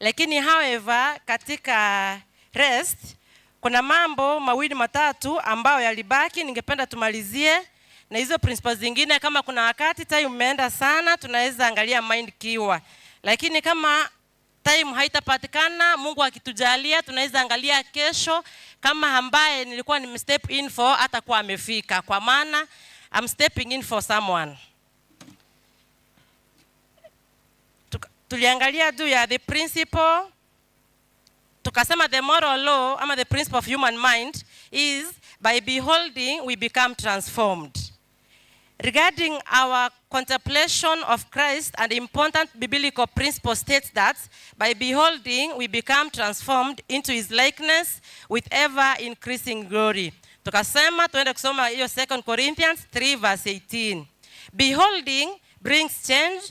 Lakini however, katika rest kuna mambo mawili matatu ambayo yalibaki, ningependa tumalizie na hizo principles zingine. Kama kuna wakati time umeenda sana, tunaweza angalia mind cure, lakini kama time haitapatikana, Mungu akitujalia, tunaweza angalia kesho, kama ambaye nilikuwa nime step in for atakuwa amefika, kwa maana I'm stepping in for someone. Tuliangalia juu ya the principle, tukasema the moral law ama the principle of human mind is by beholding we become transformed. Regarding our contemplation of Christ, an important biblical principle states that by beholding we become transformed into his likeness with ever increasing glory. Tukasema tuende kusoma hiyo 2 Corinthians 3 verse 18. Beholding brings change,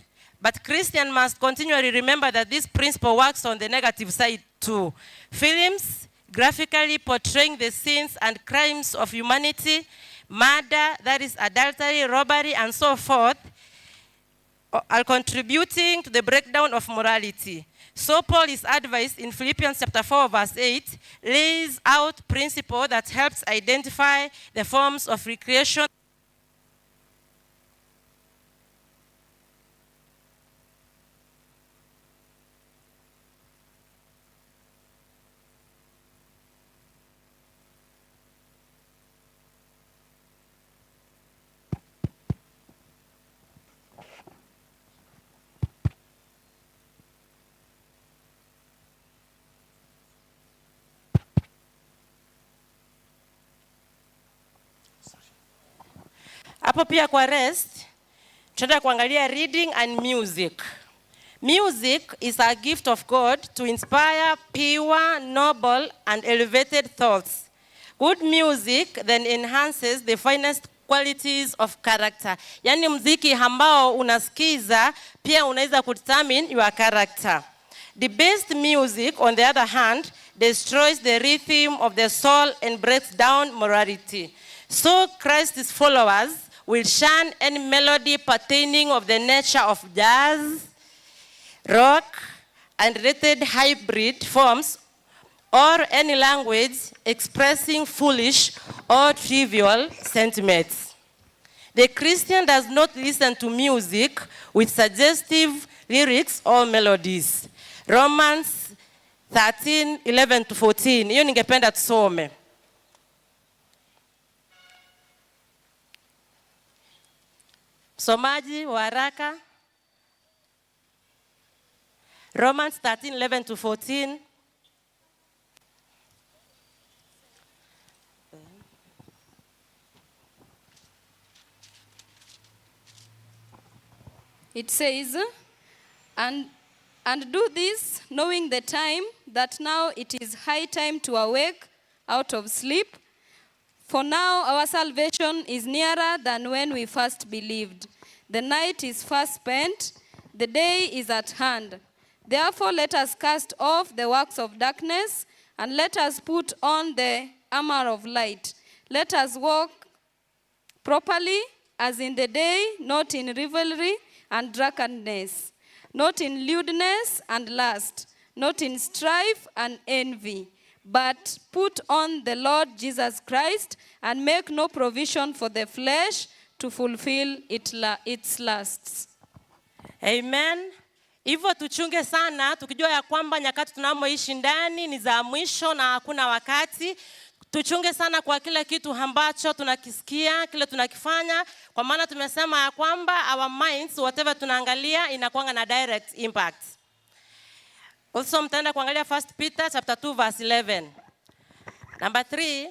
but Christian must continually remember that this principle works on the negative side too. Films graphically portraying the sins and crimes of humanity, murder, that is adultery, robbery, and so forth, are contributing to the breakdown of morality. So Paul's advice in Philippians chapter 4, verse 8, lays out principle that helps identify the forms of recreation. Hapo pia kwa rest tunaenda kuangalia reading and music. Music is a gift of God to inspire pure, noble and elevated thoughts. Good music then enhances the finest qualities of character. Yaani mziki ambao unasikiza pia unaweza kudetermine your character. The best music, on the other hand, destroys the rhythm of the soul and breaks down morality. So Christ's followers will shun any melody pertaining of the nature of jazz, rock, and related hybrid forms, or any language expressing foolish or trivial sentiments. The Christian does not listen to music with suggestive lyrics or melodies. Romans 13, 11 to 14. Hiyo ningependa tusome. Msomaji wa haraka. Romans 13, 11 to 14. It says, and do this, knowing the time, that now it is high time to awake out of sleep. For now our salvation is nearer than when we first believed. The night is fast spent, the day is at hand. Therefore let us cast off the works of darkness, and let us put on the armor of light. Let us walk properly as in the day, not in revelry and drunkenness, not in lewdness and lust, not in strife and envy, but put on the Lord Jesus Christ and make no provision for the flesh to fulfill its lusts. Amen. Hivyo tuchunge sana tukijua ya kwamba nyakati tunamoishi ndani ni za mwisho na hakuna wakati. Tuchunge sana kwa kila kitu ambacho tunakisikia, kile tunakifanya, kwa maana tumesema ya kwamba our minds, whatever tunaangalia inakuanga na direct impact. Also mtaenda kuangalia 1 Peter chapter 2 verse 11. Number 3,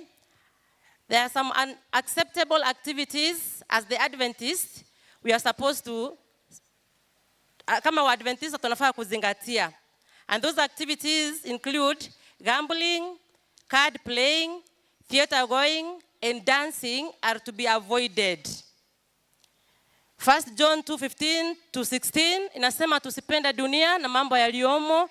there are some unacceptable activities as the Adventists we are supposed to, kama Waadventista tunafaa kuzingatia. And those activities include gambling, card playing, theater going, and dancing are to be avoided. 1 John 2:15 to 16 inasema tusipende dunia na mambo yaliyomo.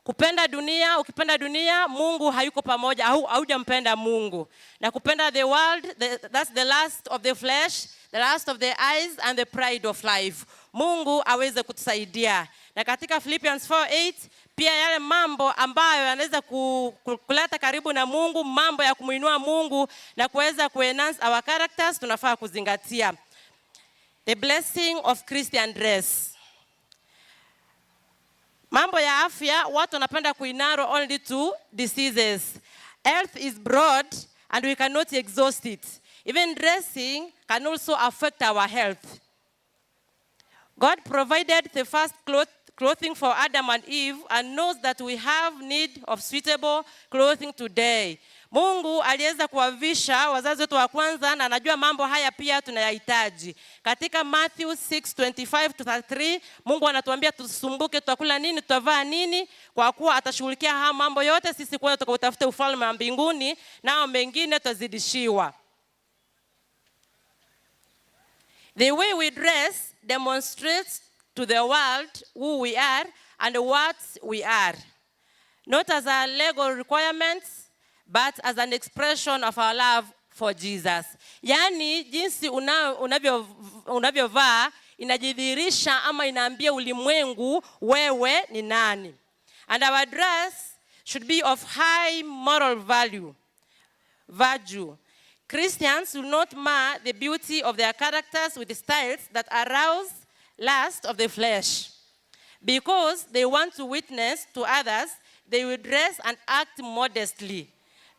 Kupenda dunia, ukipenda dunia, Mungu hayuko pamoja, au haujampenda Mungu. Na kupenda the world, that's the lust of the flesh, the lust of the eyes and the pride of life. Mungu aweze kutusaidia. Na katika Philippians 4:8 pia Pia yale mambo ambayo yanaweza kuleta karibu na Mungu, mambo ya kumuinua Mungu na kuweza kuenhance our characters, tunafaa kuzingatia. The blessing of Christian dress. Mambo ya afya, watu wanapenda kuinarrow only to diseases. Health is broad and we cannot exhaust it. Even dressing can also affect our health. God provided the first clothing for Adam and Eve and knows that we have need of suitable clothing today. Mungu aliweza kuwavisha wazazi wetu wa kwanza na anajua mambo haya pia tunayahitaji. Katika Matthew 6:25 to 33, Mungu anatuambia tusumbuke tutakula nini, tutavaa nini, kwa kuwa atashughulikia haya mambo yote. Sisi kwanza tukautafute ufalme wa mbinguni, nao mengine tutazidishiwa. The way we dress demonstrates to the world who we are and what we are. Not as a legal requirement, but as an expression of our love for Jesus. Yaani jinsi unavyovaa inajidhihirisha ama inaambia ulimwengu wewe ni nani. And our dress should be of high moral value. Virtue. Christians will not mar the beauty of their characters with styles that arouse lust of the flesh. Because they want to witness to others, they will dress and act modestly,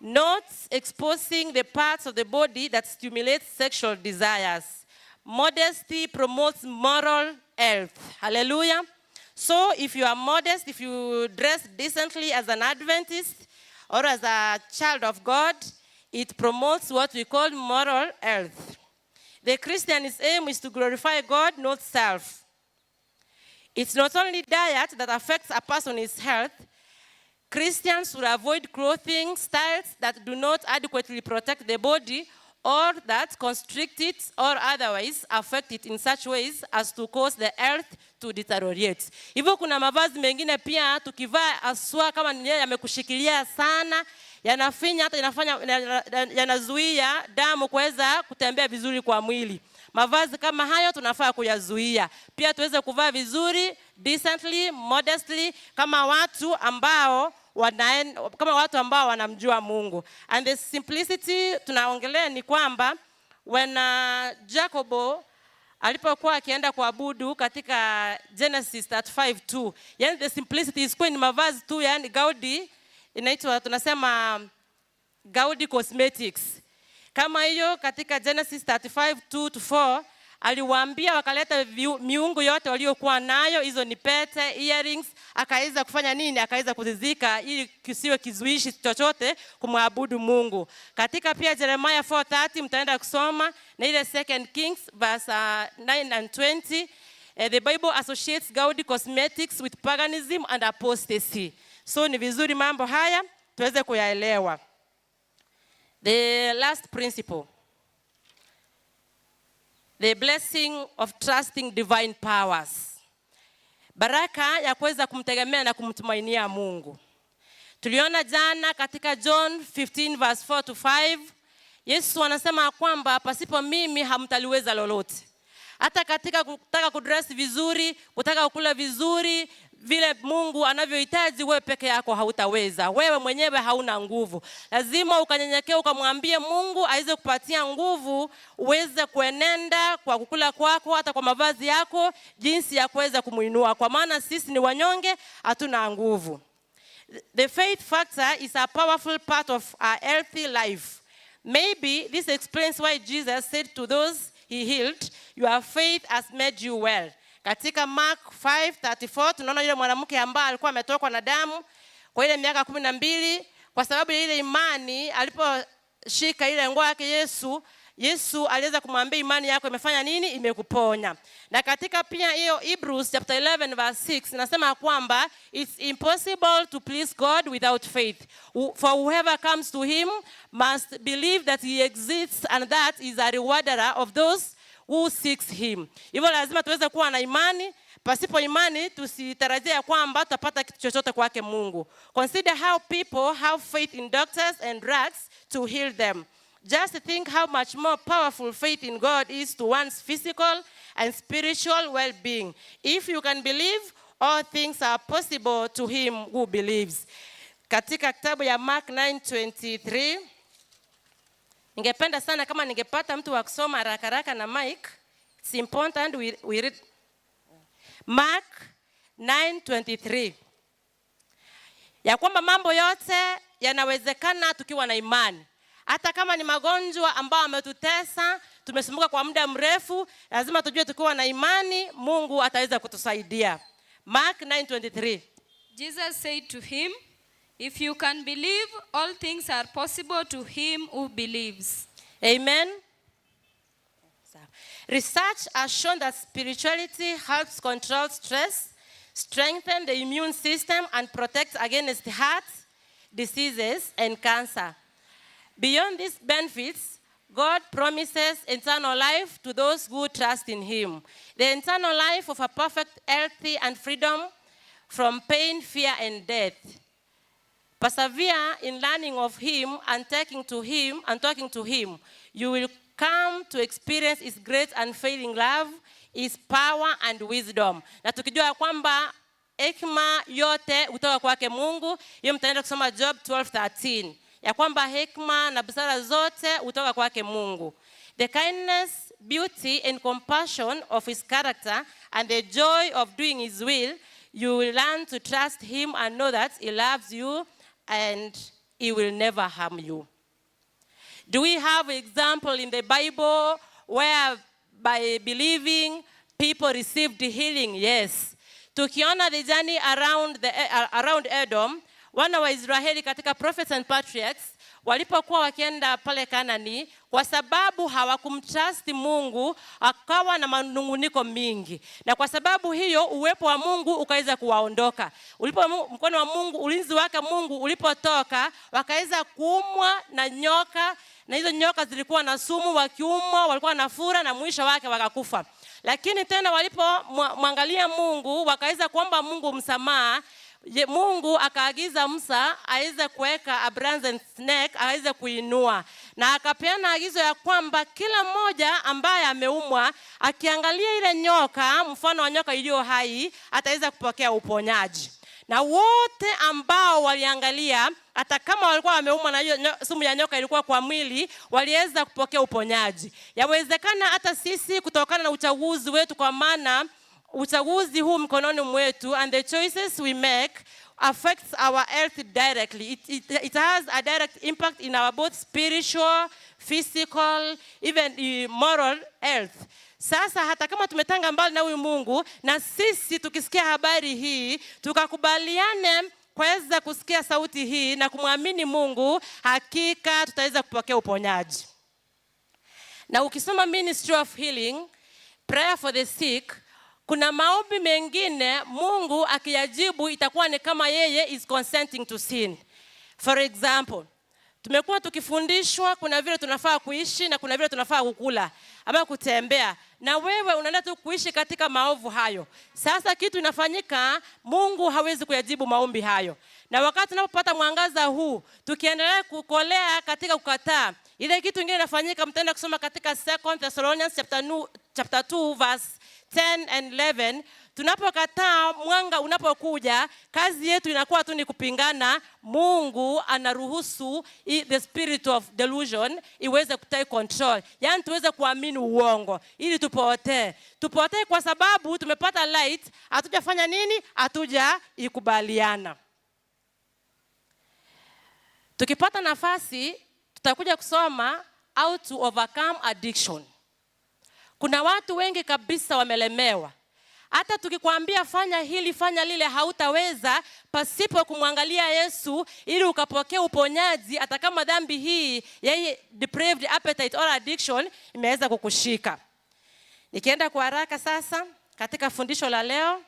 not exposing the parts of the body that stimulate sexual desires. Modesty promotes moral health. Hallelujah. So if you are modest, if you dress decently as an Adventist or as a child of God, it promotes what we call moral health. The Christian's aim is to glorify God, not self. It's not only diet that affects a person's health. Christians should avoid clothing styles that do not adequately protect the body or that constrict it or otherwise affect it in such ways as to cause the health to deteriorate. Hivyo kuna mavazi mengine pia tukivaa haswa kama ni yeye yamekushikilia sana, yanafinya hata inafanya yanazuia damu kuweza kutembea vizuri kwa mwili. Mavazi kama hayo tunafaa kuyazuia. Pia tuweze kuvaa vizuri, decently, modestly, kama watu ambao wanamjua Mungu. And the simplicity tunaongelea ni kwamba when Jacobo alipokuwa akienda kuabudu katika Genesis 35:2, yani the simplicity isikuwe ni mavazi tu, yani gaudy inaitwa, tunasema gaudy cosmetics. Kama hiyo katika Genesis 35:2 to 4 aliwaambia wakaleta miungu yote waliokuwa nayo, hizo ni pete, earrings, akaweza kufanya nini? Akaweza kuzizika ili kisiwe kizuishi chochote kumwabudu Mungu. Katika pia Jeremiah 4:30 mtaenda kusoma na ile Second Kings verse 9 and 20. The Bible associates gaudy cosmetics with paganism and apostasy. So ni vizuri mambo haya tuweze kuyaelewa. The last principle, the blessing of trusting divine powers. Baraka ya kuweza kumtegemea na kumtumainia Mungu. Tuliona jana katika John 15 verse 4 to 5, Yesu anasema kwamba pasipo mimi hamtaliweza lolote. Hata katika kutaka kudress vizuri, kutaka kukula vizuri, vile Mungu anavyohitaji, wewe peke yako hautaweza. Wewe mwenyewe hauna nguvu. Lazima ukanyenyekea ukamwambie Mungu aweze kupatia nguvu uweze kuenenda kwa kukula kwako, hata kwa mavazi yako, jinsi ya kuweza kumuinua. Kwa maana sisi ni wanyonge, hatuna nguvu. The faith factor is a powerful part of our healthy life. Maybe this explains why Jesus said to those he healed, "Your faith has made you well." Katika Mark 5:34 tunaona yule mwanamke ambaye alikuwa ametokwa na damu kwa ile miaka 12, kwa sababu ya ile imani, aliposhika ile nguo yake Yesu, Yesu aliweza kumwambia, "Imani yako imefanya nini? Imekuponya." Na katika pia hiyo Hebrews chapter 11 verse 6 inasema kwamba it's impossible to please God without faith. For whoever comes to him must believe that he exists and that he is a rewarder of those who seeks him. Hivyo lazima tuweze kuwa na imani. Pasipo imani tusitarajia kwamba tutapata kitu chochote kwake Mungu. Consider how people have faith in doctors and drugs to heal them. Just think how much more powerful faith in God is to one's physical and spiritual well-being. If you can believe, All things are possible to him who believes. Katika kitabu ya Mark 9:23, ningependa sana kama ningepata mtu wa kusoma haraka haraka na mic. It's important we read Mark 9:23, ya kwamba mambo yote yanawezekana tukiwa na imani. Hata kama ni magonjwa ambayo ametutesa, tumesumbuka kwa muda mrefu, lazima tujue tukiwa na imani Mungu ataweza kutusaidia. Mark 9:23. Jesus said to him, "If you can believe, all things are possible to him who believes." Amen. Research has shown that spirituality helps control stress, strengthen the immune system, and protects against heart diseases and cancer. Beyond these benefits, God promises eternal life to those who trust in Him. The eternal life of a perfect, healthy, and freedom from pain, fear, and death. Persevere in learning of Him and taking to Him and talking to Him. You will come to experience His great unfailing love, His power and wisdom. Na tukijua kwamba hekima yote kutoka kwake Mungu, hiyo mtaenda kusoma Job 12:13, ya kwamba hekima na busara zote kutoka kwake Mungu. The kindness, beauty and compassion of His character and the joy of doing His will, you will learn to trust Him and know that He loves you and He will never harm you. Do we have example in the Bible where by believing people received healing? Yes. Tukiona the journey around Edom, wana wa Israeli katika Prophets and Patriarchs walipokuwa wakienda pale Kanani, kwa sababu hawakumtrust Mungu, akawa na manunguniko mingi, na kwa sababu hiyo uwepo wa Mungu ukaweza kuwaondoka. Ulipo mkono wa Mungu, ulinzi wake Mungu ulipotoka, wakaweza kuumwa na nyoka, na hizo nyoka zilikuwa na sumu. Wakiumwa walikuwa na fura, na mwisho wake wakakufa. Lakini tena walipomwangalia Mungu, wakaweza kuomba Mungu msamaha. Mungu akaagiza Musa aweze kuweka a brazen snake aweze kuinua, na akapeana agizo ya kwamba kila mmoja ambaye ameumwa akiangalia ile nyoka, mfano wa nyoka iliyo hai, ataweza kupokea uponyaji. Na wote ambao waliangalia, hata kama walikuwa wameumwa na hiyo sumu ya nyoka ilikuwa kwa mwili, waliweza kupokea uponyaji. Yawezekana hata sisi kutokana na uchaguzi wetu, kwa maana uchaguzi huu mkononi mwetu, and the choices we make affects our health directly. It has a direct impact in our both spiritual, physical, even moral health. Sasa hata kama tumetanga mbali na huyu Mungu, na sisi tukisikia habari hii, tukakubaliane kuweza kusikia sauti hii na kumwamini Mungu, hakika tutaweza kupokea uponyaji. Na ukisoma Ministry of Healing, Prayer for the Sick, kuna maombi mengine Mungu akiyajibu itakuwa ni kama yeye is consenting to sin. For example, tumekuwa tukifundishwa kuna vile tunafaa kuishi na kuna vile tunafaa kukula ama kutembea, na wewe unaenda tu kuishi katika maovu hayo. Sasa kitu inafanyika, Mungu hawezi kuyajibu maombi hayo. Na wakati tunapopata mwangaza huu, tukiendelea kukolea katika kukataa, ile kitu ingine inafanyika, mtaenda kusoma katika 2 Thessalonians chapter 2 verse 10 and 11. Tunapokataa mwanga unapokuja, kazi yetu inakuwa tu ni kupingana. Mungu anaruhusu the spirit of delusion iweze kutake control, yaani tuweze kuamini uongo ili tupotee. Tupotee kwa sababu tumepata light, hatujafanya nini? Hatujaikubaliana. Tukipata nafasi, tutakuja kusoma how to overcome addiction. Kuna watu wengi kabisa wamelemewa. Hata tukikwambia fanya hili, fanya lile, hautaweza pasipo kumwangalia Yesu ili ukapokea uponyaji, hata kama dhambi hii yeye depraved appetite or addiction imeweza kukushika. Nikienda kwa haraka sasa katika fundisho la leo,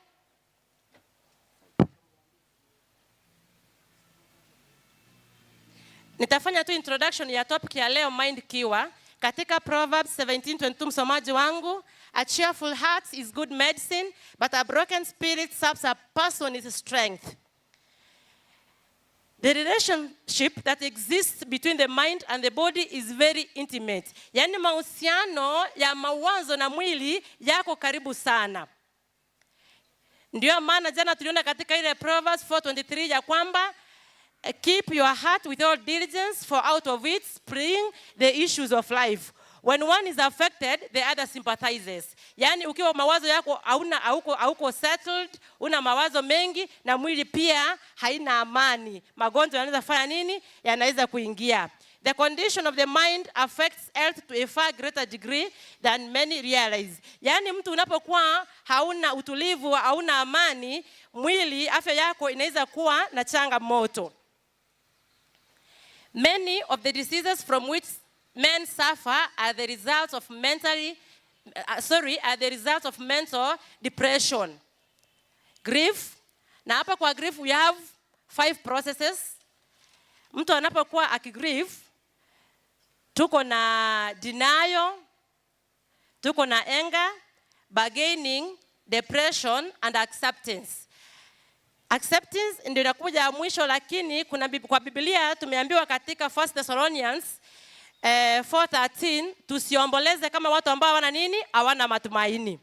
nitafanya tu introduction ya topic ya leo, mind cure. Katika Proverbs 17:22, msomaji wangu, "A cheerful heart is good medicine, but a broken spirit saps a person's strength." The relationship that exists between the mind and the body is very intimate. Yaani mahusiano ya mawazo na mwili yako karibu sana. Ndio maana jana tuliona katika ile Proverbs 4:23 ya kwamba keep your heart with all diligence, for out of it spring the issues of life. When one is affected, the other sympathizes. Yaani ukiwa mawazo yako hauna hauko settled, una mawazo mengi na mwili pia haina amani. Magonjwa yanaweza fanya nini? Yanaweza kuingia. The condition of the mind affects health to a far greater degree than many realize. Yaani mtu unapokuwa hauna utulivu, hauna amani, mwili, afya yako inaweza kuwa na changamoto. Many of the diseases from which men suffer are the results of mentally, sorry, are the results of mental depression. Grief. Na hapa kwa grief we have five processes. Mtu anapokuwa akigrieve, tuko na denial, tuko na anger, bargaining, depression and acceptance. Acceptance ndio inakuja ya mwisho, lakini kuna kwa Biblia tumeambiwa katika 1 Thessalonians 4:13 tusiomboleze kama watu ambao hawana nini? Hawana matumaini.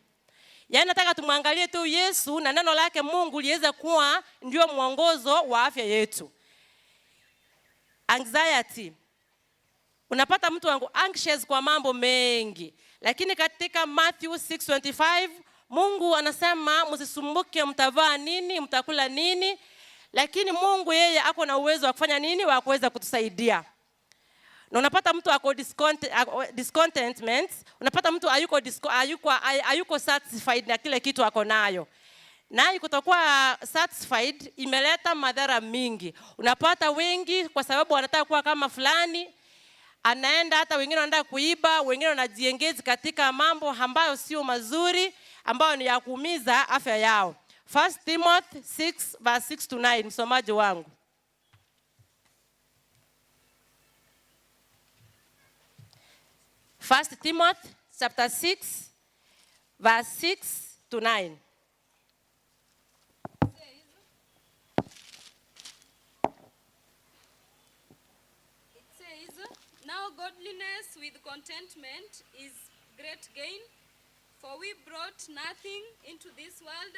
Yaani nataka tumwangalie tu Yesu na neno lake Mungu liweze kuwa ndio mwongozo wa afya yetu. Anxiety. Unapata mtu wangu anxious kwa mambo mengi. Lakini katika Matthew 6:25 Mungu anasema msisumbuke mtavaa nini, mtakula nini. Lakini Mungu yeye ako na uwezo wa kufanya nini, wa kuweza kutusaidia. Na unapata mtu ako discontentment, unapata mtu hayuko satisfied na kile kitu ako nayo. Na kutokuwa satisfied imeleta madhara mingi. Unapata wengi kwa sababu wanataka kuwa kama fulani, anaenda hata wengine wanaenda kuiba, wengine wanajiengage katika mambo ambayo sio mazuri, ambayo ni ya kuumiza afya yao. 1 Timothy 6 verse 6 to 9, msomaji wangu. 1 Timothy chapter 6 verse 6 to 9. It says, now godliness with contentment is great gain, for we brought nothing into this world,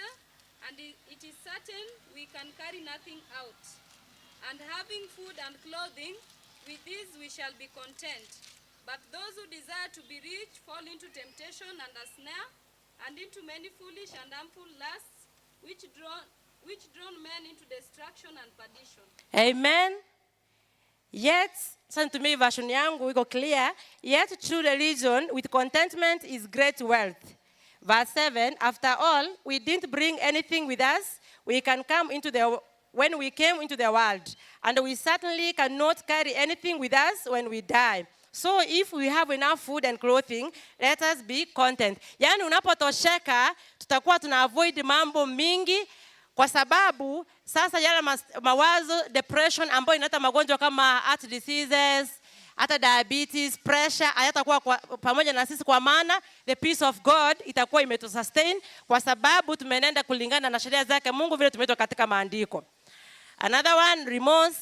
and it is certain we can carry nothing out. And having food and clothing, with these we shall be content. But those who desire to be rich fall into temptation and a snare, and into many foolish and harmful lusts, which drown men into destruction and perdition. Amen. Yet, sasa nitumie version yangu iko clear. Yet true religion with contentment is great wealth. Verse 7, after all, we didn't bring anything with us. We can come into the when we came into the world, and we certainly cannot carry anything with us when we die. So if we have enough food and clothing, let us be content. Yaani unapotosheka, tutakuwa tuna avoid mambo mingi, kwa sababu sasa yale mawazo, depression ambayo inaleta magonjwa kama heart diseases, hata diabetes, pressure, hayatakuwa pamoja na sisi, kwa maana the peace of God itakuwa imetusustain, kwa sababu tumenenda kulingana na sheria zake Mungu vile tumeitwa katika maandiko. Another one, remorse,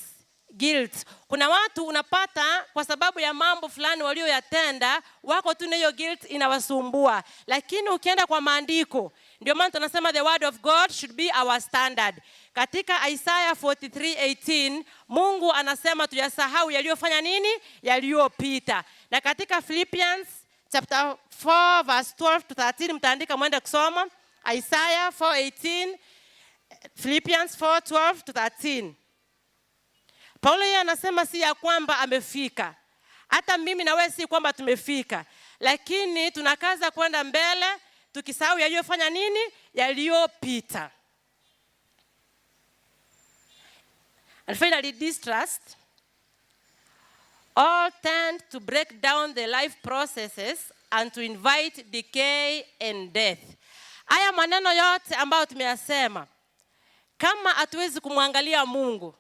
guilt. Kuna watu unapata kwa sababu ya mambo fulani walioyatenda, wako tu na hiyo guilt inawasumbua. Lakini ukienda kwa maandiko, ndio maana tunasema the word of God should be our standard. Katika Isaiah 43:18, Mungu anasema tuyasahau yaliyofanya nini? Yaliyopita. Na katika Philippians chapter 4 verse 12 to 13, mtaandika mwende kusoma. Isaiah 4:18, Philippians 4:12 to 13. Paulo yeye anasema si ya kwamba amefika. Hata mimi na wewe si kwamba tumefika, lakini tunakaza kwenda mbele tukisahau yaliyofanya nini? Yaliyopita. And finally, distrust. All tend to break down the life processes and to invite decay and death. Haya maneno yote ambayo tumeyasema, kama hatuwezi kumwangalia Mungu,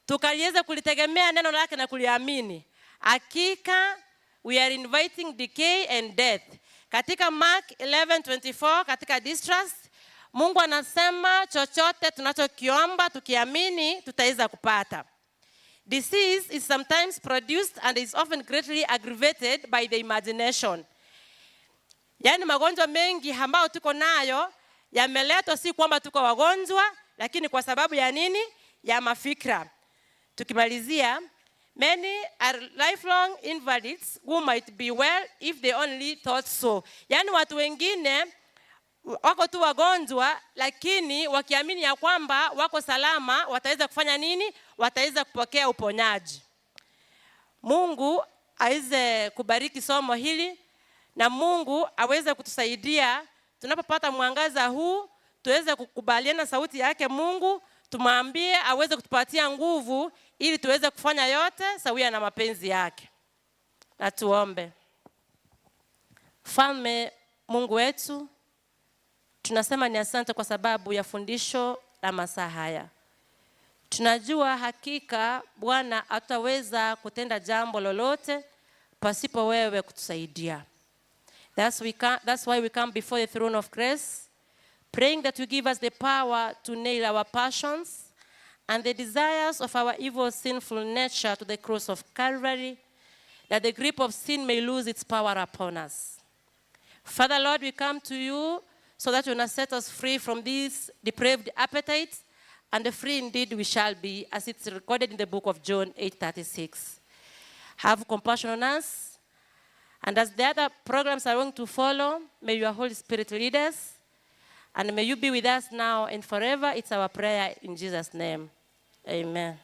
tukaliweza kulitegemea neno lake na kuliamini, hakika we are inviting decay and death. Katika Mark 11:24, katika distrust, Mungu anasema chochote tunachokiomba tukiamini tutaweza kupata. Disease is sometimes produced and is often greatly aggravated by the imagination. Yaani magonjwa mengi ambayo tuko nayo Yameletwa si kwamba tuko wagonjwa, lakini kwa sababu ya nini? Ya mafikra. Tukimalizia, many are lifelong invalids who might be well if they only thought so. Yaani watu wengine wako tu wagonjwa, lakini wakiamini ya kwamba wako salama, wataweza kufanya nini? Wataweza kupokea uponyaji. Mungu aweze kubariki somo hili na Mungu aweze kutusaidia tunapopata mwangaza huu, tuweze kukubaliana sauti yake Mungu, tumwambie aweze kutupatia nguvu ili tuweze kufanya yote sawia na mapenzi yake. Na tuombe. Mfalme Mungu wetu, tunasema ni asante kwa sababu ya fundisho la masaa haya. Tunajua hakika Bwana hatutaweza kutenda jambo lolote pasipo wewe kutusaidia. That's why we come before the throne of grace, praying that you give us the power to nail our passions and the desires of our evil, sinful nature to the cross of Calvary, that the grip of sin may lose its power upon us. Father, Lord, we come to you so that you may set us free from these depraved appetites, and free indeed we shall be, as it's recorded in the book of John 8:36. Have compassion on us, and as the other programs are going to follow, may your Holy Spirit lead us, and may you be with us now and forever. It's our prayer in Jesus' name. Amen.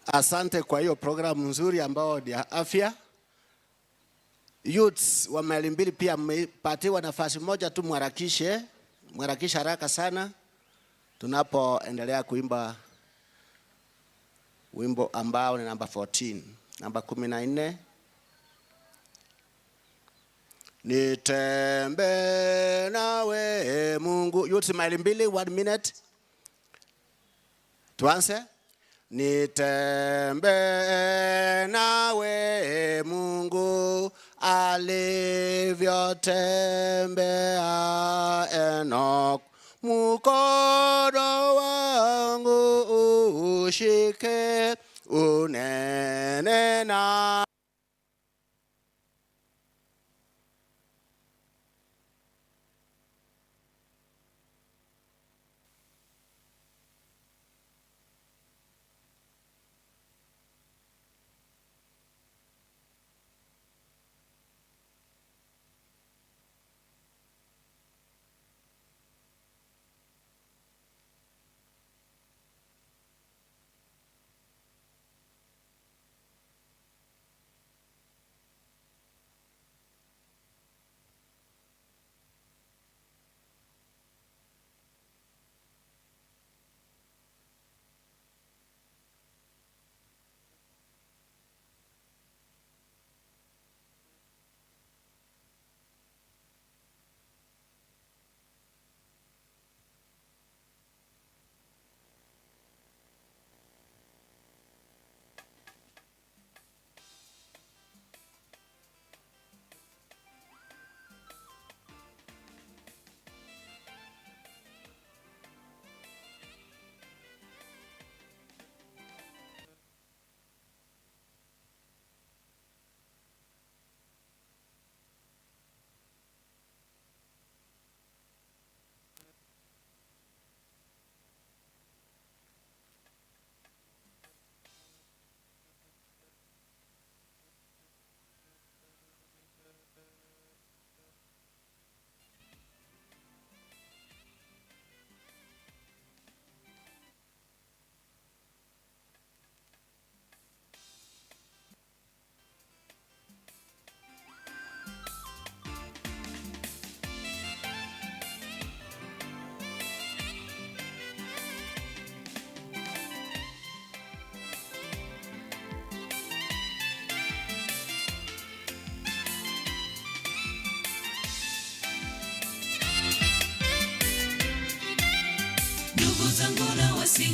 Asante kwa hiyo programu nzuri ambao ni ya afya. Youths wa maili mbili pia mmepatiwa nafasi moja tu, mharakishe, mharakishe haraka sana tunapoendelea kuimba wimbo ambao ni namba 14, namba 14. Nitembe nawe Mungu. Youths maili mbili, 1 minute. Tuanze. Nitembe nawe Mungu alivyotembea Enoch, mkono wangu ushike unene na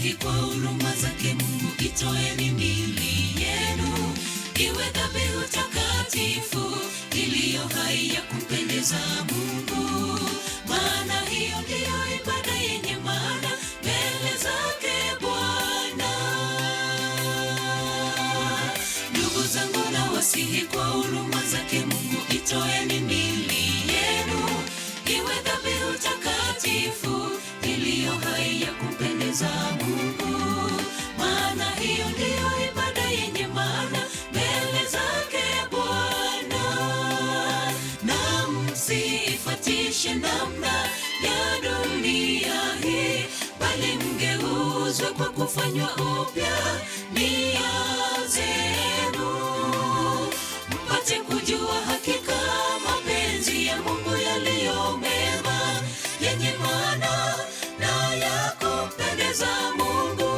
Nawasihi kwa huruma zake Mungu, itoeni miili yenu iwe dhabihu takatifu iliyo hai ya kumpendeza Mungu, maana hiyo ndiyo ibada yenye maana mbele zake Bwana. Ndugu zangu, nawasihi kwa huruma zake Mungu, itoeni miili yenu iwe dhabihu takatifu iliyo hai ya kumpendeza Mungu, maana hiyo ndiyo ibada yenye maana mbele zake Bwana. Na msifatishe namna ya dunia hii, bali mgeuzwe kwa kufanywa upya nia zenu, mpate kujua hakika mapenzi ya Mungu yaliyo mema, yenye maana na ya kumpendeza Mungu.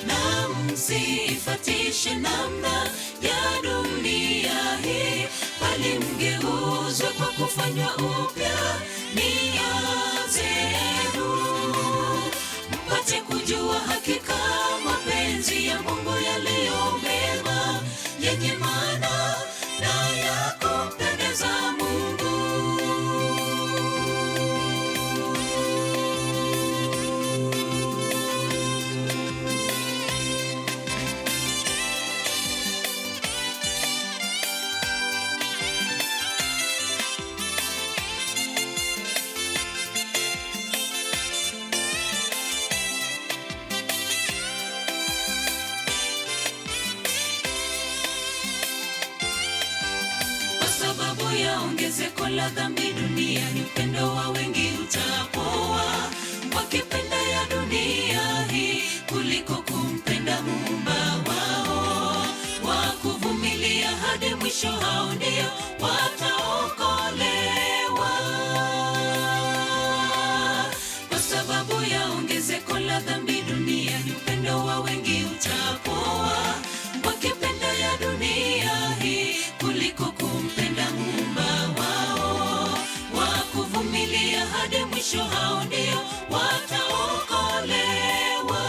Na msifatishe namna ya dunia hii, bali mgeuzwe kwa kufanywa upya nia zenu, mpate kujua hakika mapenzi ya Mungu yaliyo mema, yenye maana na ya kumpendeza Mungu. Kwa sababu ya ongezeko la dhambi duniani, upendo wa wengi utapoa, wakipenda ya dunia hii kuliko kumpenda muumba wao. Wa kuvumilia hadi mwisho, hao ndio wataokolewa. Kwa sababu ya ongezeko la dhambi duniani, upendo wa wengi utapoa, wakipenda ya dunia hii kuliko kumpenda muumba wao. Wa kuvumilia hadi mwisho, hao ndio wataokolewa.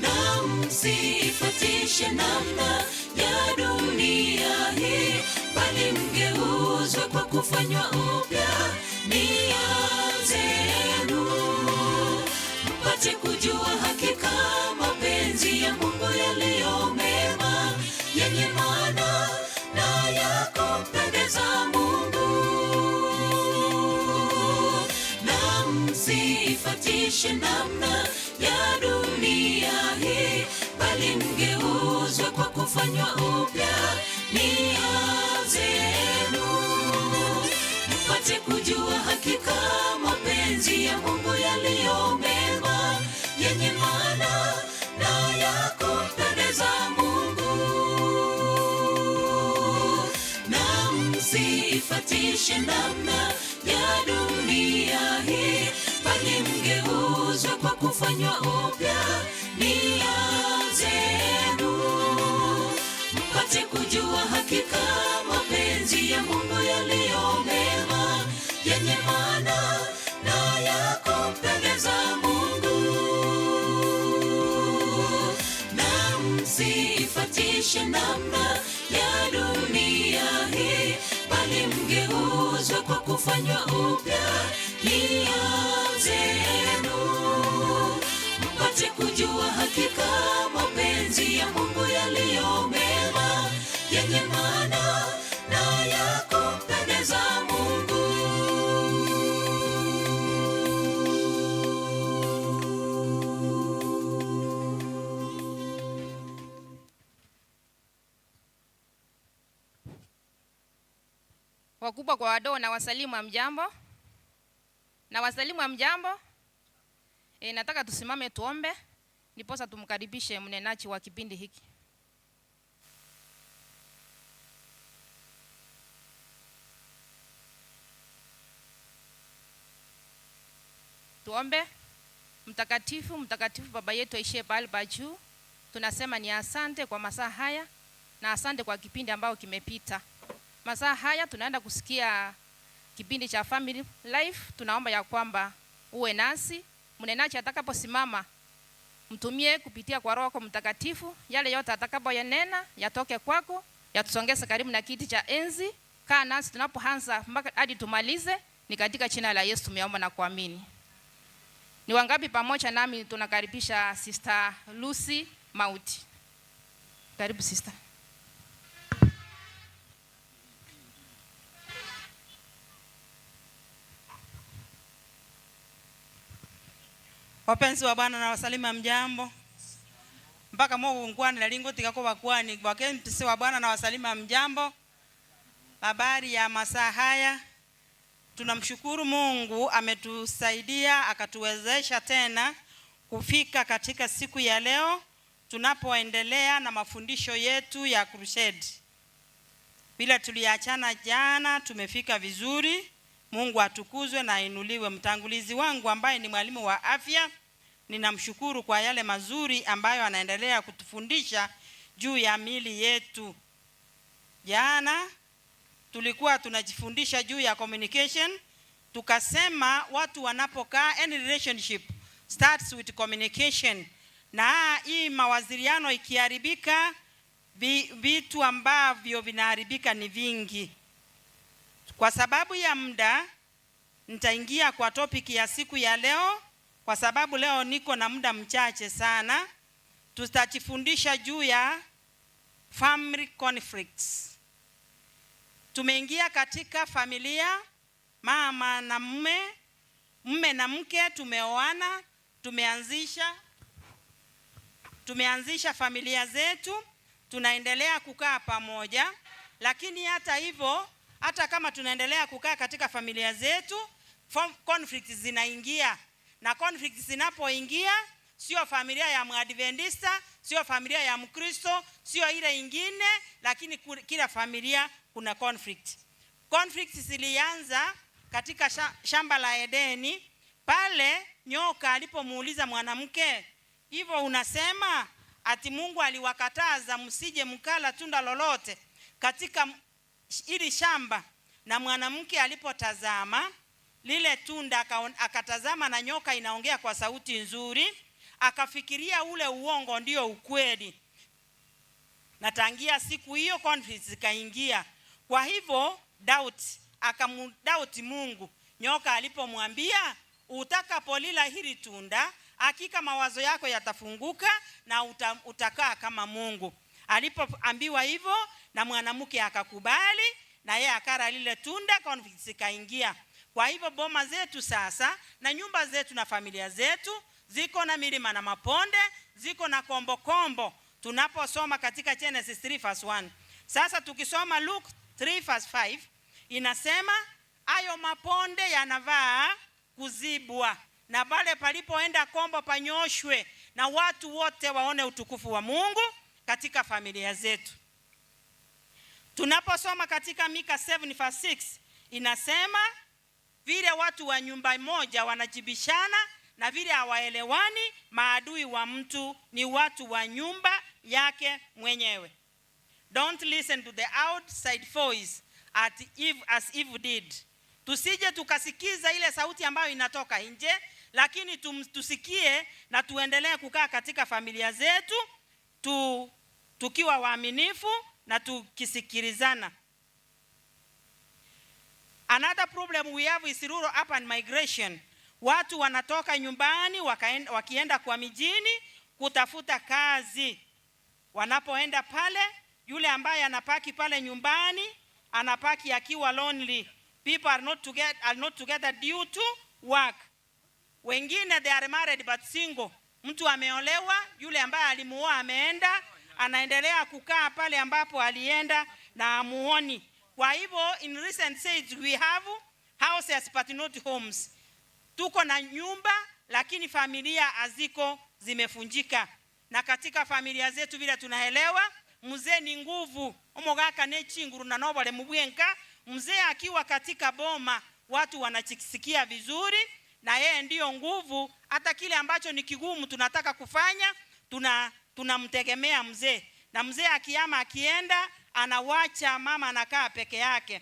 Na msifatishe namna ya dunia hii, bali mgeuzwe kwa kufanywa upya nia zenu, mpate kujua hakika mapenzi ya Mungu yaliyo mema, yenye maana na ya kumpendeza Mungu. Na msifatishe namna ya dunia hii, bali mgeuzwe kwa kufanywa upya nia zenu, mpate kujua hakika mapenzi ya Mungu yaliyo mema, yenye maana na ya kumpendeza Mungu. Na msifatishe namna ya dunia hii, bali mgeuzwe kwa kufanywa upya nia zenu, mpate kujua hakika mapenzi ya Mungu yaliyo mema, yenye maana na ya kumpendeza Mungu. Na msifatishe namna ya dunia hii, bali mgeuzwe kwa kufanywa upya nia zenu, mpate kujua hakika mapenzi ya Mungu yaliyo mema, yenye maana na ya kumpendeza Mungu. Wakubwa kwa wadogo na wasalimu hamjambo, na wasalimu hamjambo. Nataka tusimame tuombe, ndiposa tumkaribishe mnenaji wa kipindi hiki. Tuombe. Mtakatifu, mtakatifu Baba yetu aishie pahali pa juu, tunasema ni asante kwa masaa haya na asante kwa kipindi ambao kimepita. Masaa haya tunaenda kusikia kipindi cha Family Life. Tunaomba ya kwamba Uwe nasi, mnenaji atakaposimama, mtumie kupitia kwa Roho Mtakatifu, yale yote atakapoyanena yatoke kwako, yatusongeze karibu na kiti cha enzi. Kaa nasi tunapoanza mpaka hadi tumalize. Ni katika jina la Yesu tumeomba na kuamini. Ni wangapi pamoja nami tunakaribisha Sister Lucy Mauti? Karibu sister. Wapenzi wa Bwana na wasalima mjambo. Mpaka Mungu ngwani na lingo tikako bakwani. Wapenzi wa Bwana na wasalima mjambo. Habari ya masaa haya. Tunamshukuru Mungu ametusaidia akatuwezesha tena kufika katika siku ya leo tunapoendelea na mafundisho yetu ya crusade. Bila tuliachana jana tumefika vizuri. Mungu atukuzwe na ainuliwe. Mtangulizi wangu ambaye ni mwalimu wa afya, ninamshukuru kwa yale mazuri ambayo anaendelea kutufundisha juu ya miili yetu. Jana tulikuwa tunajifundisha juu ya communication, tukasema watu wanapokaa, any relationship starts with communication. Na hii mawasiliano ikiharibika, vitu ambavyo vinaharibika ni vingi. Kwa sababu ya muda nitaingia kwa topic ya siku ya leo, kwa sababu leo niko na muda mchache sana. Tutajifundisha juu ya family conflicts. Tumeingia katika familia, mama na mume, mume na mke, tumeoana, tumeanzisha familia zetu, tunaendelea kukaa pamoja. Lakini hata hivyo, hata kama tunaendelea kukaa katika familia zetu, conflicts zinaingia. Na conflicts zinapoingia, sio familia ya Mwadventista, sio familia ya Mkristo, sio ile ingine, lakini kila familia kuna conflict. Conflict zilianza katika shamba la Edeni, pale nyoka alipomuuliza mwanamke, hivyo unasema ati Mungu aliwakataza msije mkala tunda lolote katika hili shamba? Na mwanamke alipotazama lile tunda, akatazama na nyoka inaongea kwa sauti nzuri, akafikiria ule uongo ndio ukweli. Na tangia siku hiyo conflict zikaingia. Kwa hivyo doubt, akamdoubt Mungu. Nyoka alipomwambia utakapolila hili tunda hakika mawazo yako yatafunguka na utakaa kama Mungu. Alipoambiwa hivyo na mwanamke akakubali, na yeye akala lile tunda, conflict zikaingia. Kwa hivyo boma zetu sasa na nyumba zetu na familia zetu ziko na milima na maponde, ziko na kombo kombo. Tunaposoma katika Genesis 3 verse 1. Sasa tukisoma Luke 3 verse 5 inasema hayo maponde yanavaa kuzibwa, na pale palipoenda kombo panyoshwe, na watu wote waone utukufu wa Mungu katika familia zetu. Tunaposoma katika Mika 7 verse 6 inasema vile watu wa nyumba moja wanajibishana na vile hawaelewani, maadui wa mtu ni watu wa nyumba yake mwenyewe. Don't listen to the outside voice as Eve did. Tusije tukasikiza ile sauti ambayo inatoka nje, lakini tusikie na tuendelee kukaa katika familia zetu tukiwa waaminifu na tukisikilizana. Another problem we have is rural urban migration. Watu wanatoka nyumbani wakienda kwa mijini kutafuta kazi. Wanapoenda pale, yule ambaye anapaki pale nyumbani anapaki akiwa lonely. People are not together due to work. Wengine they are married but single. Mtu ameolewa, yule ambaye alimuoa ameenda, anaendelea kukaa pale ambapo alienda na amuoni. Kwa hivyo in recent days we have houses but not homes. Tuko na nyumba lakini familia haziko, zimefunjika. Na katika familia zetu vile tunaelewa, mzee ni nguvu. Omogaka ne chinguru na nobole mubwenka. Mzee akiwa katika boma watu wanachisikia vizuri, na yeye ndiyo nguvu. Hata kile ambacho ni kigumu tunataka kufanya, tunamtegemea mzee. Na mzee akihama akienda, anawacha mama anakaa peke yake.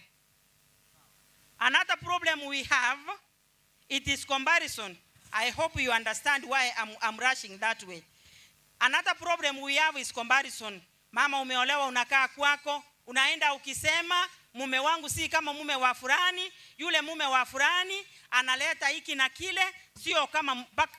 Another problem we have It is comparison. I hope you understand why I'm rushing that way. Another problem we have is comparison. Mama umeolewa, unakaa kwako, unaenda ukisema mume wangu si kama mume wa fulani, yule mume wa fulani analeta hiki na kile, sio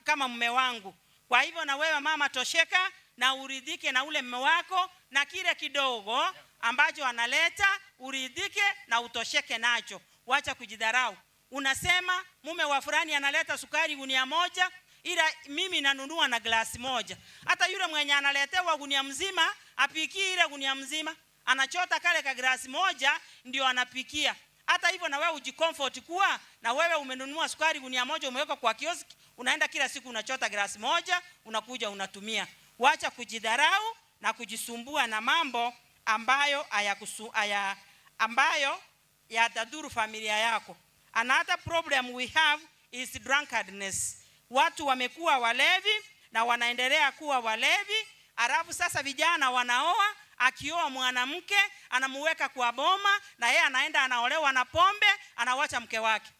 kama mume wangu. Kwa hivyo na wewe mama tosheka na uridhike na ule mume wako na kile kidogo ambacho analeta, uridhike na utosheke nacho. Wacha kujidharau. Unasema mume wa fulani analeta sukari gunia moja, ila mimi nanunua na glasi moja. Hata yule mwenye analetewa gunia mzima apikii ile gunia mzima, anachota kale ka glasi moja ndio anapikia. Hata hivyo na wewe ujicomfort kuwa na wewe umenunua sukari gunia moja, umeweka kwa kioski, unaenda kila siku unachota glasi moja, unakuja unatumia. Wacha kujidharau na kujisumbua na mambo ambayo ambayo yatadhuru familia yako. Another problem we have is drunkenness. Watu wamekuwa walevi na wanaendelea kuwa walevi. Alafu sasa vijana wanaoa, akioa mwanamke anamuweka kwa boma na yeye anaenda anaolewa na pombe, anawacha mke wake.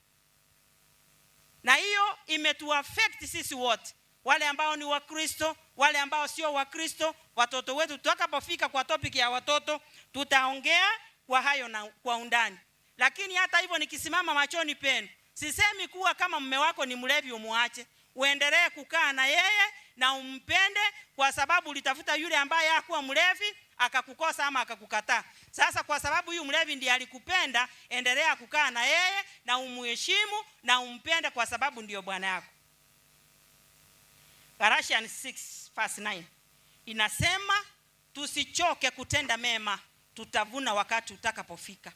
Na hiyo imetuaffect sisi wote, wale ambao ni Wakristo, wale ambao sio Wakristo, watoto wetu. Tutakapofika kwa topic ya watoto tutaongea kwa hayo na kwa undani. Lakini hata hivyo nikisimama machoni penu, sisemi kuwa kama mume wako ni mlevi umuache. Uendelee kukaa na yeye na umpende, kwa sababu ulitafuta yule ambaye hakuwa mlevi akakukosa ama akakukataa. Sasa kwa sababu huyu mlevi ndiye alikupenda, endelea kukaa na yeye na umuheshimu na umpende, kwa sababu ndiyo bwana yako. Galatians 6 verse 9 inasema tusichoke kutenda mema, tutavuna wakati utakapofika.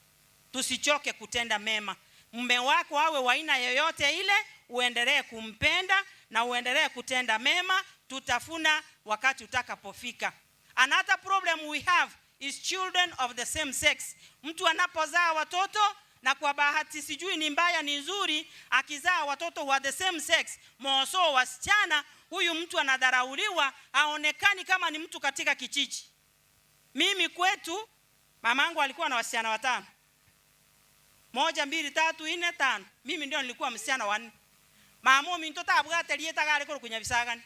Tusichoke kutenda mema. Mume wako awe wa aina yoyote ile, uendelee kumpenda na uendelee kutenda mema, tutafuna wakati utakapofika. Another problem we have is children of the same sex. Mtu anapozaa watoto, na kwa bahati sijui ni mbaya ni nzuri, akizaa watoto wa the same sex, moso wasichana, huyu mtu anadharauliwa, haonekani kama ni mtu katika kijiji. Mimi kwetu mamangu alikuwa na wasichana watano. 1 2 3 4 5. Mimi ndio nilikuwa msichana wa 4. Mama mimi mtoto abwate lieta gari kwa kunyabisagani.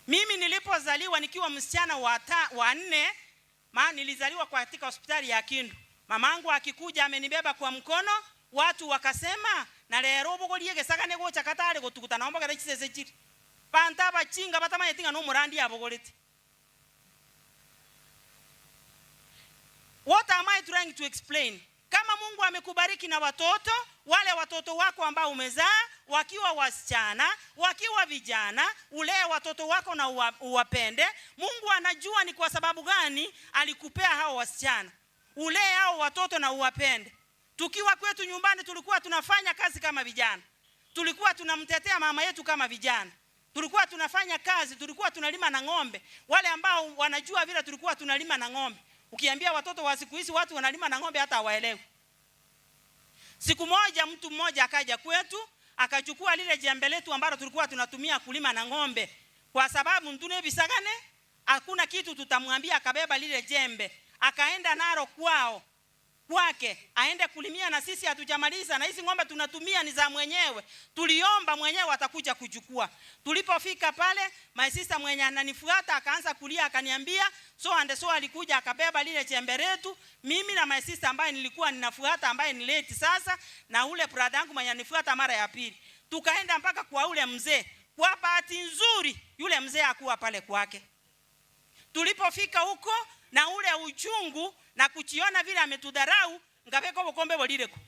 Mimi nilipozaliwa nikiwa msichana wa 4, maana nilizaliwa katika hospitali ya Kindu. Mamangu akikuja amenibeba kwa mkono, watu wakasema na lero bogoliege gesagane gocha katale gotukuta naomba kada chisese chiri. Banta bachinga batamanye tinga no murandi abogolete. What am I trying to explain? Kama Mungu amekubariki na watoto, wale watoto wako ambao umezaa, wakiwa wasichana, wakiwa vijana, ulee watoto wako na uwapende. Mungu anajua ni kwa sababu gani alikupea hao wasichana. Ulee hao watoto na uwapende. Tukiwa kwetu nyumbani tulikuwa tunafanya kazi kama vijana. Tulikuwa tunamtetea mama yetu kama vijana. Tulikuwa tunafanya kazi, tulikuwa tunalima na ng'ombe. Wale ambao wanajua vile tulikuwa tunalima na ng'ombe. Ukiambia watoto wa siku hizi watu wanalima na ng'ombe hata hawaelewi. Siku moja mtu mmoja akaja kwetu, akachukua lile jembe letu ambalo tulikuwa tunatumia kulima na ng'ombe. Kwa sababu mtune bisagane, hakuna kitu tutamwambia, akabeba lile jembe, akaenda nalo kwao, kwake, aende kulimia na sisi hatujamaliza, na hizi ng'ombe tunatumia ni za mwenyewe. Tuliomba mwenyewe atakuja kuchukua. Tulipofika pale, my sister mwenye ananifuata akaanza kulia, akaniambia so and so alikuja akabeba lile jembe letu. Mimi na my sister ambaye nilikuwa ninafuata, ambaye ni late sasa, na ule brother yangu mwenye ananifuata mara ya pili, tukaenda mpaka kwa ule mzee. Kwa bahati nzuri yule mzee hakuwa pale kwake. Tulipofika huko na ule uchungu na kuchiona vile ametudharau, ngabeko bukombe bolireko.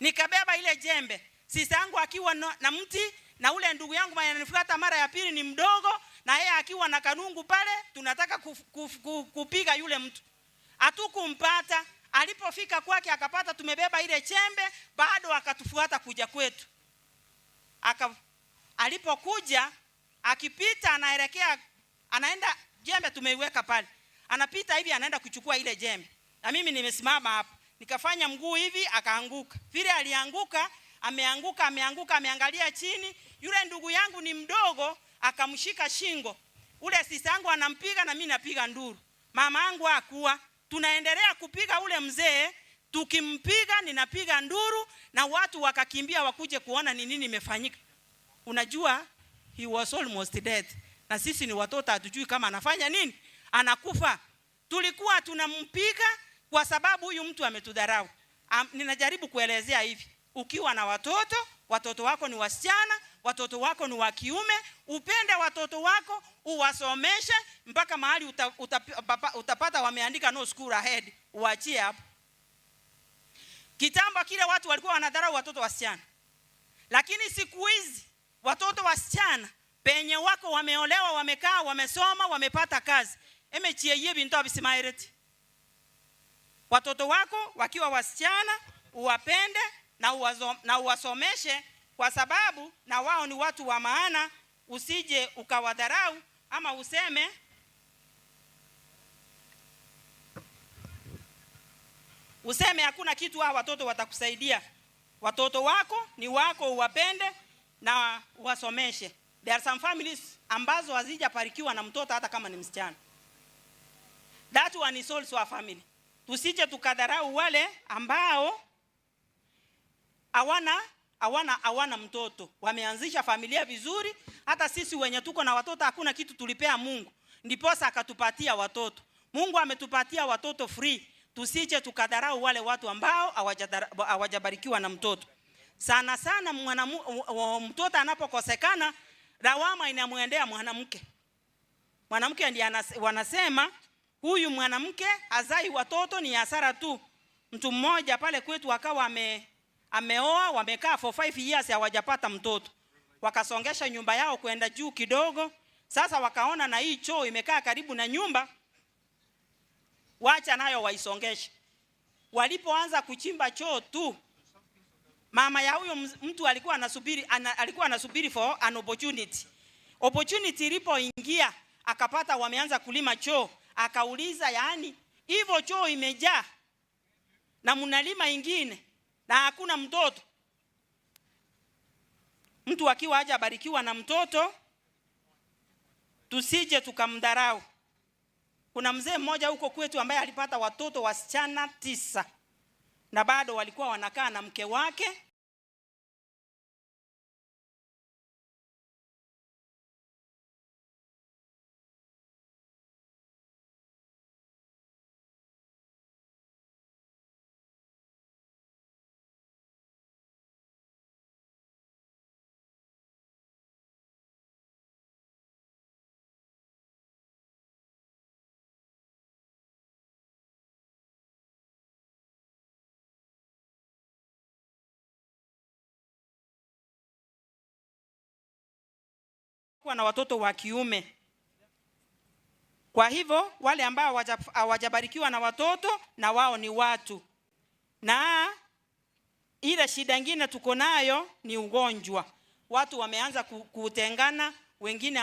Nikabeba ile jembe, sisi yangu akiwa na mti, na ule ndugu yangu mwenye ananifuata mara ya pili ni mdogo, na yeye akiwa na kanungu pale, tunataka kupiga yule mtu. Hatukumpata. Alipofika kwake akapata tumebeba ile chembe, bado akatufuata kuja kwetu. Alipokuja akipita anaelekea, anaenda jembe tumeiweka pale. Anapita hivi anaenda kuchukua ile jembe. Na mimi nimesimama hapo. Nikafanya mguu hivi akaanguka. Vile alianguka, ameanguka, ameanguka, ameangalia chini. Yule ndugu yangu ni mdogo, akamshika shingo. Ule sisi yangu anampiga na mimi napiga nduru. Mama yangu hakuwa. Tunaendelea kupiga ule mzee, Tukimpiga ninapiga nduru na watu wakakimbia wakuje kuona ni nini imefanyika. Unajua he was almost dead. Na sisi ni watoto hatujui kama anafanya nini, anakufa. Tulikuwa tunampiga kwa sababu huyu mtu ametudharau. Ninajaribu kuelezea hivi. Ukiwa na watoto, watoto wako ni wasichana, watoto wako ni wa kiume, upende watoto wako, uwasomeshe mpaka mahali utapata wameandika no school ahead, uachie hapo. Kitambo kile watu walikuwa wanadharau watoto wasichana. Lakini siku hizi watoto wasichana penye wako wameolewa, wamekaa, wamesoma, wamepata kazi. Emechie bintu abisimaireti. Watoto wako wakiwa wasichana uwapende na uwasomeshe, kwa sababu na wao ni watu wa maana. Usije ukawadharau ama useme hakuna kitu hawa watoto watakusaidia. Watoto wako ni wako, uwapende na uwasomeshe. There are some families ambazo hazijabarikiwa na mtoto hata kama ni msichana. That one is also a family. Tusije tukadharau wale ambao hawana mtoto. Wameanzisha familia vizuri. Hata sisi wenye tuko na watoto hakuna kitu tulipea Mungu, ndiposa akatupatia watoto. Mungu ametupatia watoto free. Tusije tukadharau wale watu ambao hawajabarikiwa na mtoto. Sana sana mtoto anapokosekana, lawama inamwendea mwanamke. Mwanamke ndiye wanasema huyu mwanamke hazai watoto ni hasara tu. Mtu mmoja pale kwetu akawa ameoa, wamekaa for 5 years hawajapata mtoto. Wakasongesha nyumba yao kwenda juu kidogo. Sasa wakaona na hii choo imekaa karibu na nyumba, wacha nayo waisongeshe. Walipoanza kuchimba choo tu, mama ya huyo mtu alikuwa anasubiri for an opportunity. Opportunity ilipoingia akapata wameanza kulima choo, akauliza yaani hivyo choo imejaa na mnalima ingine na hakuna mtoto. Mtu akiwa hajabarikiwa na mtoto tusije tukamdharau. Kuna mzee mmoja huko kwetu ambaye alipata watoto wasichana 9 na bado walikuwa wanakaa na mke wake. Kuwa na watoto wa kiume. Kwa hivyo wale ambao hawajabarikiwa na watoto na wao ni watu. Na ile shida nyingine tuko nayo ni ugonjwa. Watu wameanza kutengana, wengine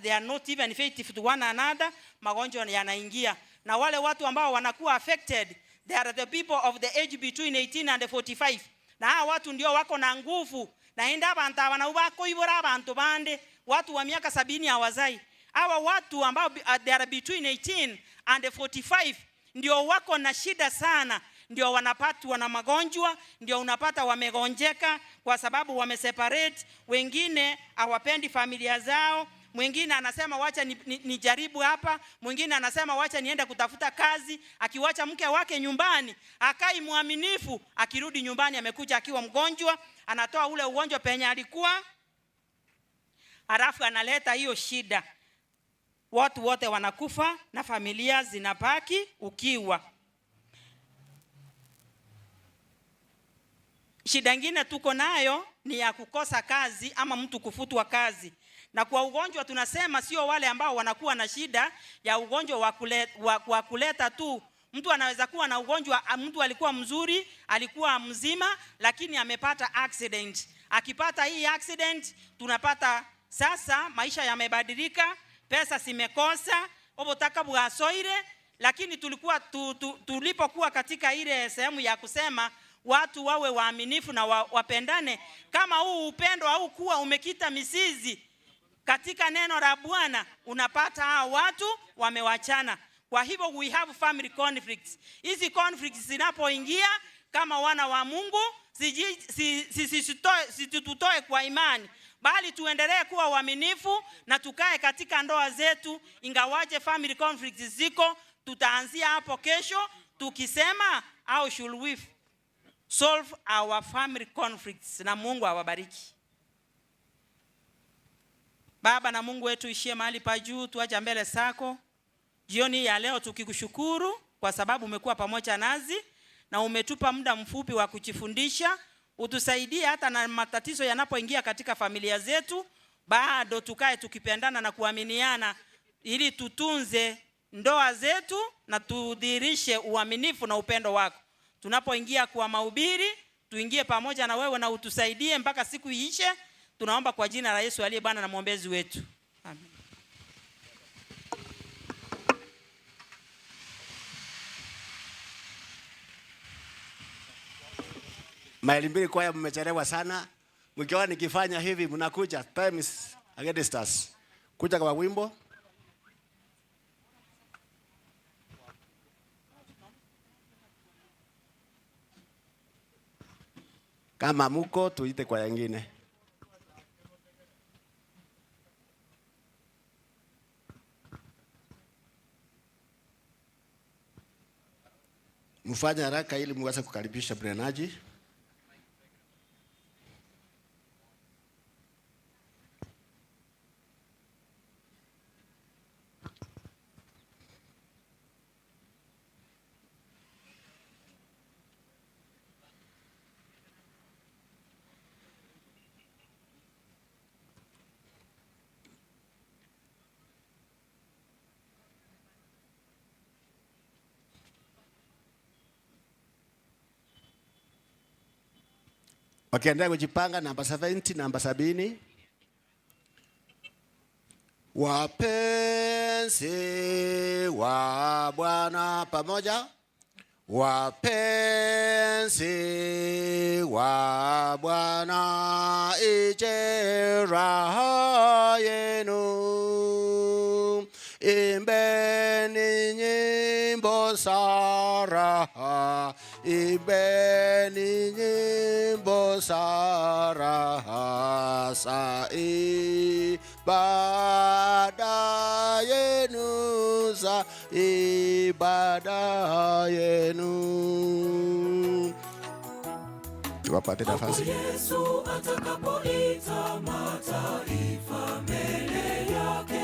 they are not even faithful to one another, magonjwa yanaingia. Na wale watu ambao wanakuwa affected, they are the people of the age between 18 and 45. Na hawa watu ndio wako na nguvu. Na enda abantu abana ubako ibora abantu bande, watu wa miaka 70 hawazai. Hawa watu ambao they are between 18 and 45 ndio wako na shida sana, ndio wanapatwa na magonjwa, ndio unapata wamegonjeka kwa sababu wameseparate. Wengine hawapendi familia zao, mwingine anasema wacha nijaribu hapa, mwingine anasema wacha niende kutafuta kazi. Akiwacha mke wake nyumbani, akai mwaminifu, akirudi nyumbani amekuja akiwa mgonjwa, anatoa ule ugonjwa penye alikuwa, halafu analeta hiyo shida. Watu wote wanakufa na familia zinabaki ukiwa. Shida nyingine tuko nayo ni ya kukosa kazi ama mtu kufutwa kazi. Na kwa ugonjwa tunasema sio wale ambao wanakuwa na shida ya ugonjwa wa kuleta tu. Mtu anaweza kuwa na ugonjwa, mtu alikuwa mzuri, alikuwa mzima, lakini amepata accident. Akipata hii accident, tunapata sasa maisha yamebadilika, pesa zimekosa, obotaka bwasoire. Lakini tulipokuwa katika ile sehemu ya kusema watu wawe waaminifu na wapendane, kama huu upendo au kuwa umekita mizizi katika neno la Bwana, unapata hao watu wamewachana. Kwa hivyo we have family conflicts. Hizi conflicts zinapoingia kama wana wa Mungu, situtoe kwa imani, bali tuendelee kuwa waaminifu na tukae katika ndoa zetu, ingawaje family conflicts ziko. Tutaanzia hapo kesho tukisema how should we solve our family conflicts, na Mungu awabariki. Baba na Mungu wetu ishie mahali pa juu, tuacha mbele zako jioni ya leo tukikushukuru kwa sababu umekuwa pamoja nasi na umetupa muda mfupi wa kujifundisha. Utusaidie hata na matatizo yanapoingia katika familia zetu, bado tukae tukipendana na kuaminiana, ili tutunze ndoa zetu na tudhihirishe uaminifu na upendo wako. Tunapoingia kwa mahubiri, tuingie pamoja na wewe na utusaidie mpaka siku iishe. Tunaomba kwa jina la Yesu aliye Bwana na mwombezi wetu. Amen. Maili mbili kwaya, mmechelewa sana. Mkiona nikifanya hivi mnakuja. Time is against us. Kuja kwa wimbo. Kama muko tuite kwa yengine. Mfanye haraka ili muweze kukaribisha mnenaji. Wakiendelea kujipanga, namba 70, namba 70. Wapenzi wa Bwana pamoja. Wapenzi wa Bwana, ije raha yenu. Imbeni nyimbo za raha, imbeni nyimbo za raha, za ibada yenu, za ibada yenu. Tuwapate nafasi. Yesu atakapoita mataifa mbele yake.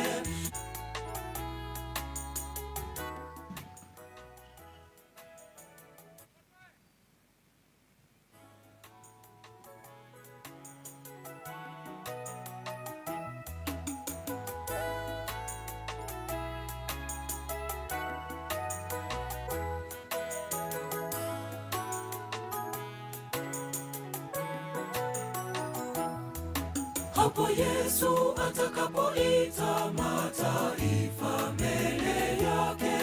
Hapo Yesu atakapoita mataifa mbele yake,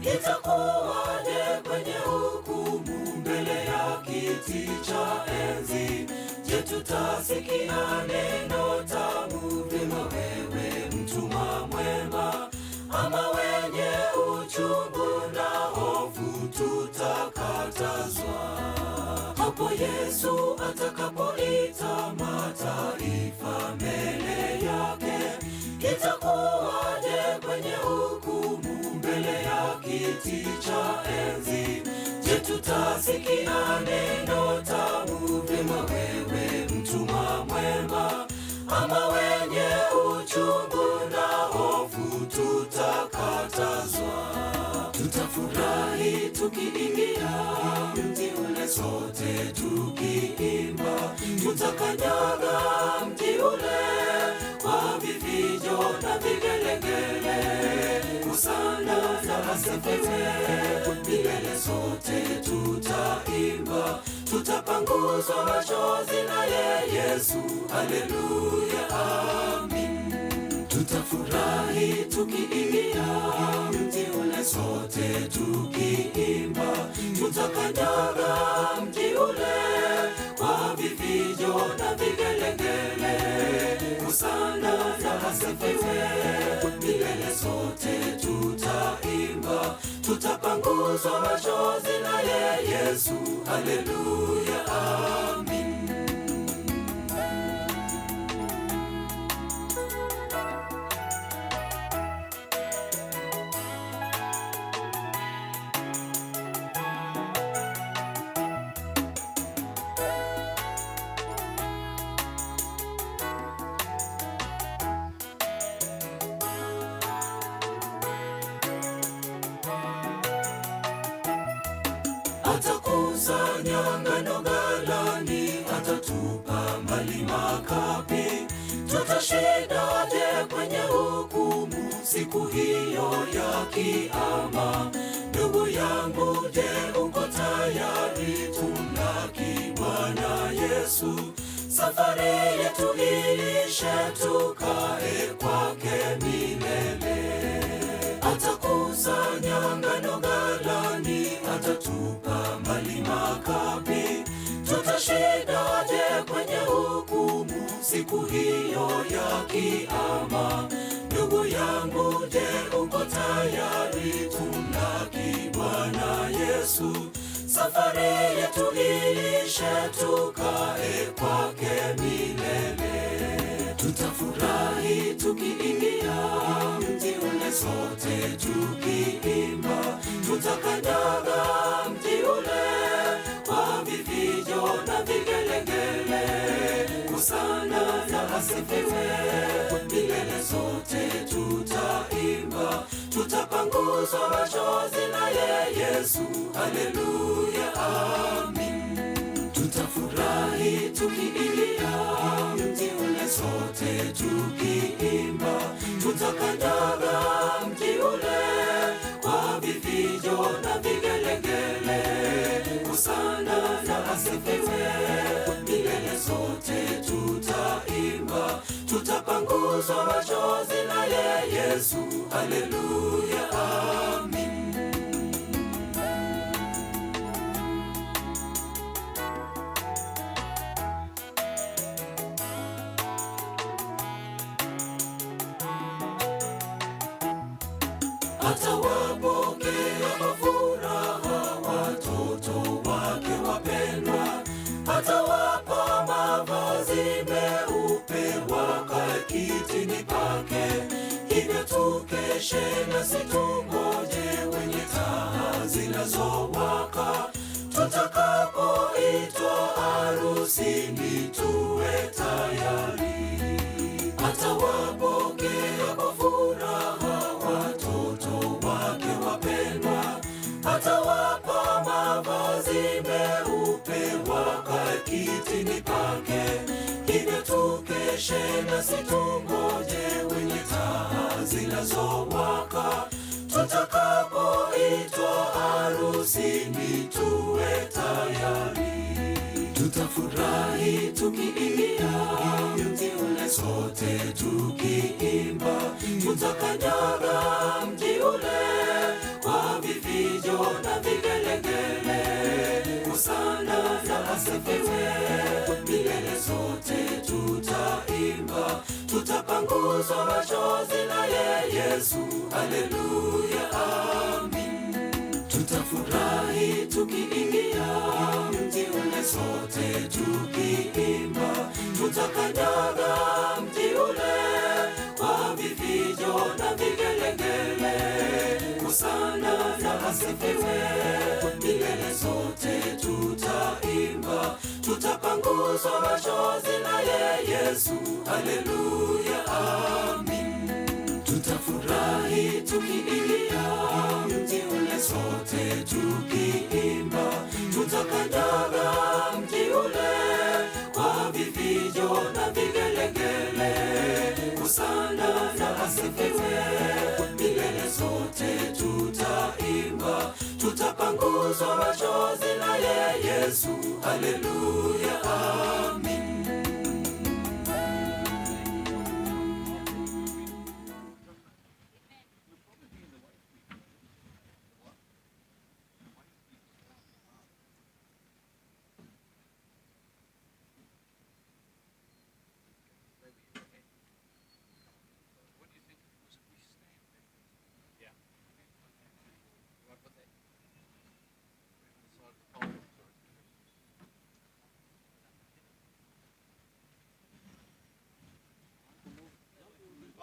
itakuwaje kwenye hukumu mbele ya kiti cha enzi? Je, tutasikia neno tamu vyema, wewe mtumwa mwema, ama wenye uchungu na hofu tutakatazwa? Hapo Yesu atakapoita mataifa mbele yake, itakuwaje kwenye hukumu mbele ya kiti cha enzi? Je, tutasikia neno tamu vyema, wewe mtumwa mwema, ama wenye uchungu na hofu tutakatazwa? Tutafurahi tukiingia mji ule sote tukiimba, tutakanyaga mji ule kwa vifijo na vigelegele. Hosana na asifiwe milele, sote tutaimba, tutapanguzwa machozi naye Yesu. Haleluya, amin. Tutafurahi tukiingia mji ule sote tukiimba, tutakanyaga mji ule kwa vifijo na vigelegele. Hosana na asifiwe milele, sote tutaimba, Tutapanguzwa machozi naye Yesu, haleluya, amin. Atakusanya ngano ghalani, atatupa mbali makapi. Tutashindaje kwenye hukumu siku hiyo ya kiama? Ndugu yangu, je, uko tayari tumlaki Bwana Yesu? Safari yetu iishe, tukae kwake milele. Atakusanya ngano ghalani, atatupa mbali makapi. Tutashindaje kwenye hukumu siku hiyo ya kiama? Ndugu yangu, je, uko tayari tumlaki Bwana Yesu? Safari yetu iishe, tukae kwake milele. Tutafurahi tukiingia mji ule, sote tukiimba. Tutakanyaga mji ule kwa vifijo na vigelegele. Hosana na asifiwe, milele sote tutaimba. Tutapanguzwa machozi naye Yesu, haleluya, amin. Tutafurahi tukiingia mji ule, sote tukiimba. Tutakanyaga mji ule kwa vifijo na vigelegele. Hosana na asifiwe, milele sote tutaimba. Tutapanguzwa machozi naye Yesu, haleluya, amin. Atawapokea kwa furaha watoto wake wapendwa, atawapa mavazi meupe wakae kitini pake. Hivyo tukeshe nasi tungoje wenye taa zinazowaka, tutakapoitwa harusini tuwe tayari. Atawapokea kwa furaha watoto wake wapendwa, atawapa mavazi meupe wakae kitini pake. Hivyo tukeshe nasi tungoje wenye taa zinazowaka, tutakapoitwa harusini tuwe tayari. Tutafurahi tukiingia mji ule, sote tukiimba. Tutakanyaga mji ule kwa vifijo na vigelegele. Hosana na asifiwe, milele sote tutaimba. Tutapanguzwa machozi naye Yesu, haleluya, amin. Tutafurahi tukiingia mji ule, sote tukiimba. Tutakanyaga mji ule kwa vifijo na vigelegele. Hosana na asifiwe, milele sote tutaimba. Tutapanguzwa machozi naye Yesu, haleluya, amin. Tutafurahi tukiingia mji ule, sote tukiimba. Tutakanyaga mji ule kwa vifijo na vigelegele. Hosana na asifiwe, milele sote tutaimba. Tutapanguzwa machozi naye Yesu, haleluya, amin.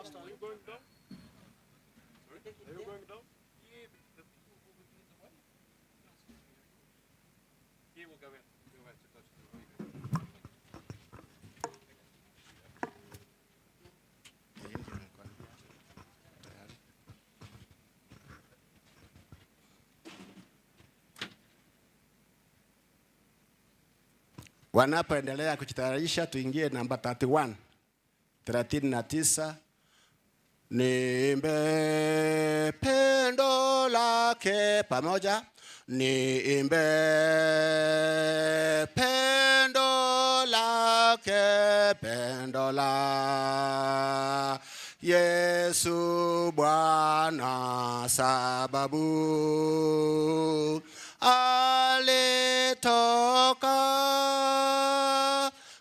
Pastor, are you going down? Sorry? Are you going down? He will go in. He'll have to touch the Wanapoendelea kujitayarisha, tuingie namba 31, 39. Niimbe pendo lake pamoja, niimbe pendo lake, pendo la Yesu Bwana, sababu alitoka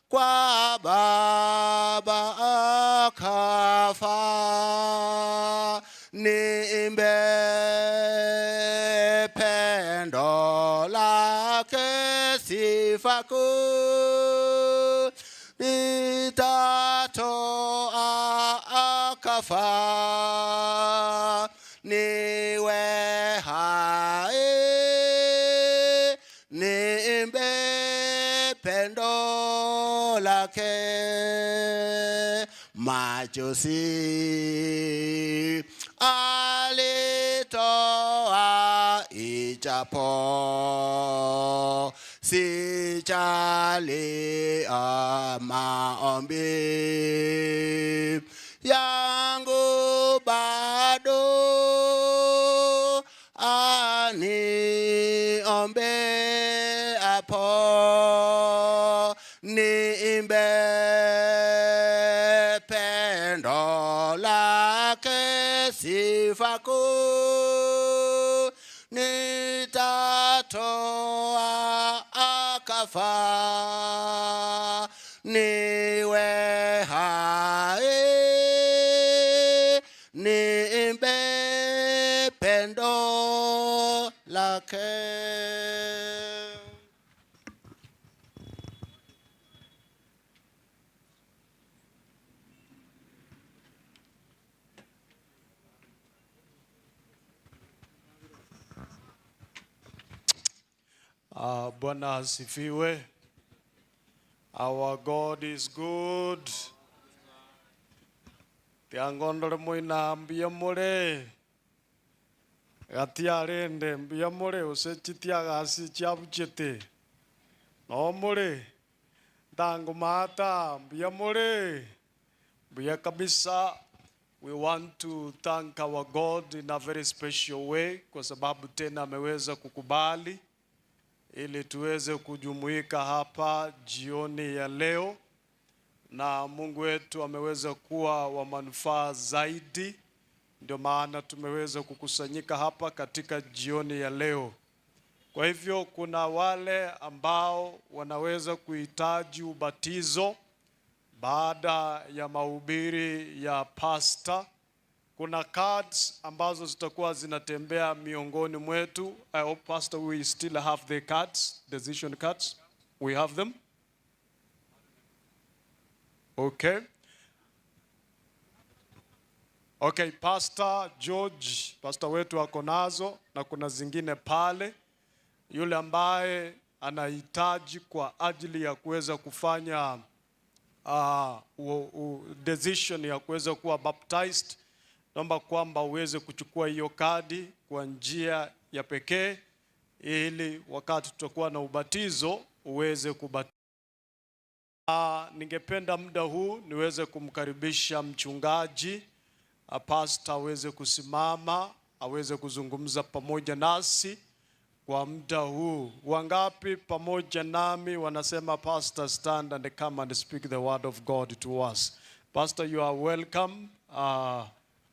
kwa Baba akafa. Niimbe pendo lake, sifa kuu nitatoa akafa, niwe hai, niimbe pendo lake, machozi alitoa ijapo sijali, maombi yangu bado aniombe hapo, niimbe pendo lake, sifa kuu nitatoa akafa, niwe hai, niimbe pendo lake. Bwana asifiwe. Our God is good. Tiangondore moina mbuya more. Gatiarende mbuya more ose chitiagasi chiabuchete. No more. Tangu mata mbuya more. Mbuya kabisa. We want to thank our God in a very special way kwa sababu tena ameweza kukubali ili tuweze kujumuika hapa jioni ya leo, na Mungu wetu ameweza kuwa wa manufaa zaidi, ndio maana tumeweza kukusanyika hapa katika jioni ya leo. Kwa hivyo kuna wale ambao wanaweza kuhitaji ubatizo baada ya mahubiri ya pastor. Kuna cards ambazo zitakuwa zinatembea miongoni mwetu. I hope, Pastor, we still have the cards, decision cards. We have them. Okay. Okay, Pastor George, pastor wetu ako nazo na kuna zingine pale. Yule ambaye anahitaji kwa ajili ya kuweza kufanya decision ya kuweza kuwa baptized, naomba kwamba uweze kuchukua hiyo kadi kwa njia ya pekee, ili wakati tutakuwa na ubatizo uweze kubatizwa. Ningependa muda huu niweze kumkaribisha mchungaji, pastor aweze kusimama aweze kuzungumza pamoja nasi kwa muda huu. Wangapi pamoja nami wanasema, "Pastor, stand and come and speak the word of God to us"? Pastor, you are welcome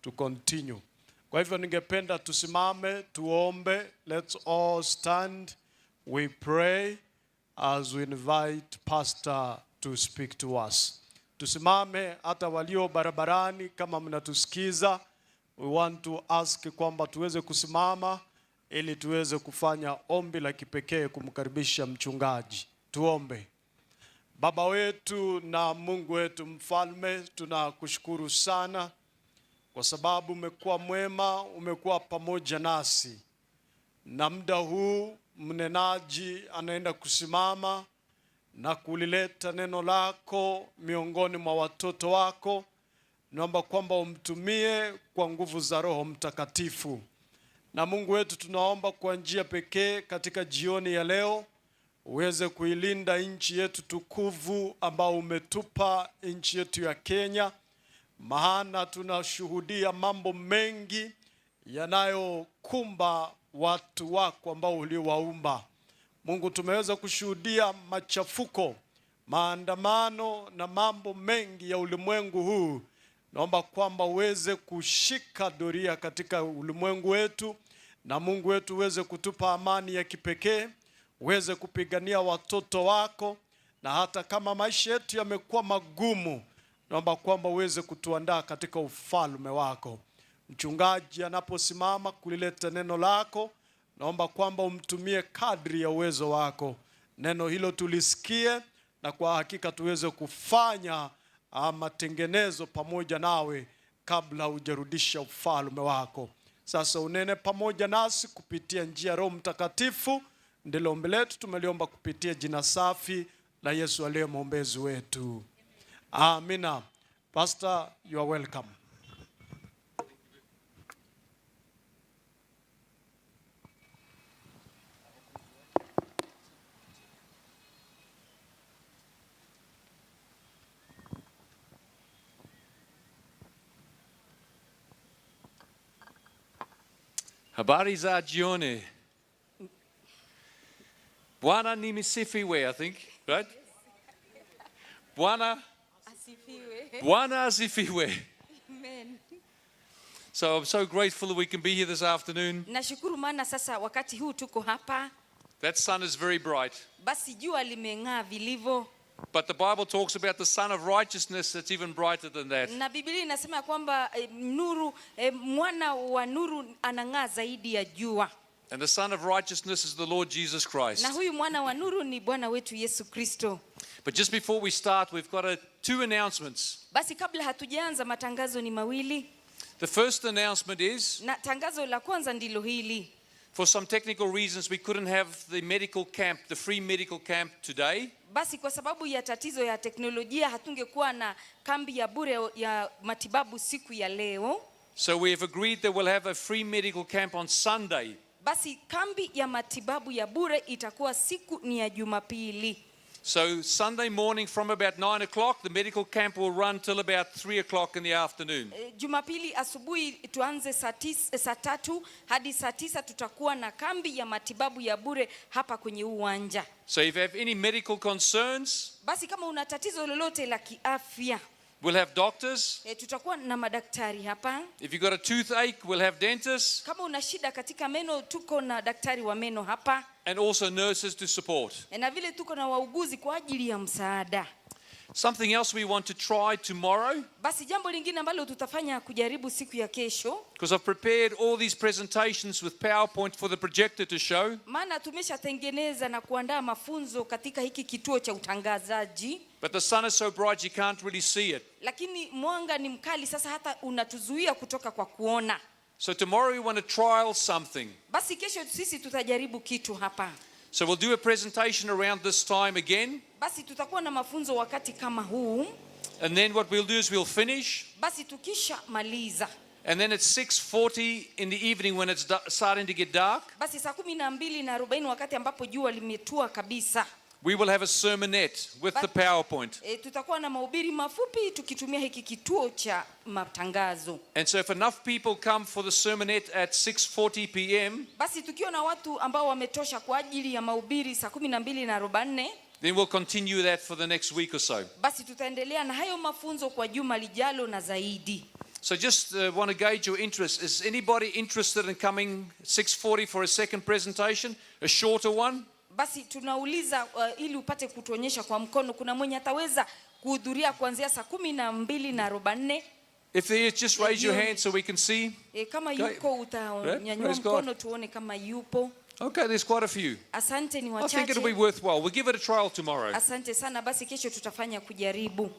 to continue. Kwa hivyo ningependa tusimame tuombe. Let's all stand. We pray as we invite pastor to speak to us. Tusimame hata walio barabarani kama mnatusikiza. We want to ask kwamba tuweze kusimama ili tuweze kufanya ombi la kipekee kumkaribisha mchungaji. Tuombe. Baba wetu na Mungu wetu mfalme, tunakushukuru sana. kwa sababu umekuwa mwema, umekuwa pamoja nasi. Na muda huu mnenaji anaenda kusimama na kulileta neno lako miongoni mwa watoto wako. Naomba kwamba umtumie kwa nguvu za Roho Mtakatifu. Na Mungu wetu, tunaomba kwa njia pekee katika jioni ya leo uweze kuilinda nchi yetu tukufu ambao umetupa nchi yetu ya Kenya, maana tunashuhudia mambo mengi yanayokumba watu wako ambao uliowaumba. Mungu, tumeweza kushuhudia machafuko, maandamano na mambo mengi ya ulimwengu huu. Naomba kwamba uweze kushika doria katika ulimwengu wetu, na Mungu wetu uweze kutupa amani ya kipekee, uweze kupigania watoto wako, na hata kama maisha yetu yamekuwa magumu, naomba kwamba uweze kutuandaa katika ufalme wako. Mchungaji anaposimama kulileta neno lako, naomba kwamba umtumie kadri ya uwezo wako. Neno hilo tulisikie na kwa hakika tuweze kufanya matengenezo pamoja nawe kabla hujarudisha ufalme wako. Sasa unene pamoja nasi kupitia njia ya Roho Mtakatifu. Ndilo ombi letu tumeliomba kupitia jina safi la Yesu aliye mwombezi wetu. Amina. Pastor, you are welcome. Habari za jioni. Bwana ni msifiwe, I think, right? Bwana Asifiwe. Bwana asifiwe. Amen. So I'm so grateful that we can be here this afternoon. Nashukuru maana sasa wakati huu tuko hapa, That sun is very bright. Basi jua limeng'aa vilivyo. But the Bible talks about the sun of righteousness that's even brighter than that. Na Biblia inasema kwamba nuru, mwana wa nuru anang'aa zaidi ya jua. And the Son of Righteousness is the Lord Jesus Christ. Na huyu mwana wa nuru ni Bwana wetu Yesu Kristo. But just before we start, we've got two announcements. Basi kabla hatujaanza, matangazo ni mawili. The first announcement is, na tangazo la kwanza ndilo hili. For some technical reasons, we couldn't have the medical camp, the free medical camp today. Basi kwa sababu ya tatizo ya teknolojia hatungekuwa na kambi ya bure ya matibabu siku ya leo. So we have agreed that we'll have a free medical camp on Sunday. Basi kambi ya matibabu ya bure itakuwa siku ni ya Jumapili. So Sunday morning from about 9 o'clock, the medical camp will run till about 3 o'clock in the afternoon. Jumapili asubuhi tuanze saa 3 hadi saa 9 tutakuwa na kambi ya matibabu ya bure hapa kwenye uwanja. So if you have any medical concerns, basi kama una tatizo lolote la kiafya, we'll have doctors. Tutakuwa na madaktari hapa. If you've got a toothache, we'll have dentists. Kama una shida katika meno, tuko na daktari wa meno hapa. And also nurses to support. Na vile tuko na wauguzi kwa ajili ya msaada. Something else we want to try tomorrow. Basi jambo lingine ambalo tutafanya kujaribu siku ya kesho. Because I've prepared all these presentations with PowerPoint for the projector to show. Maana tumeshatengeneza na kuandaa mafunzo katika hiki kituo cha utangazaji. But the sun is so bright you can't really see it. Lakini mwanga ni mkali sasa hata unatuzuia kutoka kwa kuona. So tomorrow we want to trial something. Basi kesho sisi tutajaribu kitu hapa. So we'll do a presentation around this time again. Basi tutakuwa na mafunzo wakati kama huu. And then what we'll do is we'll finish. Basi tukishamaliza. And then at 6:40 in the evening when it's starting to get dark. Basi saa 12:40 wakati ambapo jua limetua kabisa. We will have a sermonette with the PowerPoint. Tutakuwa na mahubiri mafupi tukitumia hiki kituo cha matangazo. And so if enough people come for the sermonette at 6:40 p.m., basi tukiwa na watu ambao wametosha kwa ajili ya mahubiri saa 12:40, then we'll continue that for the next week or so. Basi tutaendelea na hayo mafunzo kwa juma lijalo na zaidi. So just want to gauge your interest. Is anybody interested in coming 6:40 for a second presentation, a shorter one? Basi tunauliza ili upate kutuonyesha kwa mkono, kuna mwenye ataweza kuhudhuria kuanzia saa 12:40? If there is, just raise your hand so we can see. Kama Okay. yuko utanyanyua Praise God. mkono tuone kama yupo. Okay, there's quite a few. Asante, ni I think it'll be wachache. worthwhile. We'll give it a trial tomorrow. Asante sana, basi kesho tutafanya kujaribu.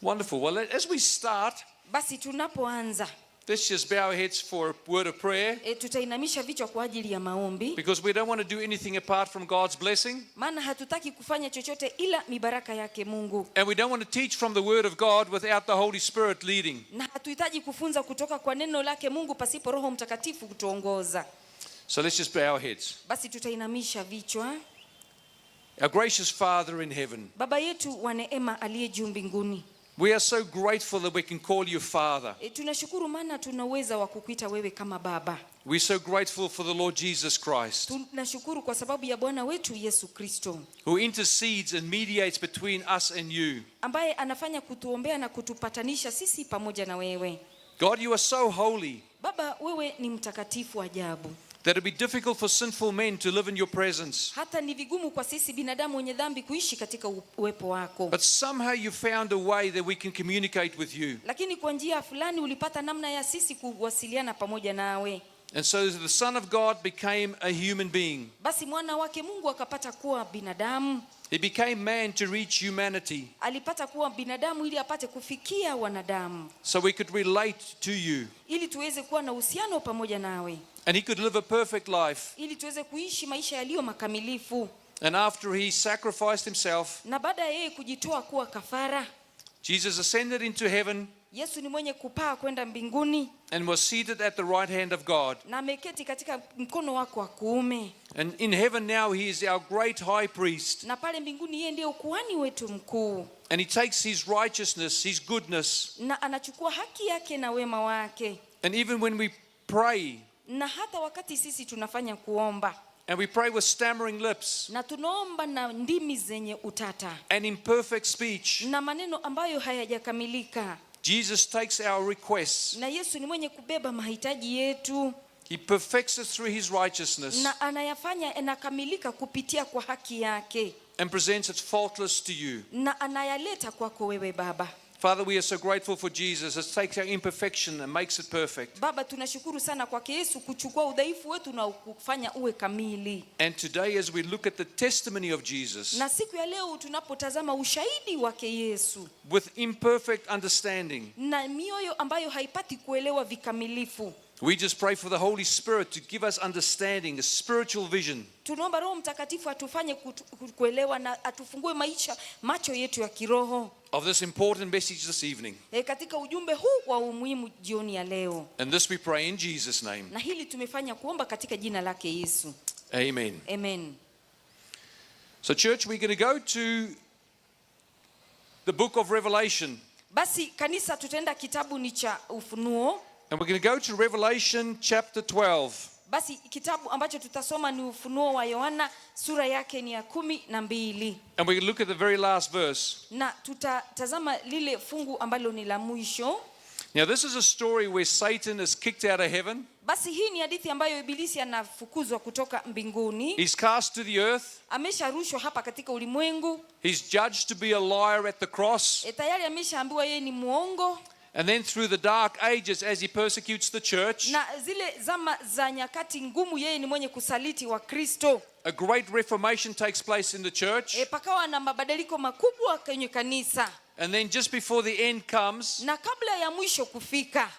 Wonderful. Well, as we start, basi tunapoanza, Let's just bow our heads for a word of prayer Tutainamisha vichwa kwa ajili ya maombi, because we don't want to do anything apart from God's blessing. Maana hatutaki kufanya chochote ila mibaraka yake Mungu, And we don't want to teach from the Word of God without the Holy Spirit leading. Na hatuhitaji kufunza kutoka kwa neno lake Mungu pasipo Roho Mtakatifu kutuongoza. So let's just bow our heads. Basi tutainamisha vichwa. Our gracious Father in heaven, Baba yetu wa neema aliye juu mbinguni, we are so grateful that we can call you Father. Tunashukuru maana tuna uweza wa kukuita wewe kama Baba. We're so grateful for the Lord Jesus Christ, Tunashukuru kwa sababu ya Bwana wetu Yesu Kristo, who intercedes and mediates between us and you. Ambaye anafanya kutuombea na kutupatanisha sisi pamoja na wewe. God, you are so holy Baba, wewe ni mtakatifu ajabu, that it'd be difficult for sinful men to live in your presence. Hata ni vigumu kwa sisi binadamu wenye dhambi kuishi katika uwepo wako. But somehow you found a way that we can communicate with you. Lakini kwa njia fulani ulipata namna ya sisi kuwasiliana pamoja nawe. And so the Son of God became a human being. Basi mwana wake Mungu akapata kuwa binadamu. He became man to reach humanity Alipata kuwa binadamu ili apate kufikia wanadamu, so we could relate to you. Ili tuweze kuwa na uhusiano pamoja nawe, And he could live a perfect life. Ili tuweze kuishi maisha yaliyo makamilifu. And after he sacrificed himself, Na baada ya yeye kujitoa kuwa kafara, Jesus ascended into heaven Yesu ni mwenye kupaa kwenda mbinguni and was seated at the right hand of God. Na ameketi katika mkono wako wa kuume. And in heaven now he is our great high priest. Na pale mbinguni yeye ndiye ukuhani wetu mkuu. And he takes his righteousness, his goodness. Na anachukua haki yake na wema wake. And even when we pray, Na hata wakati sisi tunafanya kuomba, and we pray with stammering lips na tunaomba na ndimi zenye utata and imperfect speech, na maneno ambayo hayajakamilika, Jesus takes our requests. Na Yesu ni mwenye kubeba mahitaji yetu. He perfects us through his righteousness Na anayafanya yanakamilika kupitia kwa haki yake, and presents it faultless to you. Na anayaleta kwako wewe Baba. Father, we are so grateful for Jesus that takes our imperfection and makes it perfect. Baba, tunashukuru sana kwake Yesu kuchukua udhaifu wetu na kufanya uwe kamili. And today, as we look at the testimony of Jesus Na siku ya leo tunapotazama ushahidi wake Yesu with imperfect understanding, na mioyo ambayo haipati kuelewa vikamilifu, we just pray for the Holy Spirit to give us understanding, a spiritual vision. Tunaomba Roho Mtakatifu atufanye kuelewa na atufungue maisha macho yetu ya kiroho of this important message this evening. Katika ujumbe huu wa umuhimu jioni ya leo. And this we pray in Jesus' name. Na hili tumefanya kuomba katika jina lake Yesu. Amen. Amen. So church, we're going to go to the book of Revelation. Basi kanisa, tutaenda kitabu ni cha Ufunuo. And we're going to go to Revelation chapter 12. Basi kitabu ambacho tutasoma ni Ufunuo wa Yohana, sura yake ni ya 12. And we're going to look at the very last verse. Na tutatazama lile fungu ambalo ni la mwisho. Now this is a story where Satan is kicked out of heaven. Basi hii ni hadithi ambayo ibilisi anafukuzwa kutoka mbinguni. He's cast to the earth. Amesharushwa hapa katika ulimwengu. He's judged to be a liar at the cross. Tayari ameshaambiwa yeye ni muongo. And then through the dark ages, as he persecutes the church, Na zile zama za nyakati ngumu yeye ni mwenye kusaliti wa Kristo. a great reformation takes place in the church. Pakawa na mabadiliko makubwa kwenye kanisa. And then just before the end comes, Na kabla ya mwisho kufika,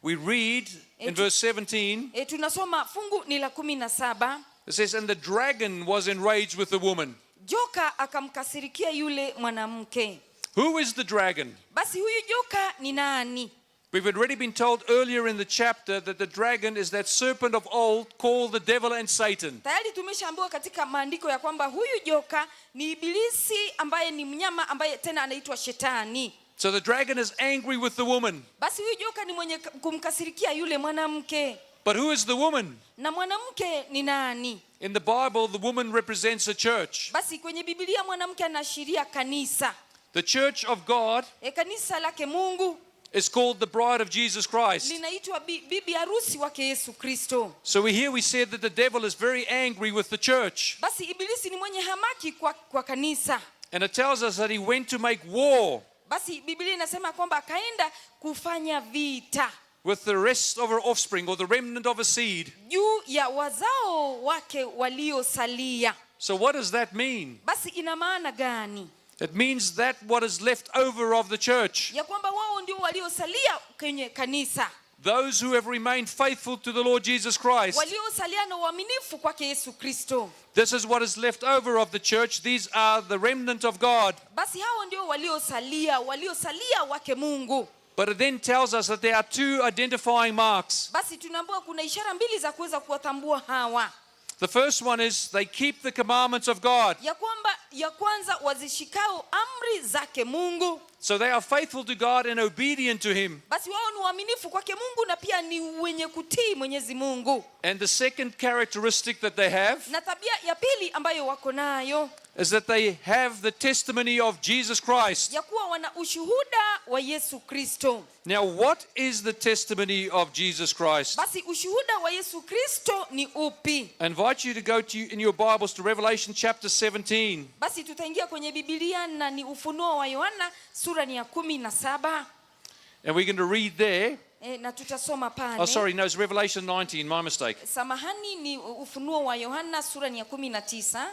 we read in verse 17, tunasoma fungu ni la 17. It says, "And the dragon was enraged with the woman." Joka akamkasirikia yule mwanamke. Who is the dragon? Basi huyu joka ni nani? We've already been told earlier in the chapter that the dragon is that serpent of old called the devil and Satan. Tayari tumeshaambiwa katika maandiko ya kwamba huyu joka ni ibilisi ambaye ni mnyama ambaye tena anaitwa shetani. So the dragon is angry with the woman. Basi huyu joka ni mwenye kumkasirikia yule mwanamke. But who is the woman? Na mwanamke ni nani? In the Bible, the woman represents the church. Basi kwenye Biblia mwanamke anaashiria kanisa. The church of God Kanisa lake Mungu is called the bride of Jesus Christ. linaitwa bibi harusi wake Yesu Kristo. So we hear we said that the devil is very angry with the church. Basi ibilisi ni mwenye hamaki kwa kanisa. And it tells us that he went to make war Basi Biblia inasema kwamba akaenda kufanya vita with the rest of her offspring, or the remnant of her seed. Juu ya wazao wake waliosalia. So what does that mean? Basi ina maana gani? It means that what is left over of the church. Ya kwamba wao ndio waliosalia kwenye kanisa. Those who have remained faithful to the Lord Jesus Christ. Waliosalia na uaminifu kwake Yesu Kristo. This is what is left over of the church. These are the remnant of God. Basi hao ndio waliosalia, waliosalia wake Mungu. But it then tells us that there are two identifying marks. Basi tunaambiwa kuna ishara mbili za kuweza kuwatambua hawa. The first one is they keep the commandments of God. Ya kwamba ya kwanza, wazishikao amri zake Mungu. So they are faithful to God and obedient to Him. Basi wao ni waaminifu kwake Mungu na pia ni wenye kutii Mwenyezi Mungu. And the second characteristic that they have Na tabia ya pili ambayo wako nayo, is that they have the testimony of Jesus Christ. ya kuwa wana ushuhuda wa Yesu Kristo. Now, what is the testimony of Jesus Christ? Basi ushuhuda wa Yesu Kristo ni upi? I invite you to go to in your Bibles to Revelation chapter 17. Basi tutaingia kwenye Biblia na ni Ufunuo wa Yohana sura ni ya 17. And we're going to read there. Na tutasoma pale. Oh, sorry, no, it's Revelation 19, my mistake. Samahani, ni Ufunuo wa Yohana sura ni ya 19.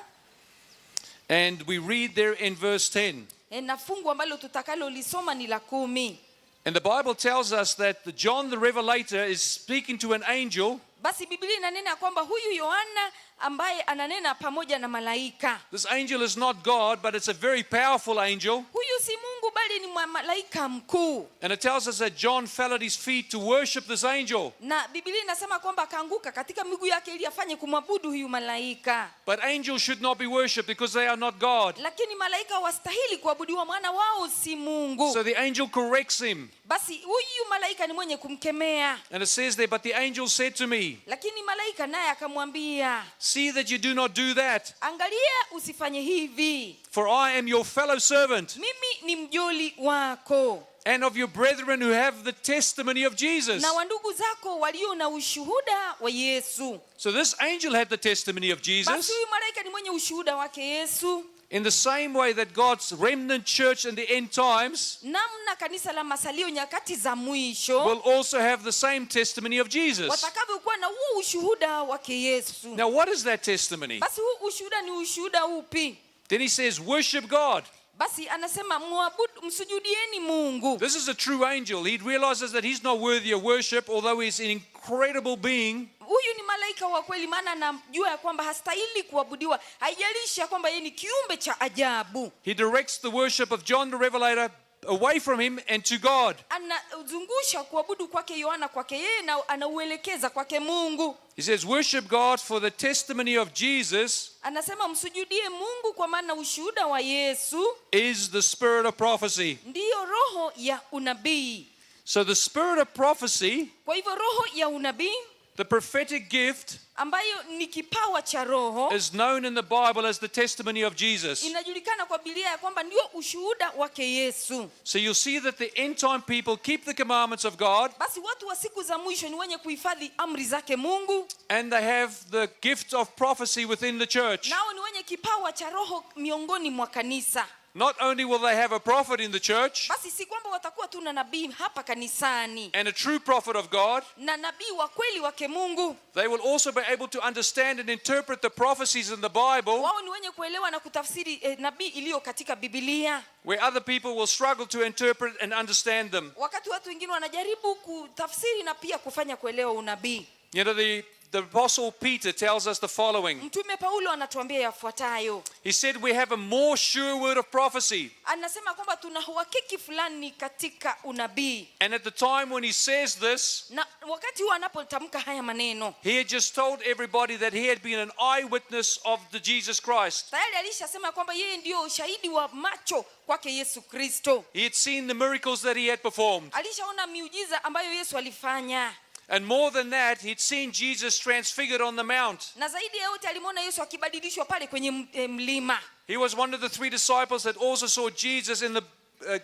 And we read there in verse 10. Na fungu ambalo tutakalolisoma ni la 10. And the Bible tells us that the John the Revelator is speaking to an angel. Basi Biblia inanena kwamba huyu Yohana ambaye ananena pamoja na malaika. This angel is not God, but it's a very powerful angel. Huyu si Mungu bali ni malaika mkuu. And it tells us that John fell at his feet to worship this angel. Na Biblia inasema kwamba akaanguka katika miguu yake ili afanye kumwabudu huyu malaika. But angels should not be worshipped because they are not God. Lakini malaika wastahili kuabudiwa maana wao si Mungu. So the angel corrects him. Basi huyu malaika ni mwenye kumkemea. And it says there, but the angel said to me, Lakini malaika naye akamwambia, see that you do not do that, angalia usifanye hivi. for I am your fellow servant Mimi ni mjoli wako and of your brethren who have the testimony of Jesus. na wandugu zako walio na ushuhuda wa Yesu. So this angel had the testimony of Jesus. Basi huyu malaika ni mwenye ushuhuda wake Yesu. In the same way that God's remnant church in the end times Namna kanisa la masalio nyakati za mwisho will also have the same testimony of Jesus. watakavyokuwa na huo ushuhuda wake Yesu. Now, what is that testimony? Basi huu ushuhuda ni ushuhuda upi? Then he says, worship God. Basi anasema muabudu, msujudieni Mungu. This is a true angel. He realizes that he's not worthy of worship, although he's an incredible being. Huyu ni malaika wa kweli, maana anajua ya kwamba hastahili kuabudiwa, haijalishi ya kwamba yeye ni kiumbe cha ajabu. He directs the worship of John the Revelator away from him and to God. Anazungusha kuabudu kwake Yohana kwake yeye na anauelekeza kwake Mungu. He says, worship God for the testimony of Jesus Anasema msujudie Mungu kwa maana ushuhuda wa Yesu is the spirit of prophecy. ndiyo roho ya unabii. So the spirit of prophecy, Kwa hivyo roho ya unabii the prophetic gift, ambayo ni kipawa cha roho is known in the Bible as the testimony of Jesus. inajulikana kwa Biblia ya kwamba ndio ushuhuda wake Yesu. So you'll see that the end time people keep the commandments of God, Basi watu wa siku za mwisho ni wenye kuhifadhi amri zake Mungu, and they have the gift of prophecy within the church. nao ni wenye kipawa cha roho miongoni mwa kanisa. Not only will they have a prophet in the church Basi si kwamba watakuwa tu na nabii hapa kanisani and a true prophet of God, na nabii wa kweli wake Mungu, they will also be able to understand and interpret the prophecies in the Bible, wao ni wenye kuelewa na kutafsiri nabii iliyo katika Biblia, where other people will struggle to interpret and understand them. wakati watu wengine wanajaribu kutafsiri na pia kufanya kuelewa unabii. You know, the Apostle Peter tells us the following. Mtume Paulo anatuambia yafuatayo. He said we have a more sure word of prophecy. Anasema kwamba tuna uhakiki fulani katika unabii. And at the time when he says this, Na wakati huo anapotamka haya maneno, he had just told everybody that he had been an eyewitness of the Jesus Christ. tayari alishasema kwamba yeye ndio shahidi wa macho kwake Yesu Kristo. He had seen the miracles that he had performed. Alishaona miujiza ambayo Yesu alifanya. And more than that, he'd seen Jesus transfigured on the mount. Na zaidi ya yote alimwona Yesu akibadilishwa pale kwenye mlima. He was one of the three disciples that also saw Jesus in the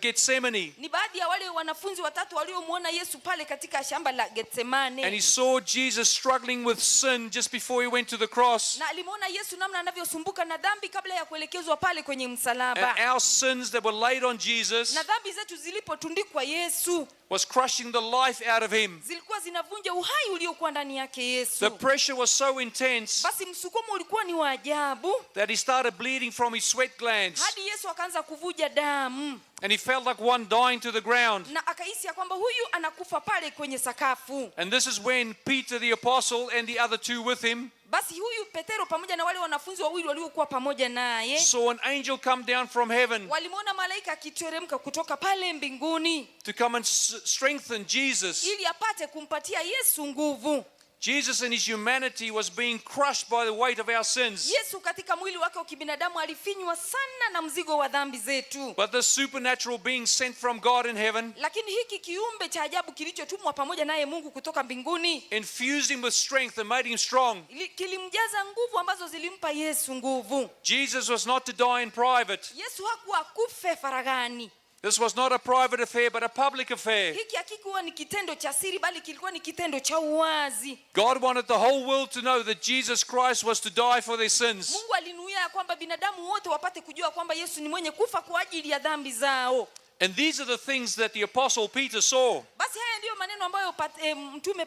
Gethsemane. Ni baadhi ya wale wanafunzi watatu waliomwona Yesu pale katika shamba la Gethsemane. And he saw Jesus struggling with sin just before he went to the cross. Na alimwona Yesu namna anavyosumbuka na dhambi kabla ya kuelekezwa pale kwenye msalaba. And our sins that were laid on Jesus Na dhambi zetu zilipotundikwa Yesu was crushing the life out of him. Zilikuwa zinavunja uhai uliokuwa ndani yake The Yesu. pressure was so intense Basi msukumo ulikuwa ni wa ajabu that he started bleeding from his sweat glands, hadi Yesu akaanza kuvuja damu and he felt like one dying to the ground. na akahisi ya kwamba huyu anakufa pale kwenye sakafu. And this is when Peter the apostle and the other two with him Basi huyu Petero pamoja na wale wanafunzi wawili waliokuwa pamoja naye saw an angel come down from heaven walimwona malaika akiteremka kutoka pale mbinguni to come and strengthen Jesus. ili apate kumpatia Yesu nguvu. Jesus in his humanity was being crushed by the weight of our sins. Yesu katika mwili wake wa kibinadamu alifinywa sana na mzigo wa dhambi zetu, But the supernatural being sent from God in heaven lakini hiki kiumbe cha ajabu kilichotumwa pamoja naye Mungu kutoka mbinguni infused him with strength and made him strong. Kilimjaza nguvu ambazo zilimpa Yesu nguvu. Jesus was not to die in private. Yesu hakuwa akufe faraghani. This was not a private affair, but a public affair. Hiki hakikuwa ni kitendo cha siri, bali kilikuwa ni kitendo cha uwazi. God wanted the whole world to know that Jesus Christ was to die for their sins. Mungu alinuia ya kwamba binadamu wote wapate kujua kwamba Yesu ni mwenye kufa kwa ajili ya dhambi zao. And these are the things that the apostle Peter saw. Basi haya ndiyo maneno ambayo mtume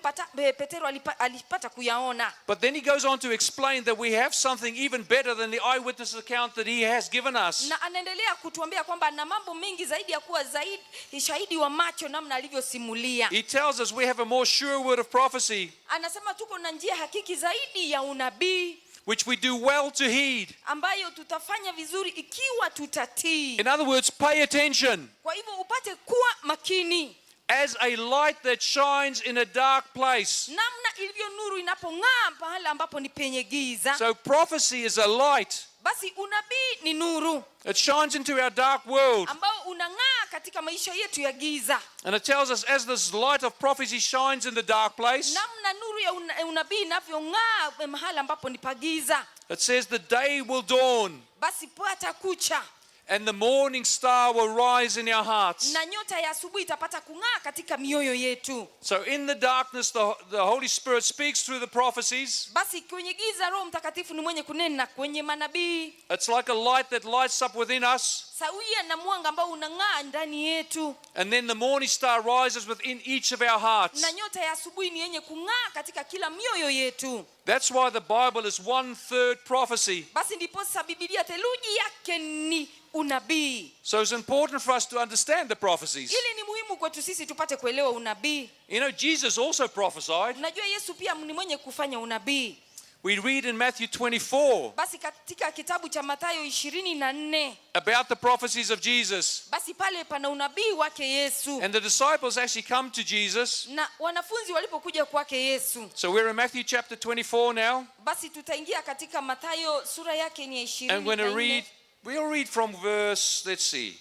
Petero alipata kuyaona. But then he goes on to explain that we have something even better than the eyewitness account that he has given us. Na anaendelea kutuambia kwamba ana mambo mengi zaidi ya kuwa zaidi shahidi wa macho namna alivyosimulia. He tells us we have a more sure word of prophecy, Anasema tuko na njia hakiki zaidi ya unabii which we do well to heed. ambayo tutafanya vizuri ikiwa tutatii. In other words, pay attention. Kwa hivyo upate kuwa makini. As a light that shines in a dark place. Namna ilivyo nuru inapong'aa pahala ambapo ni penye giza. So prophecy is a light. Basi unabii ni nuru It shines into our dark world. ambao unang'aa katika maisha yetu ya giza. And it tells us as this light of prophecy shines in the dark place, Namna nuru ya unabii inavyong'aa mahala ambapo ni pagiza. it says the day will dawn Basi pata kucha and the morning star will rise in our hearts. na nyota ya asubuhi itapata kung'aa katika mioyo yetu. So in the darkness, the Holy Spirit speaks through the prophecies. Basi kwenye giza Roho Mtakatifu ni mwenye kunena kwenye manabii. It's like a light that lights up within us. Sawia na mwanga ambao unang'aa ndani yetu. And then the morning star rises within each of our hearts. Na nyota ya asubuhi ni yenye kung'aa katika kila mioyo yetu. That's why the Bible is 1/3 prophecy. Basi ndiposa Biblia theluji yake ni unabii. So it's important for us to understand the prophecies. Ili ni muhimu kwetu sisi tupate kuelewa unabii. You know, Jesus also prophesied. Unajua Yesu pia ni mwenye kufanya unabii. We read in Matthew 24 Basi katika kitabu cha Mathayo 24, about the prophecies of Jesus. basi pale pana unabii wake Yesu. And the disciples actually come to Jesus. Na wanafunzi walipokuja kwake Yesu. So we're in Matthew chapter 24 now. Basi tutaingia katika Mathayo sura yake ni ya And we're going to 24. read, we'll read from verse, let's see.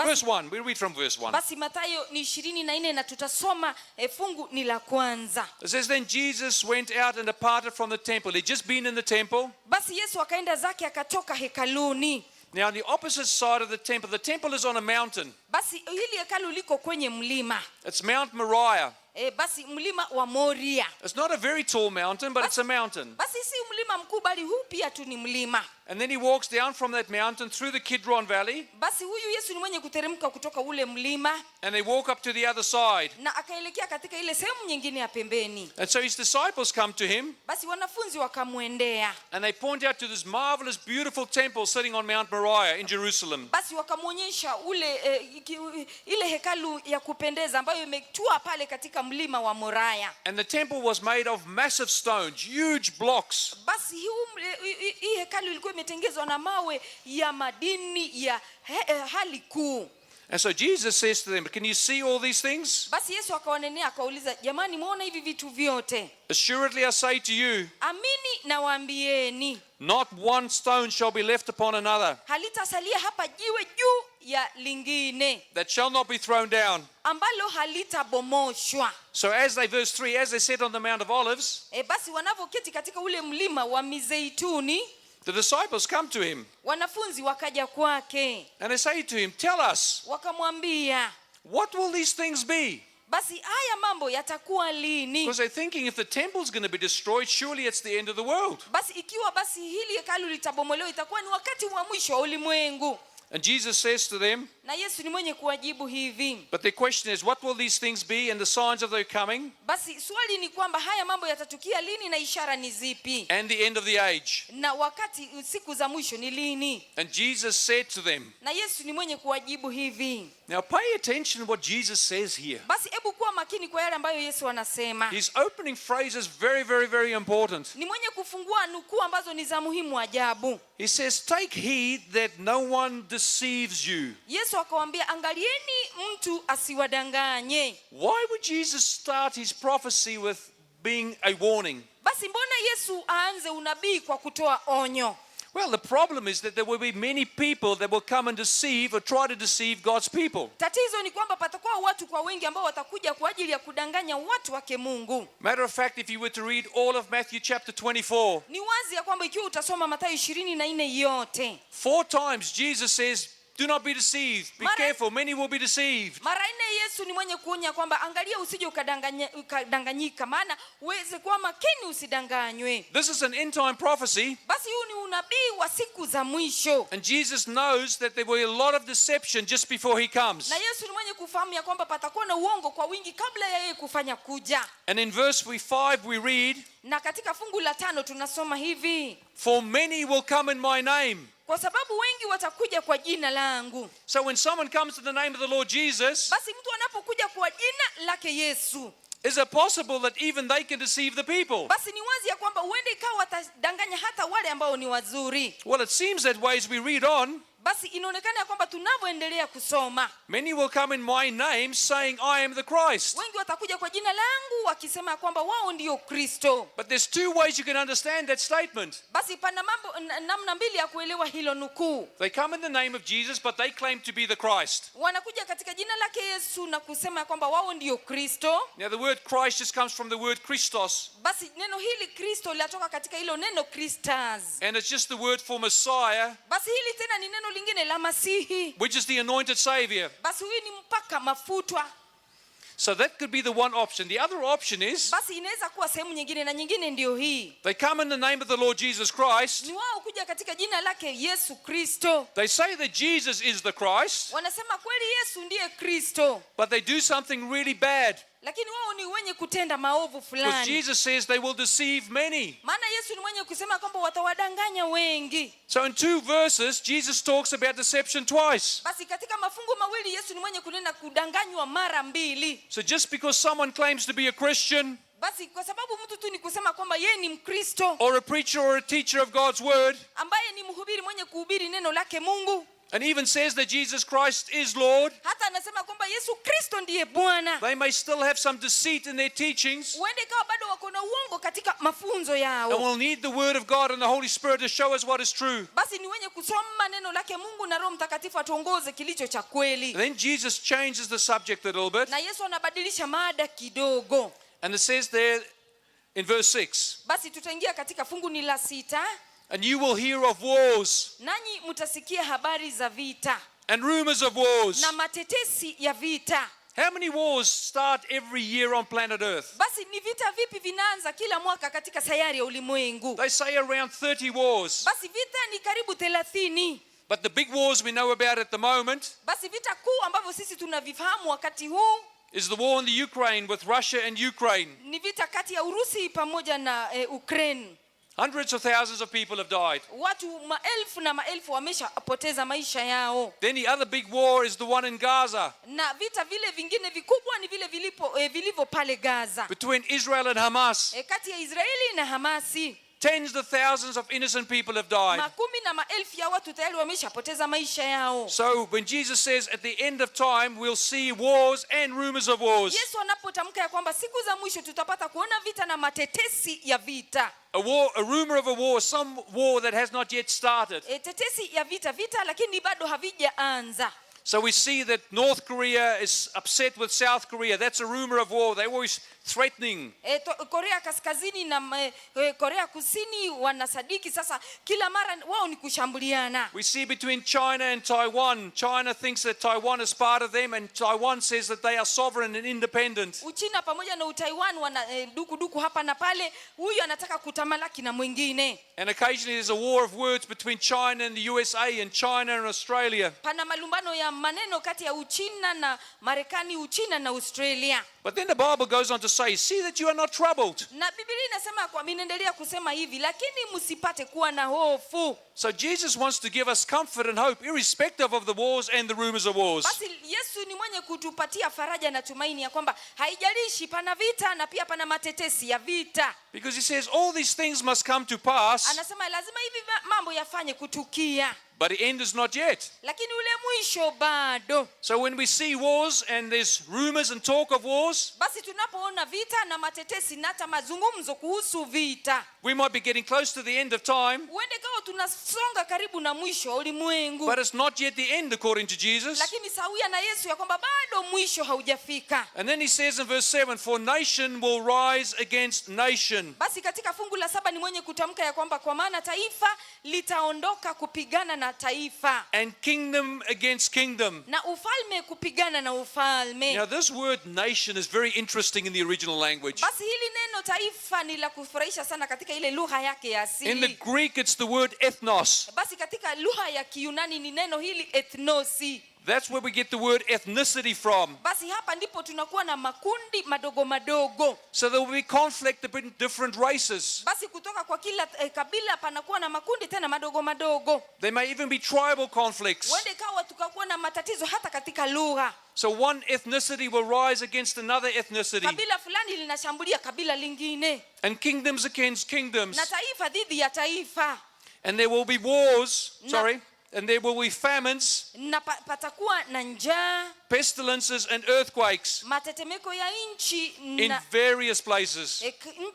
Verse 1. We'll read from verse 1. Basi Mathayo ni 24 na tutasoma fungu ni la kwanza. It says, then Jesus went out and departed from the temple. He'd just been in the temple. Basi Yesu akaenda zake akatoka hekaluni. Now on the opposite side of the temple is on a mountain. Basi hili hekalu liko kwenye mlima. It's Mount Moriah. Basi mlima wa Moria. It's not a very tall mountain, but it's a mountain. Basi si mlima mkuu bali huu pia tu ni mlima. And then he walks down from that mountain through the Kidron Valley. Basi huyu Yesu ni mwenye kuteremka kutoka ule mlima. And they walk up to the other side. Na akaelekea katika ile sehemu nyingine ya pembeni. And so his disciples come to him. Basi wanafunzi wakamwendea. And they point out to this marvelous, beautiful temple sitting on Mount Moriah in Jerusalem. Basi wakamuonyesha ule ile hekalu ya kupendeza ambayo imetua pale katika mlima wa Moriah. And the temple was made of massive stones, huge blocks. Basi hii hekalu ilikuwa imetengezwa na mawe ya madini ya hali kuu. And so Jesus says to them, can you see all these things? Basi Yesu akawanenea akauliza, jamani muone hivi vitu vyote? Assuredly I say to you, amini nawaambieni, not one stone shall be left upon another halitasalia hapa jiwe juu ya lingine that shall not be thrown down. ambalo halitabomoshwa. So as they, verse 3, as they sat on the Mount of Olives, Basi wanavoketi katika ule mlima wa Mizeituni, the disciples come to him. Wanafunzi wakaja kwake. And they say to him, tell us, wakamwambia, what will these things be? Basi haya mambo yatakuwa lini? Because they're thinking if the temple's going to be destroyed, surely it's the end of the world. Basi ikiwa basi hili hekalu litabomolewa itakuwa ni wakati wa mwisho wa ulimwengu. And Jesus says to them, Na Yesu ni mwenye kuwajibu hivi. But the question is, what will these things be and the signs of their coming Basi swali ni kwamba haya mambo yatatukia lini na ishara ni zipi, and the end of the age? Na wakati siku za mwisho ni lini? And Jesus said to them, Na Yesu ni mwenye kuwajibu hivi. Now pay attention what Jesus says here. Basi hebu kuwa makini kwa yale ambayo Yesu anasema. His opening phrase is very, very, very important. Ni mwenye kufungua nukuu ambazo ni za muhimu ajabu. He says, "Take heed that no one deceives you." Yesu akawaambia, angalieni mtu asiwadanganye. Why would Jesus start his prophecy with being a warning? Basi mbona Yesu aanze unabii kwa kutoa onyo? Well, the problem is that there will be many people that will come and deceive or try to deceive God's people. Tatizo ni kwamba patakuwa watu kwa wengi ambao watakuja kwa ajili ya kudanganya watu wake Mungu. Matter of fact, if you were to read all of Matthew chapter 24, Ni wazi ya kwamba ikiwa utasoma Mathayo 24 yote, four times Jesus says, "Do not be deceived. Be careful. Many will be deceived." Mara nne Yesu ni mwenye kuonya kwamba angalia usije ukadanganyika, maana uweze kuwa makini usidanganywe. This is an end time prophecy. Basi huu ni unabii wa siku za mwisho. And Jesus knows that there will be a lot of deception just before he comes. Na Yesu ni mwenye kufahamu ya kwamba patakuwa na uongo kwa wingi kabla ya yeye kufanya kuja. And in verse 5 we read, Na katika fungu la 5 tunasoma hivi: "For many will come in my name." kwa sababu wengi watakuja kwa jina langu. So when someone comes in the name of the Lord Jesus, basi mtu anapokuja kwa jina lake Yesu, is it possible that even they can deceive the people? Basi ni wazi ya kwamba huenda ikawa watadanganya hata wale ambao ni wazuri. Well, it seems that way as we read on. Basi inaonekana ya kwamba tunavyoendelea kusoma, many will come in my name saying, "I am the Christ." Wengi watakuja kwa jina langu wakisema kwamba wao ndio Kristo. But there's two ways you can understand that statement. Basi pana mambo namna mbili ya kuelewa hilo nukuu. They come in the name of Jesus, but they claim to be the Christ. Wanakuja katika jina lake Yesu na kusema kwamba wao ndio Kristo. Now the word Christ just comes from the word Christos. Basi neno hili Kristo linatoka katika hilo neno Christus. And it's just the word for Messiah, Basi hili tena ni neno lingine la Masihi. which is the anointed Savior. Basi huyu ni mpaka mafutwa. So that could be the one option. The other option is, basi inaweza kuwa sehemu nyingine, na nyingine ndio hii. they come in the name of the Lord Jesus Christ. Ni wao kuja katika jina lake Yesu Kristo. They say that Jesus is the Christ, Wanasema kweli Yesu ndiye Kristo, but they do something really bad. Lakini wao ni wenye kutenda maovu Because fulani. Jesus says they will deceive many. Maana Yesu ni mwenye kusema kwamba watawadanganya wengi. So in two verses, Jesus talks about deception twice. Basi katika mafungu mawili Yesu ni mwenye kunena kudanganywa mara mbili. So just because someone claims to be a Christian, basi kwa sababu mtu tu ni kusema kwamba yeye ni Mkristo, or a preacher or a teacher of God's word, ambaye ni mhubiri mwenye kuhubiri neno lake Mungu, and even says that Jesus Christ is Lord, hata anasema kwamba Yesu Kristo ndiye Bwana, they may still have some deceit in their teachings, huenda ikawa bado wako na uongo katika mafunzo yao. And we'll need the word of God and the Holy Spirit to show us what is true. Basi ni wenye kusoma neno lake Mungu na Roho Mtakatifu atuongoze kilicho cha kweli. And then Jesus changes the subject a little bit. Na Yesu anabadilisha mada kidogo. And it says there in verse 6. Basi tutaingia katika fungu ni la 6. And you will hear of wars. Nanyi mtasikia habari za vita. And rumors of wars. Na matetesi ya vita. How many wars start every year on planet Earth? Basi ni vita vipi vinaanza kila mwaka katika sayari ya ulimwengu? They say around 30 wars. Basi vita ni karibu 30. But the big wars we know about at the moment Basi vita kuu ambavyo sisi tunavifahamu wakati huu is the war in the Ukraine with Russia and Ukraine. Ni vita kati ya Urusi pamoja na Ukraine. Hundreds of thousands of people have died. Watu maelfu na maelfu wameshapoteza maisha yao. Then the other big war is the one in Gaza. Na vita vile vingine vikubwa ni vile vilivyo pale Gaza. Between Israel and Hamas. Kati ya Israeli na Hamasi. Tens of thousands of innocent people have died. Makumi na maelfu ya watu tayari wameshapoteza maisha yao. So when Jesus says at the end of time we'll see wars and rumors of wars. Yesu anapotamka ya kwamba siku za mwisho tutapata kuona vita na matetesi ya vita. A war, a rumor of a war, some war that has not yet started. Tetesi ya vita, vita lakini bado havijaanza. So we see that North Korea is upset with South Korea. That's a rumor of war. They're always threatening. Korea Kaskazini na Korea Kusini wanasadiki sasa, kila mara wao ni kushambuliana. We see between China and Taiwan. China thinks that Taiwan is part of them, and Taiwan says that they are sovereign and independent. Uchina pamoja na Utaiwan wana dukuduku hapa na pale, huyu anataka kutamalaki na mwingine. And occasionally there's a war of words between China and the USA and China and Australia. Pana malumbano ya maneno kati ya Uchina na Marekani, Uchina na Australia. But then the Bible goes on to say, "See that you are not troubled." Na Biblia inasema kwa inaendelea kusema hivi, lakini msipate kuwa na hofu. So Jesus wants to give us comfort and hope, irrespective of the wars and the rumors of wars. Basi Yesu ni mwenye kutupatia faraja na tumaini ya kwamba haijalishi pana vita na pia pana matetesi ya vita. Because he says all these things must come to pass, Anasema lazima hivi mambo yafanye kutukia, but the end is not yet. Lakini ule mwisho bado. So when we see wars and there's rumors and talk of wars, Basi tunapoona vita na matetesi na hata mazungumzo kuhusu vita, we might be getting close to the end of time, huende kawa tunasonga karibu na mwisho wa ulimwengu, but it's not yet the end according to Jesus. Lakini sawia na Yesu ya kwamba bado mwisho haujafika. And then he says in verse 7, "For nation will rise against nation." Basi katika fungu la saba ni mwenye kutamka ya kwamba kwa maana taifa litaondoka kupigana na taifa, And kingdom against kingdom. Na ufalme kupigana na ufalme. Now, this word "nation" is very interesting in the original language. Basi hili neno taifa ni la kufurahisha sana katika ile lugha yake ya In the asili. Greek, it's the word ethnos. Basi katika lugha ya Kiyunani ni neno hili ethnosi. That's where we get the word "ethnicity" from. Basi hapa ndipo tunakuwa na makundi madogo madogo. So there will be conflict between different races. Basi kutoka kwa kila kabila panakuwa na makundi tena madogo madogo. There may even be tribal conflicts. Huende ikawa tukakuwa na matatizo hata katika lugha. So one ethnicity will rise against another ethnicity, Kabila fulani linashambulia kabila lingine, and kingdoms against kingdoms. Na taifa dhidi ya taifa. And there will be wars, Na- sorry, and there will be famines, Na patakuwa na njaa, pestilences, and earthquakes matetemeko ya nchi in na various places.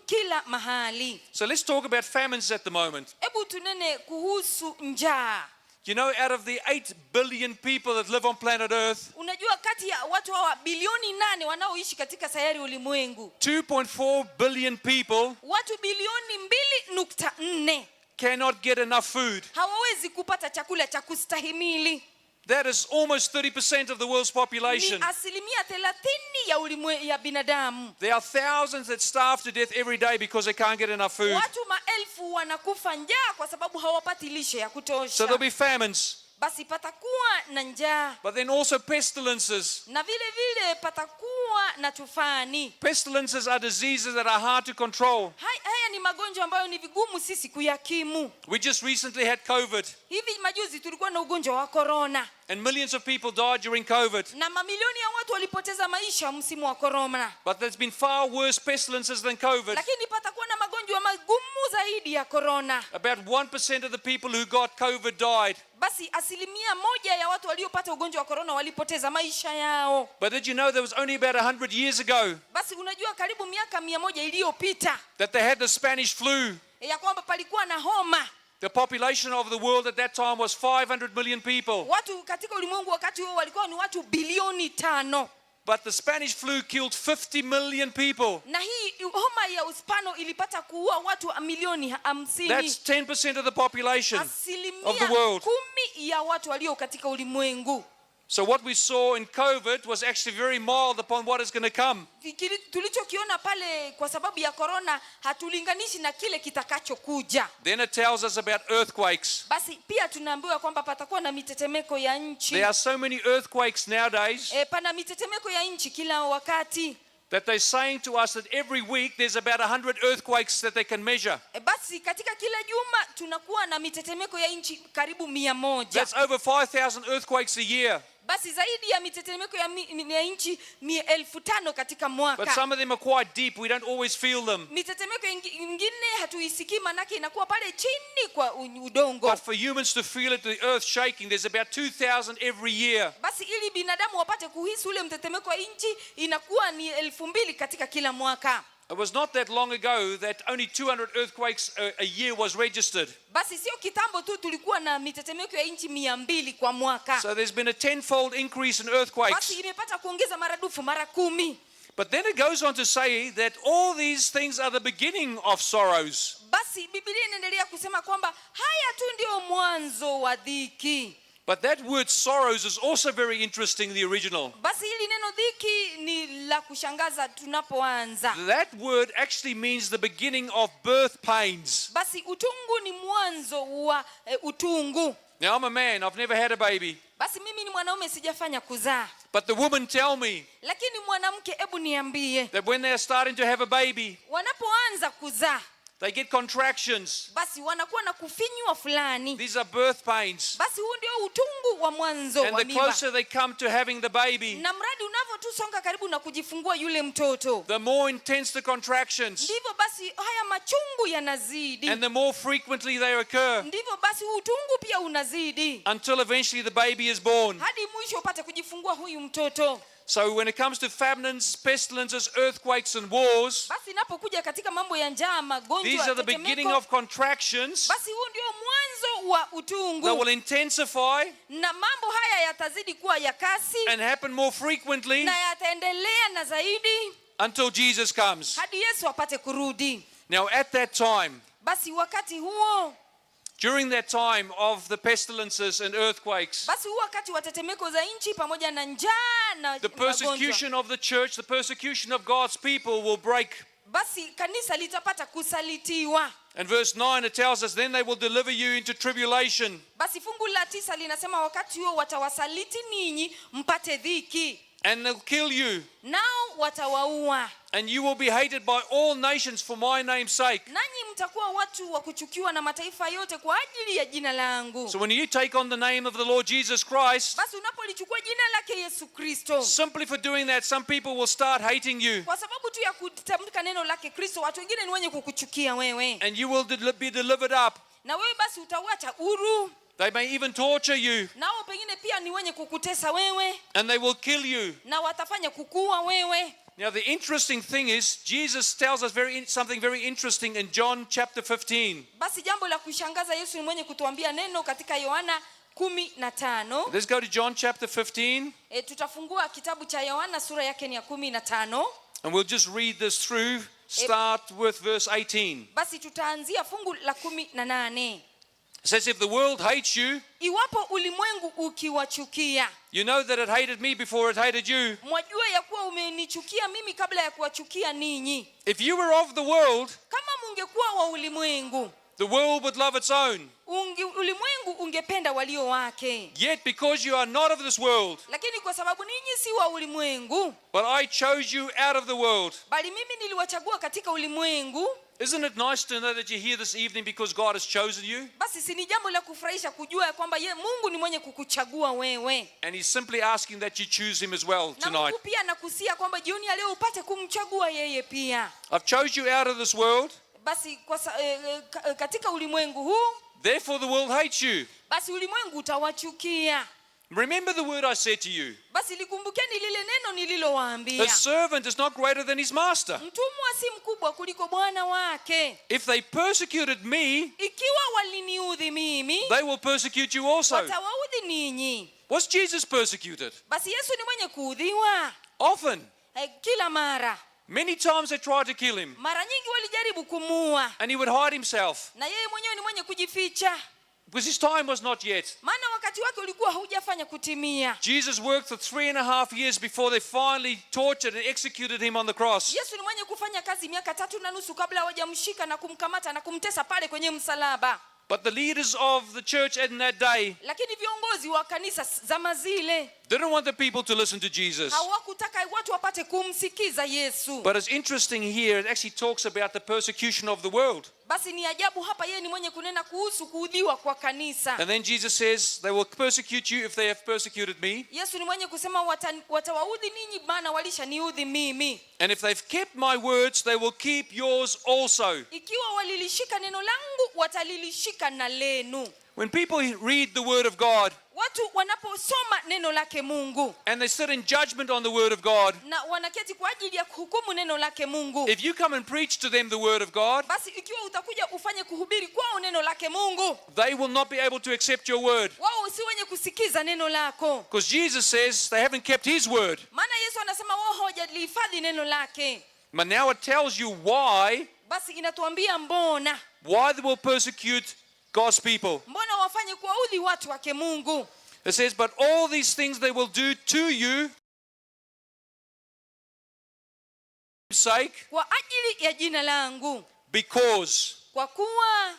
Kila mahali. So let's talk about famines at the moment. Hebu tunene kuhusu njaa. Out of the 8 billion people that live on planet Earth, Unajua kati ya watu hawa bilioni 8 wanaoishi katika sayari ulimwengu, 2.4 billion people watu bilioni 2.4 cannot get enough food. Hawawezi kupata chakula cha kustahimili. That is almost 30% of the world's Ni population. 30% ya binadamu. There are thousands that starve to death every day because they can't get enough food. Watu maelfu wanakufa njaa kwa sababu hawapati lishe ya So kutosha. there'll be famines, Basi patakuwa na njaa, but then also pestilences. Na vile vile patakuwa na tufani. Pestilences are diseases that are hard to control. Haya ni magonjwa ambayo ni vigumu sisi kuyakimu. We just recently had COVID, Hivi majuzi tulikuwa na ugonjwa wa korona, and millions of people died during COVID. Na mamilioni ya watu walipoteza maisha msimu wa korona. But there's been far worse pestilences than COVID. Lakini patakuwa na magonjwa magumu zaidi ya korona. About 1% of the people who got COVID died. Basi 1% ya watu waliopata ugonjwa wa korona walipoteza maisha yao. But did you know there was only about 100 years ago Basi unajua karibu miaka 100 iliyopita that they had the Spanish flu? Ya kwamba palikuwa na homa. The population of the world at that time was 500 million people. Watu katika ulimwengu wakati huo walikuwa ni watu bilioni 5. But the Spanish flu killed 50 million people. Na hii homa ya Uspano ilipata kuua watu milioni 50. That's 10% of the population of the Asilimia world. 10 ya watu walio katika ulimwengu. So what we saw in COVID was actually very mild upon what is going to come. Tulichokiona pale kwa sababu ya corona hatulinganishi na kile kitakachokuja. Then it tells us about earthquakes. Basi pia tunaambiwa kwamba patakuwa na mitetemeko ya nchi. There are so many earthquakes nowadays Pana mitetemeko ya nchi kila wakati. That they're saying to us that every week there's about 100 earthquakes that they can measure. Basi katika kila juma tunakuwa na mitetemeko ya nchi karibu 100. That's over 5,000 earthquakes a year. Basi zaidi ya mitetemeko ya nchi ni 5,000 katika mwaka. But some of them are quite deep. We don't always feel them. Mitetemeko ingine hatuisikii manake inakuwa pale chini kwa udongo. But for humans to feel it, the earth shaking, there's about 2,000 every year. Basi ili binadamu wapate kuhisi ule mtetemeko wa nchi inakuwa ni 2,000 katika kila mwaka. It was not that long ago that only 200 earthquakes a year was registered. Basi sio kitambo tu tulikuwa na mitetemeko ya nchi 200 kwa mwaka. So there's been a tenfold increase in earthquakes. Basi imepata kuongeza maradufu mara 10. But then it goes on to say that all these things are the beginning of sorrows. Basi Biblia inaendelea kusema kwamba haya tu ndio mwanzo wa dhiki. But that word sorrows is also very interesting in the original. Basi hili neno dhiki ni la kushangaza tunapoanza. That word actually means the beginning of birth pains. Basi utungu ni mwanzo wa utungu. Now I'm a man, I've never had a baby. Basi mimi ni mwanaume, sijafanya kuzaa. But the women tell me Lakini mwanamke, hebu niambie, that when they're starting to have a baby, wanapoanza kuzaa they get contractions. basi wanakuwa na kufinywa fulani. These are birth pains. Basi huu ndio utungu wa mwanzo And wa the mimba. closer they come to having the baby, Na mradi unavyotusonga karibu na kujifungua yule mtoto, the more intense the contractions ndivyo basi haya machungu yanazidi, and the more frequently they occur ndivyo basi huu utungu pia unazidi until eventually the baby is born. hadi mwisho upate kujifungua huyu mtoto. So when it comes to famines, pestilences, earthquakes and wars, Basi inapokuja katika mambo ya njaa, these magonjwa, are the beginning tetemeko, of contractions basi huu ndio mwanzo wa that utungu, will intensify na mambo haya yatazidi kuwa ya kasi and happen more frequently na yataendelea na zaidi until Jesus comes. hadi Yesu apate kurudi. Now at that time, Basi wakati huo, during that time of the pestilences and earthquakes, basi huu wakati wa tetemeko za nchi pamoja na njaa na the magonjwa, persecution of the church, the persecution of God's people will break. basi kanisa litapata kusalitiwa. And verse 9, it tells us, then they will deliver you into tribulation. Basi fungu la 9 linasema wakati huo watawasaliti ninyi mpate dhiki, And they'll kill you. nao watawaua, And you will be hated by all nations for my name's sake. nanyi mtakuwa watu wa kuchukiwa na mataifa yote kwa ajili ya jina langu. So when you take on the name of the Lord Jesus Christ, Basi unapolichukua jina lake Yesu Kristo, simply for doing that, some people will start hating you. kwa sababu tu ya kutamka neno lake Kristo, watu wengine ni wenye kukuchukia wewe, And you will be delivered up. na wewe basi utawacha huru, They may even torture you. nao pengine pia ni wenye kukutesa wewe, And they will kill you. na watafanya kukua wewe. Now the interesting thing is, Jesus tells us something very interesting in John chapter 15. Basi jambo la kushangaza, Yesu ni mwenye kutuambia neno katika Yohana 15. Let's go to John chapter 15. Tutafungua kitabu cha Yohana sura yake ni ya 15. And we'll just read this through. Start with verse 18. Basi tutaanzia fungu la 18. It says, if the world hates you, Iwapo ulimwengu ukiwachukia, you know that it hated me before it hated you. mwajua ya kuwa umenichukia mimi kabla ya kuwachukia ninyi. If you were of the world, Kama mungekuwa wa ulimwengu, the world would love its own. Ulimwengu ungependa walio wake. Yet because you are not of this world, Lakini kwa sababu ninyi si wa ulimwengu, but I chose you out of the world. bali mimi niliwachagua katika ulimwengu. Isn't it nice to know that you're here this evening because God has chosen you? Basi si ni jambo la kufurahisha kujua ya kwamba ye Mungu ni mwenye kukuchagua wewe. And he's simply asking that you choose him as well Na tonight. Mungu pia anakusia kwamba jioni ya leo upate kumchagua yeye pia. I've chose you out of this world. Basi kwa katika ulimwengu huu, Therefore the world hates you. basi ulimwengu utawachukia. Remember the word I said to you. Basi likumbukeni lile neno nililowaambia. A servant is not greater than his master. Mtumwa si mkubwa kuliko bwana wake. If they persecuted me, Ikiwa waliniudhi mimi, they will persecute you also. watawaudhi ninyi. Was Jesus persecuted? Basi Yesu ni mwenye kuudhiwa Often. Kila mara. Many times they tried to kill him. Mara nyingi walijaribu kumuua. And he would hide himself. Na yeye mwenyewe ni mwenye kujificha. Because his time was not yet. Maana wakati wake ulikuwa haujafanya kutimia. Jesus worked for 3.5 years before they finally tortured and executed him on the cross. Yesu ni mwenye kufanya kazi miaka 3.5 kabla hawajamshika na kumkamata na kumtesa pale kwenye msalaba. But the leaders of the church in that day Lakini viongozi wa kanisa zama zile didn't want the people to listen to Jesus. hawakutaka watu wapate kumsikiza Yesu. But it's interesting here, it actually talks about the persecution of the world. Basi ni ajabu hapa yeye ni mwenye kunena kuhusu kuudhiwa kwa kanisa. And then Jesus says, they will persecute you if they have persecuted me. Yesu ni mwenye kusema watawaudhi ninyi maana walishaniudhi mimi. And if they've kept my words, they will keep yours also. Ikiwa walilishika neno langu, watalilishika na lenu. When people read the Word of God Watu wanaposoma neno lake Mungu and they sit in judgment on the Word of God, na wanaketi kwa ajili ya kuhukumu neno lake Mungu, if you come and preach to them the Word of God, basi ikiwa utakuja ufanye kuhubiri kwao neno lake Mungu, they will not be able to accept your word. Wao si wenye kusikiza neno lako. Because Jesus says they haven't kept his word. Maana Yesu anasema wao hawajalihifadhi neno lake. But now it tells you why, Basi inatuambia mbona, why they will persecute God's people. Mbona wafanye kuwaudhi watu wake Mungu. It says, but all these things they will do to you sake, kwa ajili ya jina langu, because. Kwa kuwa.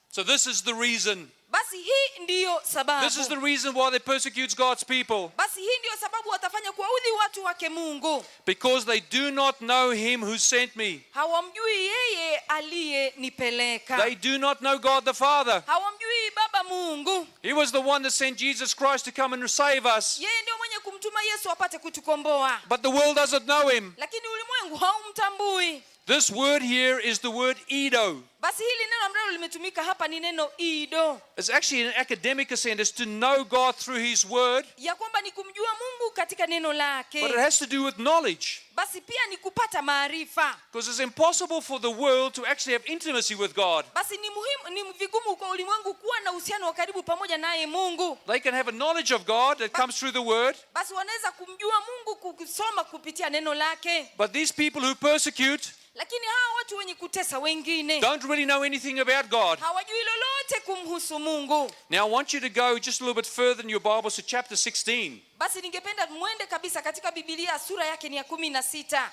So this is the reason. Basi hii ndiyo sababu. This is the reason why they persecute God's people. Basi hii ndiyo sababu watafanya kuwaudhi watu wake Mungu. Because they do not know him who sent me. Hawamjui yeye aliyenipeleka. They do not know God the Father. Hawamjui Baba Mungu. He was the one that sent Jesus Christ to come and save us. Yeye ndio mwenye kumtuma Yesu apate kutukomboa. But the world doesn't know him. Lakini ulimwengu haumtambui. This word here is the word eido. Basi hili neno ambalo limetumika hapa ni neno ido. It's actually an academic assent. It's to know God through his word. Ya kwamba ni kumjua Mungu katika neno lake. But it has to do with knowledge. Basi pia ni kupata maarifa. Because it's impossible for the world to actually have intimacy with God. Basi ni muhimu, ni vigumu kwa ulimwengu kuwa na uhusiano wa karibu pamoja naye Mungu. They can have a knowledge of God that comes through the word. Basi wanaweza kumjua Mungu kusoma kupitia neno lake. But these people who persecute Lakini hawa watu wenye kutesa wengine don't really know anything about God. hawajui lolote kumhusu Mungu. Now I want you to go just a little bit further in your Bibles to chapter 16. Basi ningependa muende kabisa katika Biblia sura yake ni ya 16.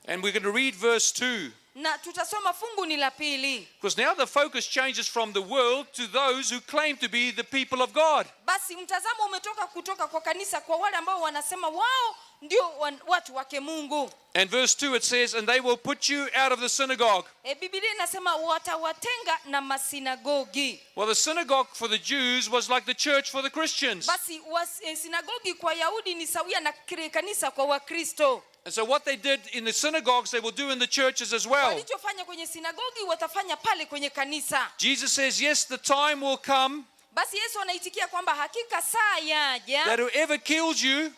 And we're going to read verse 2. Na tutasoma fungu ni la pili. Because now the focus changes from the world to those who claim to be the people of God. Basi mtazamo umetoka kutoka kwa kanisa kwa wale ambao wanasema wao ndio watu wake Mungu. And verse 2 it says, and they will put you out of the synagogue. Biblia inasema watawatenga na masinagogi. Well, the synagogue for the Jews was like the church for the Christians. Basi sinagogi kwa Yahudi ni sawia na kanisa kwa Wakristo. And so what they did in the synagogues, they will do in the churches as well. Walichofanya kwenye sinagogi watafanya pale kwenye kanisa. Jesus says, yes, the time will come. Basi Yesu anaitikia kwamba hakika saa yaja. That whoever kills you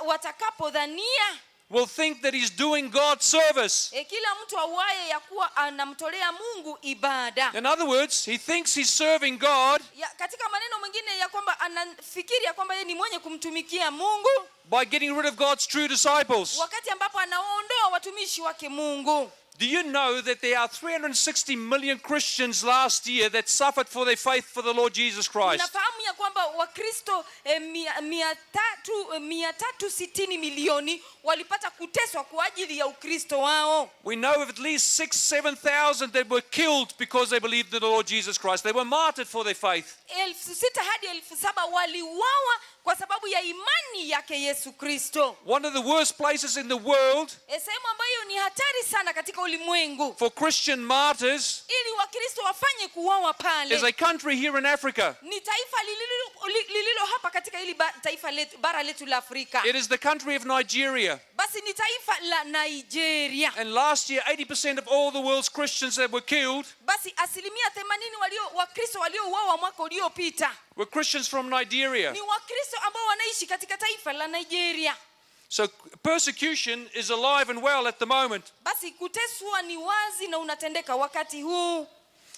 watakapodhania will think that he's doing God's service. Kila mtu auaye ya kuwa anamtolea Mungu ibada. In other words, he thinks he's serving God. Ya, katika maneno mengine ya kwamba anafikiri ya kwamba yeye ni mwenye kumtumikia Mungu by getting rid of God's true disciples. Wakati ambapo anaondoa watumishi wake Mungu. Do you know that there are 360 million Christians last year that suffered for their faith for the Lord Jesus Christ? Unafahamu ya kwamba Wakristo 360 milioni walipata kuteswa kwa ajili ya Ukristo wao. We know of at least 6,000-7,000 that were killed because they believed in the Lord Jesus Christ. They were martyred for their faith. 6,000 hadi 7,000 waliuawa kwa sababu ya imani yake Yesu Kristo. One of the worst places in the world Sehemu ambayo ni hatari sana katika ulimwengu for Christian martyrs ili Wakristo wafanye kuuawa pale is a country here in Africa. ni taifa lililo hapa katika hili taifa letu, bara letu la Afrika. It is the country of Nigeria. Basi ni taifa la Nigeria. And last year 80% of all the world's Christians that were killed Basi 80% Wakristo waliouawa mwaka uliopita were Christians from Nigeria. ni Wakristo ambao wanaishi katika taifa la Nigeria. So persecution is alive and well at the moment. Basi kuteswa ni wazi na unatendeka wakati huu.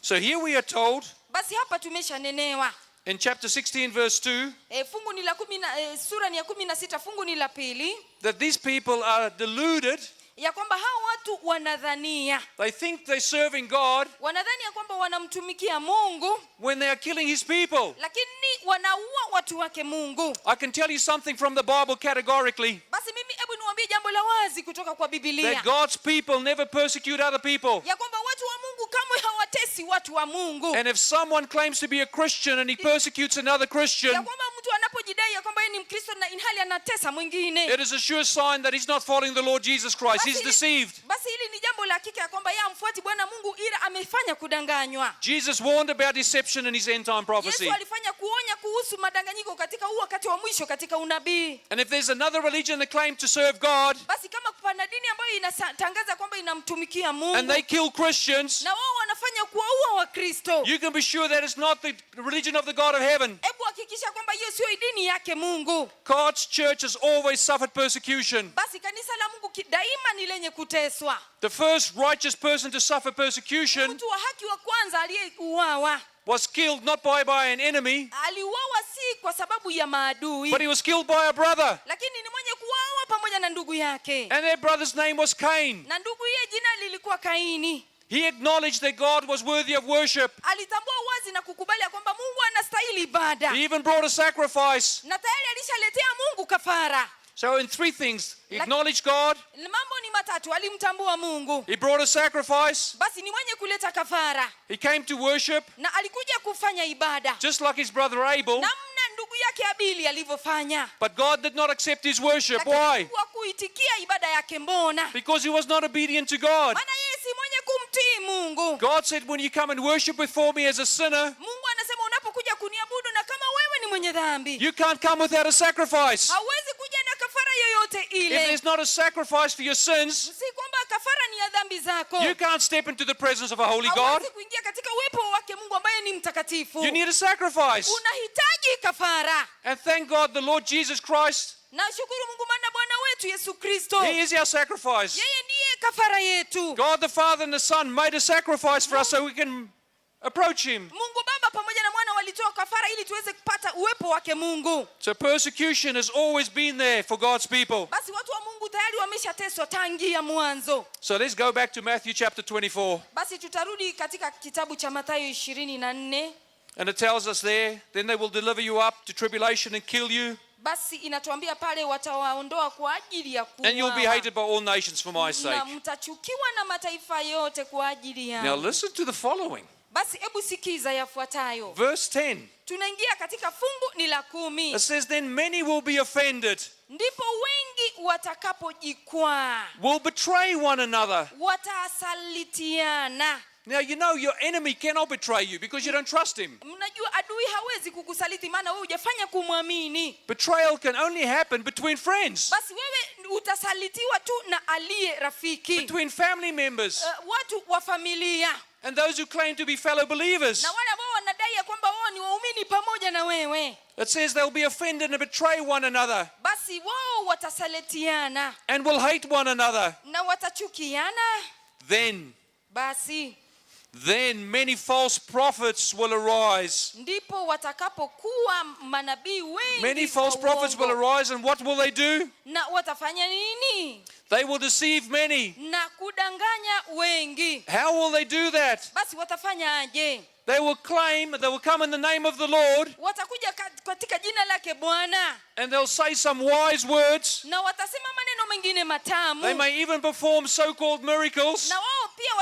So here we are told Basi hapa tumeshanenewa. in chapter 16 verse 2 Fungu ni la kumi na, sura ni ya 16 fungu ni la pili that these people are deluded. Ya kwamba hao watu wanadhania. They think they're serving God Wanadhania ya kwamba wanamtumikia Mungu when they are killing his people. Lakini wanaua watu wake Mungu. I can tell you something from the Bible categorically. Basi mimi hebu niwaambie jambo la wazi kutoka kwa Biblia. That God's people never persecute other people. Ya kwamba watu wa Mungu kamwe hawatesi watu wa Mungu. And if someone claims to be a Christian and he persecutes another Christian, ya kwamba mtu anapojidai ya kwamba yeye ni Mkristo na inhali anatesa mwingine, it is a sure sign that he's not following the Lord Jesus Christ. He's deceived. Basi hili ni jambo la hakika ya kwamba yeye hamfuati Bwana Mungu ila amefanya kudanganywa. Jesus warned about deception in his end time prophecy. Yesu alifanya kuonya kuhusu madanganyiko katika huu wakati wa mwisho katika unabii. And if there's another religion that claims to serve God, basi kama pana dini ambayo inatangaza kwamba inamtumikia Mungu, and they kill Christians, na wao wanafanya kuwaua Wakristo, You can be sure that is not the religion of the God of heaven. Hebu hakikisha kwamba hiyo sio dini yake Mungu. God's church has always suffered persecution. Basi kanisa la Mungu daima ni lenye kuteswa. The first righteous person to suffer persecution Mtu wa haki wa kwanza aliyeuawa was killed not by an enemy, aliuawa si kwa sababu ya maadui, but he was killed by a brother. Lakini ni mwenye kuuawa pamoja na ndugu yake. And their brother's name was Cain. Na ndugu yeye jina lilikuwa Kaini. He acknowledged that God was worthy of worship. Alitambua wazi na kukubali ya kwamba Mungu anastahili ibada. He even brought a sacrifice. Na tayari alishaletea Mungu kafara. So in three things, he acknowledged God. Mambo ni matatu, alimtambua Mungu. He brought a sacrifice. Basi ni mwenye kuleta kafara. He came to worship. Na alikuja kufanya ibada. Just like his brother Abel. Namna ndugu yake Abili alivyofanya. But God did not accept his worship. Lakini Why? Mungu hakuitikia ibada yake, mbona? Because he was not obedient to God. Maana yeye si mwenye kumtii Mungu. God said, when you come and worship before me as a sinner, Mungu anasema unapokuja kuniabudu na kama wewe ni mwenye dhambi, you can't come without a sacrifice. Hauwezi kuja na kafara yoyote If ile. there's not a sacrifice for your sins, Si kwamba kafara ni ya dhambi zako. you can't step into the presence of a holy God. Hauwezi kuingia katika uwepo wake Mungu ambaye ni mtakatifu. You need a sacrifice. Unahitaji kafara. And thank God the Lord Jesus Christ, Na shukuru Mungu maana Bwana wetu Yesu Kristo, He is our sacrifice. Yeye ndiye kafara yetu. God the Father and the Son made a sacrifice for us so we can approach Him. Mungu Baba pamoja na Mwana walitoa kafara ili tuweze kupata uwepo wake Mungu. So persecution has always been there for God's people. Basi watu wa Mungu tayari wameshateswa tangia mwanzo. So let's go back to Matthew chapter 24. Basi tutarudi katika kitabu cha Mathayo 24. And it tells us there, then they will deliver you up to tribulation and kill you. Basi inatuambia pale watawaondoa kwa ajili ya And you'll be kuuawa. hated by all nations for my Na sake. mtachukiwa na mataifa yote kwa ajili yangu. Now listen to the following. Basi hebu sikiza yafuatayo. Verse 10. Tunaingia katika fungu ni la 10. It says, then many will be offended. Ndipo wengi watakapojikwaa. Will betray one another. Watasalitiana. Now you know your enemy cannot betray you because you don't trust him. Mnajua adui hawezi kukusaliti maana wewe hujafanya kumwamini. Betrayal can only happen between friends. Basi wewe utasalitiwa tu na aliye rafiki. Between family members. Watu wa familia. And those who claim to be fellow believers. Na wale ambao wanadai ya kwamba wao ni waumini pamoja na wewe. It says they'll be offended and betray one another. Basi wao watasalitiana. And will hate one another. Na watachukiana. Then. Basi. Then many false prophets will arise. Ndipo watakapokuwa manabii wengi. Many false prophets will arise, and what will they do? Na watafanya nini? They will deceive many. Na kudanganya wengi. How will they do that? Basi watafanya aje? They will claim, they will come in the name of the Lord. Watakuja katika jina lake Bwana. And they'll say some wise words. Na watasema maneno mengine matamu. They may even perform so-called miracles. Na wao pia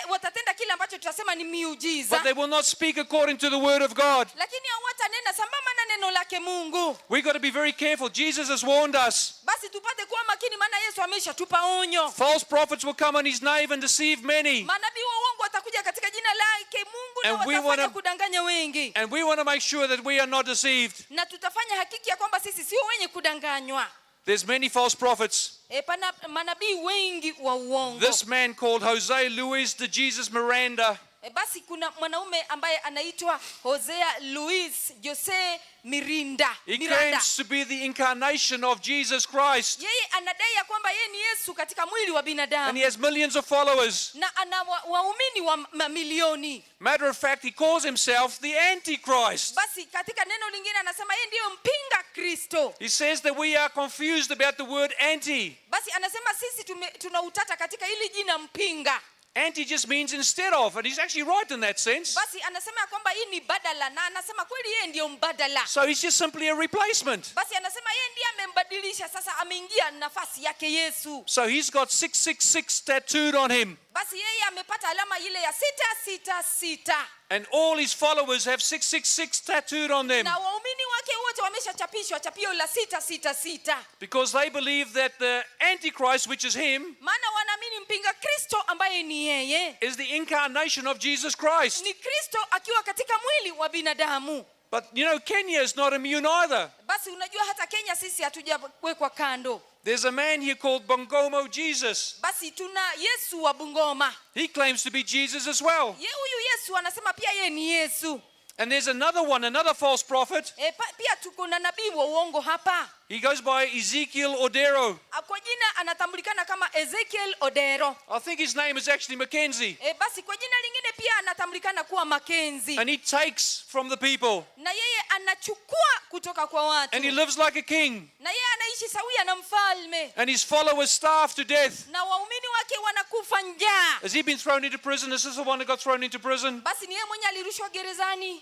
watatenda kile ambacho tutasema ni miujiza. But they will not speak according to the word of God. Lakini hawatanena sambamba na neno lake Mungu. We got to be very careful. Jesus has warned us. Basi tupate kuwa makini maana Yesu ameshatupa onyo. False prophets will come on his name and deceive many. Manabii wa uongo watakuja katika jina lake Mungu na And we watafanya kudanganya wengi. And we want to make sure that we are not deceived. Na tutafanya hakiki ya kwamba sisi sio wenye kudanganywa. There's many false prophets. Pana manabii wengi wa uongo. This man called Jose Luis de Jesus Miranda. Basi kuna mwanaume ambaye anaitwa Hosea Luis Jose Mirinda. He Miranda. claims to be the incarnation of Jesus Christ. Yeye anadai ya kwamba yeye ni Yesu katika mwili wa binadamu. And he has millions of followers. Na ana waumini wa mamilioni. Matter of fact, he calls himself the Antichrist. Basi katika neno lingine anasema yeye ndiyo mpinga Kristo. He says that we are confused about the word anti. Basi anasema sisi tuna utata katika hili jina mpinga. Anti just means instead of, and he's actually right in that sense. Basi anasema kwamba hii ni badala, na anasema kweli yeye ndiyo mbadala. So he's just simply a replacement. Basi anasema yeye ndiye amembadilisha, sasa ameingia nafasi yake Yesu. So he's got 666 tattooed on him. Basi yeye amepata alama ile ya 666. And all his followers have 666 tattooed on them. Na waumini wake wote wameshachapishwa chapio la 666. Because they believe that the Antichrist, which is him, maana wanaamini mpinga Kristo ambaye ni yeye, is the incarnation of Jesus Christ. Ni Kristo akiwa katika mwili wa binadamu. But you know, Kenya is not immune either. Basi unajua hata Kenya sisi hatujawekwa kando. There's a man here called Bongomo Jesus. Basi tuna Yesu wa Bungoma. He claims to be Jesus as well. Ye huyu Yesu anasema pia yeye ni Yesu. And there's another one, another false prophet. Pia tuko na nabii wa uongo hapa. He goes by Ezekiel Odero. Kwa jina anatambulikana kama Ezekiel Odero. I think his name is actually Mackenzie. Basi kwa jina lingine pia anatambulikana kuwa Mackenzie. And he takes from the people. Na yeye anachukua kutoka kwa watu. And he lives like a king. Na yeye anaishi sawia na mfalme. And his followers starve to death. Na waumini wake wanakufa njaa. Has he been thrown into prison? Is this the one that got thrown into prison? Basi ni yeye mwenye alirushwa gerezani.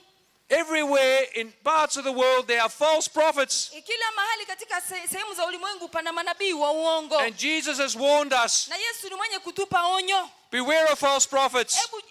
Everywhere in parts of the world there are false prophets. Kila mahali katika sehemu za ulimwengu pana manabii wa uongo. And Jesus has warned us. Na Yesu ni mwenye kutupa onyo. Beware of false prophets. Hebu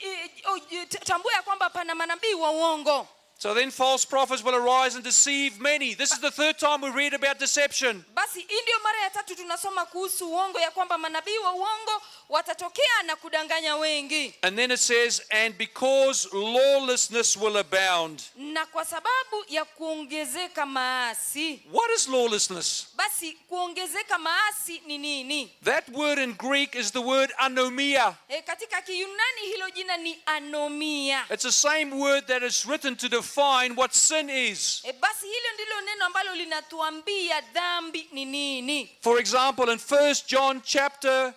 tambua ya kwamba pana manabii wa uongo. So then false prophets will arise and deceive many. This is the third time we read about deception. Basi hii ndio mara ya tatu tunasoma kuhusu uongo, ya kwamba manabii wa uongo watatokea na kudanganya wengi. And then it says, and because lawlessness will abound. Na kwa sababu ya kuongezeka maasi. What is lawlessness? Basi kuongezeka maasi ni nini? That word in Greek is the word anomia. Katika Kiyunani hilo jina ni anomia. It's the same word that is written to define what sin is. Basi hilo ndilo neno ambalo linatuambia dhambi ni nini. For example, in 1 John chapter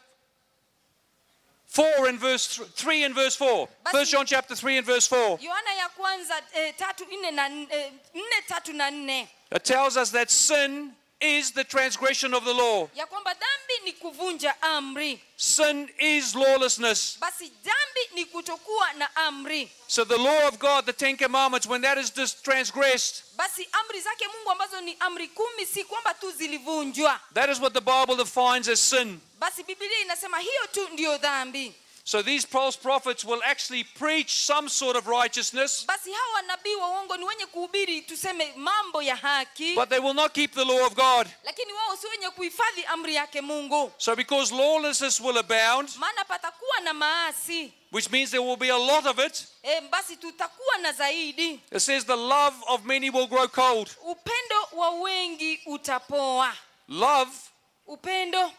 4 and verse 3 and verse 4. 1 John chapter 3 and verse 4. Yohana ya kwanza 3:4. It tells us that sin is the transgression of the law. Ya kwamba dhambi ni kuvunja amri. Sin is lawlessness. Basi dhambi ni kutokuwa na amri. So the law of God, the Ten Commandments, when that is transgressed, Basi amri zake Mungu ambazo ni amri 10 si kwamba tu zilivunjwa. that is what the Bible defines as sin. Basi Biblia inasema hiyo tu ndiyo dhambi. So these false prophets will actually preach some sort of righteousness, Basi hawa nabii wa uongo ni wenye kuhubiri tuseme mambo ya haki, but they will not keep the law of God. lakini wao si wenye kuhifadhi amri yake Mungu. So because lawlessness will abound, Maana patakuwa na maasi, which means there will be a lot of it. Basi tutakuwa na zaidi. It says the love of many will grow cold. Upendo wa wengi utapoa. Love Upendo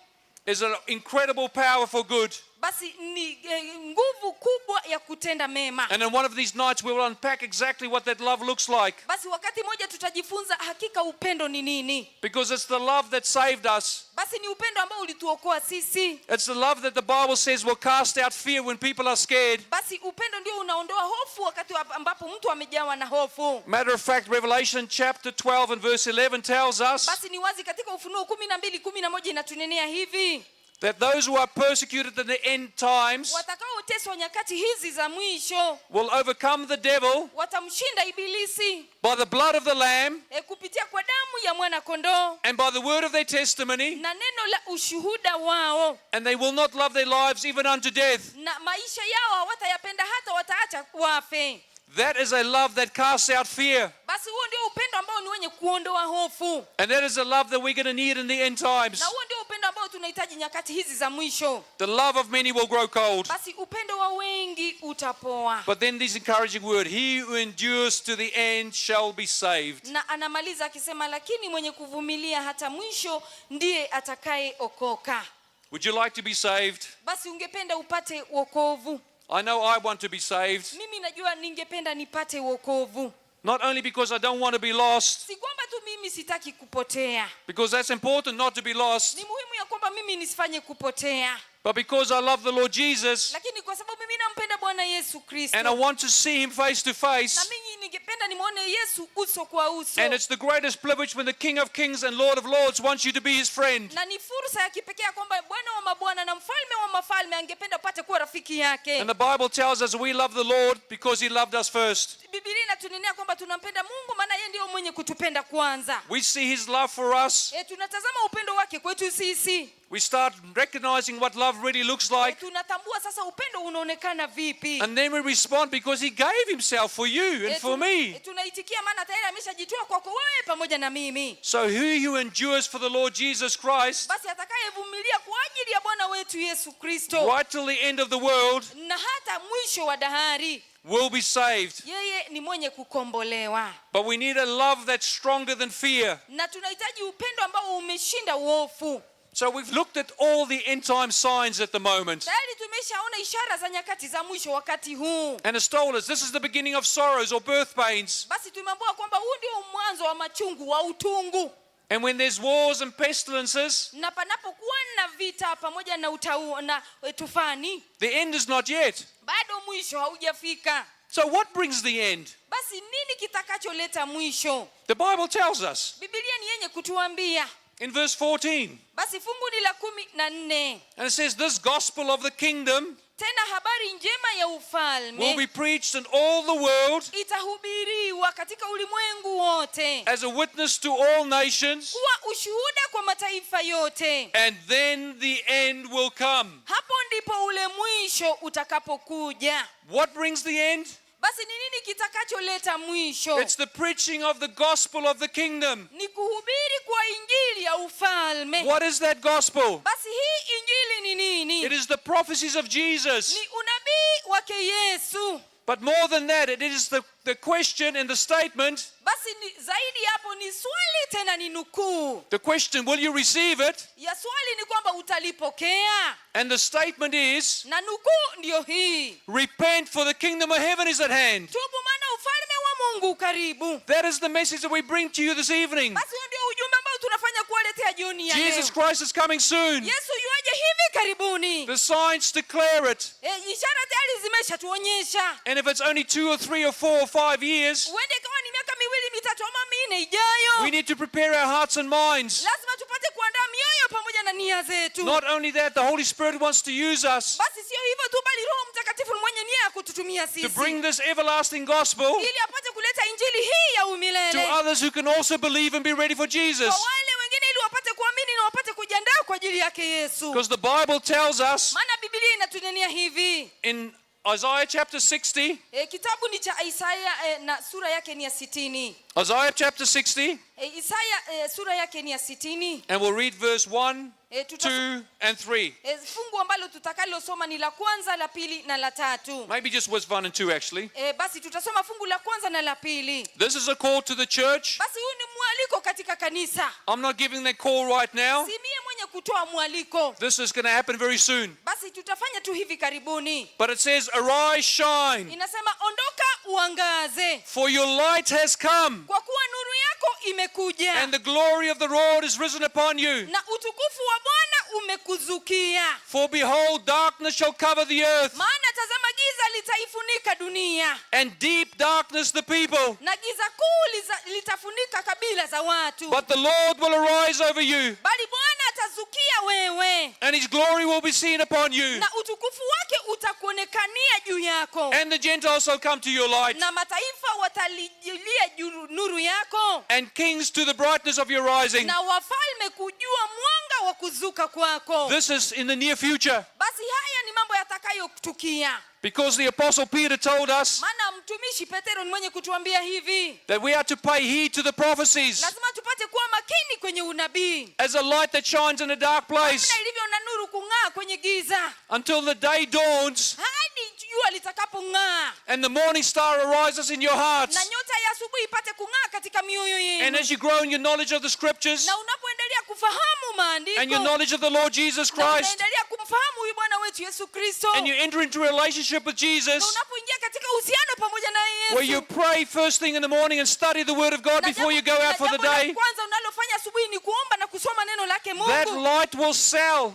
is an incredible power for good. basi ni nguvu kubwa ya kutenda mema. And in one of these nights we will unpack exactly what that love looks like. Basi wakati mmoja tutajifunza hakika upendo ni nini. Because it's the love that saved us. Basi ni upendo ambao ulituokoa sisi. It's the love that the Bible says will cast out fear when people are scared. Basi upendo ndio unaondoa hofu wakati ambapo mtu amejawa na hofu. Matter of fact, Revelation chapter 12 and verse 11 tells us Basi ni wazi katika Ufunuo 12:11 inatunenea hivi, that those who are persecuted in the end times watakaoteswa nyakati hizi za mwisho will overcome the devil watamshinda ibilisi by the blood of the Lamb kupitia kwa damu ya mwana kondoo and by the word of their testimony, na neno la ushuhuda wao, and they will not love their lives even unto death. na maisha yao hawatayapenda hata wataacha wafe. That is a love that casts out fear. Basi huo ndio upendo ambao ni wenye kuondoa hofu. And that is a love that we're going to need in the end times. Na huo ndio upendo ambao tunahitaji nyakati hizi za mwisho. The love of many will grow cold. Basi upendo wa wengi utapoa. But then this encouraging word, he who endures to the end shall be saved. Na anamaliza akisema, lakini mwenye kuvumilia hata mwisho ndiye atakayeokoka. Would you like to be saved? Basi ungependa upate wokovu? I know I want to be saved. Mimi najua ningependa nipate wokovu. Not only because I don't want to be lost, Si kwamba tu mimi sitaki kupotea. because that's important not to be lost, Ni muhimu ya kwamba mimi nisifanye kupotea. but because I love the Lord Jesus Lakini kwa sababu mimi nampenda Bwana Yesu Kristo. and I want to see him face to Na face. mimi ningependa nimuone Yesu uso kwa uso. And it's the greatest privilege when the King of Kings and Lord of Lords wants you to be his friend. Na ni fursa ya kipekee kwamba Bwana wa mabwana na mfalme wa mafalme angependa upate kuwa rafiki yake. And the Bible tells us we love the Lord because he loved us first. Biblia inatunenea kwamba tunampenda Mungu maana yeye ndiyo mwenye kutupenda kwanza. We see his love for us Tunatazama upendo wake kwetu sisi. We start recognizing what love really looks like. Tunatambua sasa upendo unaonekana vipi. And then we respond because he gave himself for you and for me. Tunaitikia maana tayari ameshajitoa kwako wewe pamoja na mimi. So he who endures for the Lord Jesus Christ Basi atakayevumilia kwa ajili ya Bwana wetu Yesu Kristo right till the end of the world na hata mwisho wa dahari, will be saved. yeye ni mwenye kukombolewa. But we need a love that's stronger than fear. Na tunahitaji upendo ambao umeshinda uofu. So we've looked at all the end time signs at the moment. Tayari tumeshaona ishara za nyakati za mwisho wakati huu. And it's told us this is the beginning of sorrows or birth pains. Basi tumeambiwa kwamba huu ndio mwanzo wa machungu wa utungu. And when there's wars and pestilences, Na panapokuwa na vita pamoja na utau na tufani, the end is not yet. bado mwisho haujafika. So what brings the end? Basi nini kitakacholeta mwisho? The Bible tells us Biblia ni yenye kutuambia. in verse 14. Basi fungu ni la 14. And it says, this gospel of the kingdom Tena habari njema ya will ufalme be preached in all the world itahubiriwa katika ulimwengu wote, as a witness to all nations, kuwa ushuhuda kwa mataifa yote. and then the end will come. Hapo ndipo ule mwisho utakapokuja. What brings the end? Basi ni nini kitakacholeta mwisho? It's the preaching of the gospel of the kingdom. Ni kuhubiri kwa injili ya ufalme. What is that gospel? Basi hii injili ni nini? It is the prophecies of Jesus. Ni unabii wake Yesu. But more than that, it is the question and the statement. Basi ni, zaidi hapo ni swali tena ni nukuu. The question, will you receive it? Ya swali ni kwamba utalipokea. And the statement is, Na nukuu ndiyo hii. repent, for the kingdom of heaven is at hand. Tubu maana ufalme wa Mungu karibu. That is the message that we bring to you this evening. Basi huo ndio ujumbe ambao tunafanya kuwaletea jioni ya Jesus leo. Christ is coming soon. Yesu yuaje hivi karibuni. The signs declare it. Ishara tayari zimeshatuonyesha. And if it's only 2 or 3 or 4 or 5 years, Huende ikawa ni miaka 2, 3 ama 4 ijayo. we need to prepare our hearts and minds. Lazima tupate kuandaa mioyo pamoja na nia zetu. Not only that, the Holy Spirit wants to use us Basi sio hivyo tu, bali Roho Mtakatifu ni mwenye nia ya kututumia to sisi bring this everlasting gospel ili apate kuleta injili hii ya to umilele others who can also believe and be ready for Jesus. kwa wale wengine, ili wapate kuamini na wapate kujiandaa kwa ajili yake Yesu. Because the Bible tells us Maana Biblia inatunenia hivi in Isaiah chapter 60, kitabu ni cha Isaya na sura yake ni ya 60. Isaiah chapter 60, Isaya sura yake ni ya 60. and we'll read verse 1, 2 and 3. Fungu ambalo tutakalosoma ni la kwanza, la pili na la tatu. Maybe just verse 1 and 2 actually. Basi tutasoma fungu la kwanza na la pili. This is a call to the church. Basi huu ni mwaliko katika kanisa. I'm not giving that call right now. Si mie mwenye kutoa mwaliko. This is going to happen very soon. Basi tutafanya tu hivi karibuni. But it says, arise, shine, Inasema ondoka uangaze, for your light has come, kwa kuwa nuru yako imekuja, and the glory of the Lord is risen upon you. na utukufu wa Bwana umekuzukia. For behold, darkness shall cover the earth, Maana tazama giza litaifunika dunia, and deep darkness the people. na giza kuu litafunika kabila za watu. But the Lord will arise over you, Bali Bwana atazukia wewe, and his glory will be seen upon you. na utukufu wake utakuonekania juu yako. And the Gentiles shall come to your light, Na mataifa watalijilia nuru yako, and kings to the brightness of your rising. na wafalme kujua mwanga wa kuzuka kwako. This is in the near future. Basi haya ni mambo yatakayotukia. Because the Apostle Peter told us Maana mtumishi Petero ni mwenye kutuambia hivi, that we are to pay heed to the prophecies lazima tupate kuwa makini kwenye unabii, as a light that shines in a dark place namna ilivyo na nuru kung'aa kwenye giza until the day dawns hadi jua litakapong'aa and the morning star arises in your hearts. na nyota ya asubuhi ipate kung'aa katika mioyo And yenu. as you grow in your knowledge of the scriptures Na unapoendelea kufahamu maandiko and your knowledge of the Lord Jesus na Christ, unaendelea kumfahamu huyu Bwana wetu Yesu Kristo, and you enter into a relationship with na Jesus unapoingia katika uhusiano pamoja na where you Yesu, pray first thing in the morning and study the Word of God na before you go jambo out for the la day, kwanza unalofanya asubuhi ni kuomba na kusoma neno lake that Mungu, light will swell.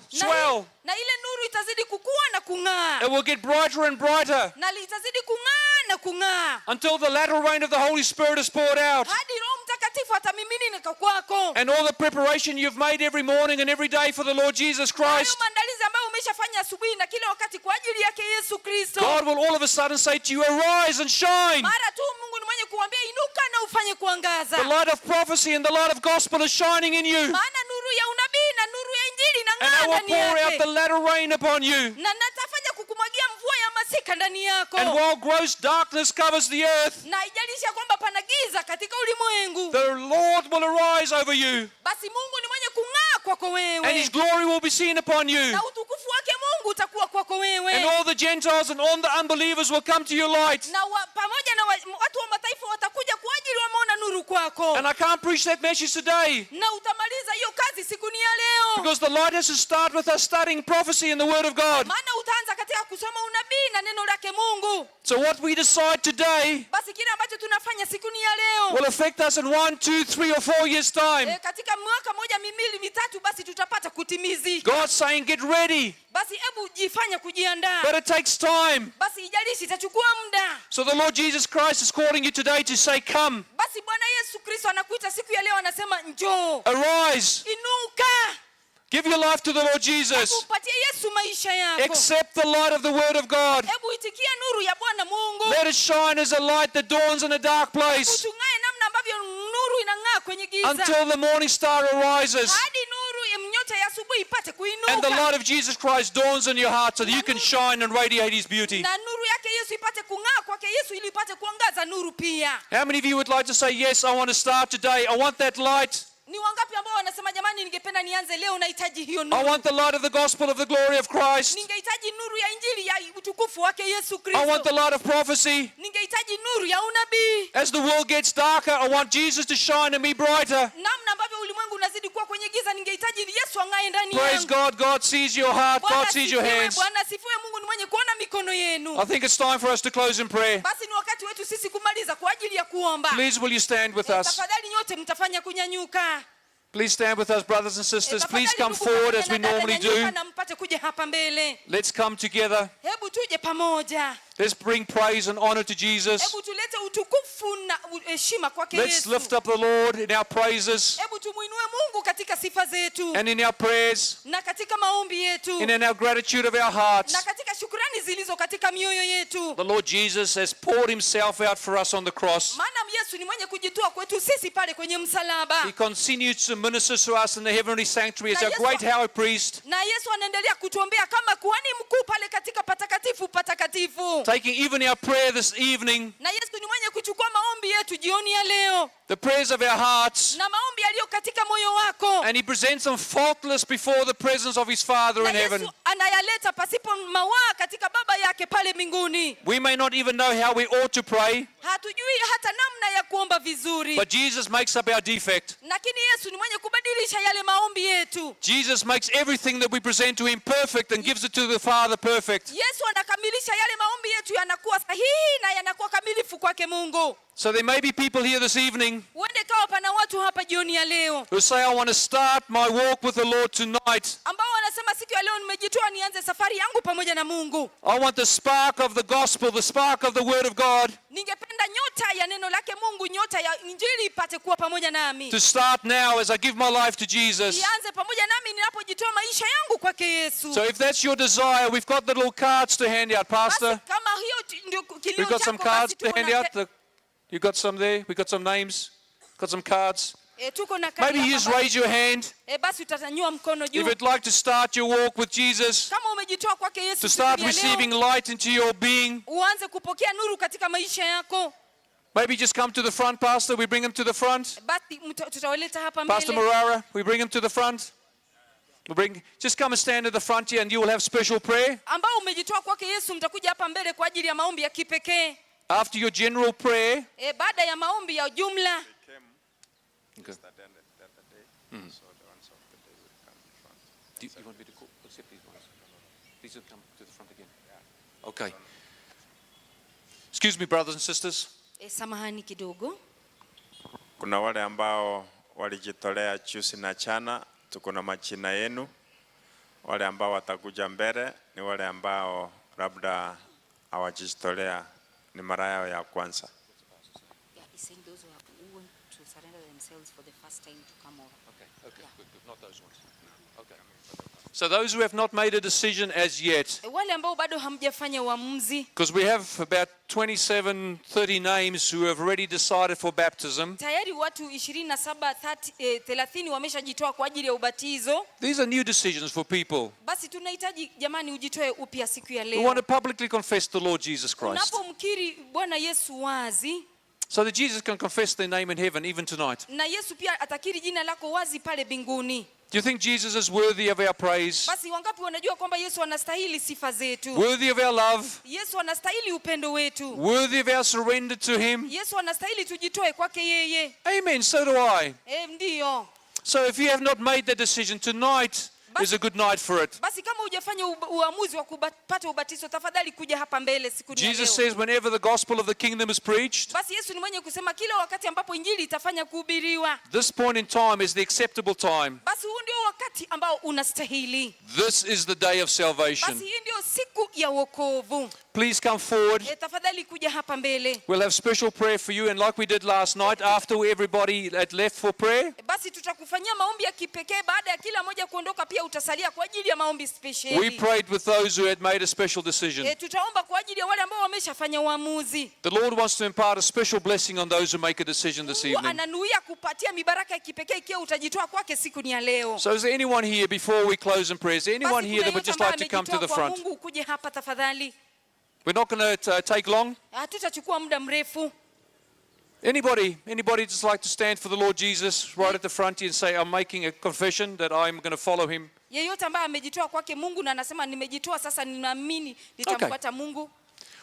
na ile nuru itazidi kukua na kung'aa, It will get brighter and brighter na litazidi kung'aa na kung'aa until the latter rain of the Holy Spirit is poured out. hadi Roho Mtakatifu atamiminika kwako. And all the preparation you've made every morning and every day for the Lord Jesus Hayo Christ, maandalizi ambayo umeshafanya asubuhi na kila wakati kwa ajili yake Yesu Kristo, God will all of a sudden say to you, arise and shine. mara tu Mungu ni mwenye kuambia inuka na ufanye kuangaza. The light of prophecy and the light of gospel is shining in you. Maana nuru ya unabii na nuru ya injili inang'aa And I itang'aa will ndani pour out yake the latter rain upon you. Na natafanya kukumwagia mvua ya masika ndani yako. And while gross darkness covers the earth, Na haijalishi kwamba pana giza katika ulimwengu, the Lord will arise over you, basi Mungu ni mwenye kung'aa kwako and wewe, his glory will be seen upon you. Na utukufu wake Mungu utakuwa kwako wewe. And all the Gentiles and all the unbelievers will come to your light. Na pamoja na watu wa mataifa watakuja kwa ajili wameona nuru kwako. And I can't preach that message today, Na utamaliza hiyo kazi siku ni ya leo, because the light has to start with us studying prophecy and the Word of God. Maana utaanza katika kusoma unabii na neno lake Mungu. So what we decide today Basi kile ambacho tunafanya siku ni ya leo will affect us in 1, 2, 3 or 4 years' time. Katika mwaka moja, miwili, mitatu, basi tutapata kutimizika. God's saying, get ready. Basi hebu jifanye kujiandaa. But it takes time. Basi ijalishi itachukua muda. So the Lord Jesus Christ is calling you today to say, come. Basi Bwana Yesu Kristo anakuita siku ya leo, anasema njoo. Arise. Inuka. Give your life to the Lord Jesus. Hebu patie Yesu maisha yako. Accept the light of the Word of God. Hebu itikia nuru ya Bwana Mungu. Let it shine as a light that dawns in a dark place. Hebu tung'ae namna ambavyo nuru inang'aa kwenye giza. Until the morning star arises. Hadi nuru ya nyota ya asubuhi ipate kuinuka. And the light of Jesus Christ dawns in your heart so that you can shine and radiate his beauty. Na nuru yake Yesu ipate kung'aa kwake Yesu ili ipate kuangaza nuru pia. How many of you would like to say, yes, I want to start today. I want that light. Ni wangapi ambao wanasema jamani, ningependa nianze leo, nahitaji hiyo nuru. I want the light of the gospel of the glory of Christ. Ningehitaji nuru ya injili ya utukufu wake Yesu Kristo. I want the light of prophecy. Ningehitaji nuru ya unabii. As the world gets darker, I want Jesus to shine and be brighter. Namna ambavyo ulimwengu unazidi kuwa kwenye giza, ningehitaji Yesu ang'ae ndani Praise yangu. God, God sees your heart, Bwana God sees your asifiwe, hands. Bwana asifiwe, Mungu ni mwenye kuona mikono yenu. I think it's time for us to close in prayer. Basi ni wakati wetu sisi kumaliza kwa ajili ya kuomba. Please will you stand with us? Tafadhali nyote mtafanya kunyanyuka. Please stand with us, brothers and sisters. Please come forward as we normally do. Na mpate kuja hapa mbele. Let's come together. Hebu tuje pamoja. Let's bring praise and honor to Jesus. Hebu tulete utukufu na heshima kwake Let's Yesu. lift up the Lord in our praises Hebu tumuinue Mungu katika sifa zetu. and in our prayers Na katika maombi yetu. and in our gratitude of our hearts. Na katika shukrani zilizo katika mioyo yetu. The Lord Jesus has poured himself out for us on the cross. Maana Yesu ni mwenye kujitoa kwetu sisi pale kwenye msalaba. He continues to minister to us in the heavenly sanctuary as our great high priest. Na Yesu anaendelea kutuombea kama kuhani mkuu pale katika patakatifu patakatifu. Taking even our prayer this evening, Na Yesu ni mwenye kuchukua maombi yetu jioni ya leo. the prayers of our hearts, Na maombi yaliyo katika moyo wako. and he presents them faultless before the presence of his Father in Na heaven. Yesu anayaleta pasipo mawaa katika baba yake pale mbinguni. We may not even know how we ought to pray, Hatujui hata namna ya kuomba vizuri. but Jesus makes up our defect. Lakini Yesu ni mwenye kubadilisha yale maombi yetu. Jesus makes everything that we present to him perfect and gives it to the Father perfect. Yesu anakamilisha yale maombi yetu, yanakuwa sahihi na yanakuwa kamilifu kwake Mungu. So there may be people here this evening Huende kawa pana watu hapa jioni ya leo who say, I want to start my walk with the Lord tonight. ambao wanasema siku ya leo nimejitoa nianze safari yangu pamoja na Mungu. I want the spark of the gospel, the spark of the word of God Ningependa nyota ya neno lake Mungu, nyota ya injili ipate kuwa pamoja nami. to start now as I give my life to Jesus. Ianze pamoja nami ninapojitoa maisha yangu kwake Yesu. So if that's your desire, we've got the little cards to hand out, Pastor. Basi kama hiyo ndio kilio We've got some chako, cards basi to tuko hand na out. You got some there? We got some names. Got some cards. Tuko na kadi Maybe you hapa just basi. raise your hand Basi utanyanyua mkono if juu. you'd like to start your walk with Jesus, Kama umejitoa kwake Yesu to start siku ya leo, receiving light into your being. uanze kupokea nuru katika maisha yako. Maybe just come to the front, Pastor. We bring him to the front. Basi tutawaleta hapa Pastor mbele. Morara, we bring him to the front. We bring, just come and stand at the front here and you will have special prayer. Ambao umejitoa kwake Yesu mtakuja hapa mbele kwa ajili ya maombi ya kipekee. After your general prayer. Baada ya maombi ya jumla. Okay. Do you want me to accept these ones? These will come to the front again. Okay. Excuse me, brothers and sisters. Samahani kidogo. Kuna wale ambao walijitolea juzi na jana, tuko na majina yenu. Wale ambao watakuja mbele ni wale ambao labda hawajitolea, ni mara yao ya kwanza. Yeah, he's saying those who want to Surrender themselves for the first time to come over. Okay, good, good. Not those ones. Okay. So those who have not made a decision as yet, Wale ambao bado hamjafanya uamuzi, because we have about 27, 30 names who have already decided for baptism. Tayari watu 27 30, 30 wameshajitoa kwa ajili ya ubatizo. These are new decisions for people Basi tunahitaji, jamani, ujitoe upya siku ya who leo want to publicly confess the Lord Jesus Christ, unapomkiri Bwana Yesu wazi, so that Jesus can confess their name in heaven even tonight. Na Yesu pia atakiri jina lako wazi pale mbinguni. Do you think Jesus is worthy of our praise? Basi wangapi wanajua kwamba Yesu anastahili sifa zetu? Worthy of our love? Yesu anastahili upendo wetu. Worthy of our surrender to him? Yesu anastahili tujitoe kwake yeye. Amen. So do I. Ndiyo. So if you have not made that decision, tonight is a good night for it. Basi kama hujafanya uamuzi wa kupata ubatizo, tafadhali kuja hapa mbele siku ya Jesus leo. says whenever the gospel of the kingdom is preached, Basi Yesu ni mwenye kusema kila wakati ambapo injili itafanya kuhubiriwa, this point in time is the acceptable time. Basi huu ndio wakati ambao unastahili. This is the day of salvation. Basi hii ndio siku ya wokovu. Please come forward. Tafadhali kuja hapa mbele. We'll have special prayer for you, and like we did last night after everybody had left for prayer, Basi tutakufanyia maombi ya kipekee baada ya kila mmoja kuondoka, pia utasalia kwa ajili ya maombi we spesheli. prayed with those who had made a special decision. Tutaomba kwa ajili ya wale ambao wameshafanya uamuzi. The Lord wants to impart a special blessing on those who make a decision this Mungu evening. ananuia kupatia mibaraka ya kipekee ikiwa utajitoa kwake siku ni ya leo. So is there anyone here before we close in prayer? Is there anyone Basi here kuna that would yeyote just ambaye like to come to amejitoa the kwa front? Mungu ukuje hapa tafadhali. We're not going to take long. Hatutachukua muda mrefu. Anybody, anybody just like to stand for the Lord Jesus right at the front here and say, "I'm making a confession that I'm going to follow him"? Yeyote ambaye amejitoa kwake Mungu na anasema nimejitoa sasa, ninaamini nitamfuata Mungu.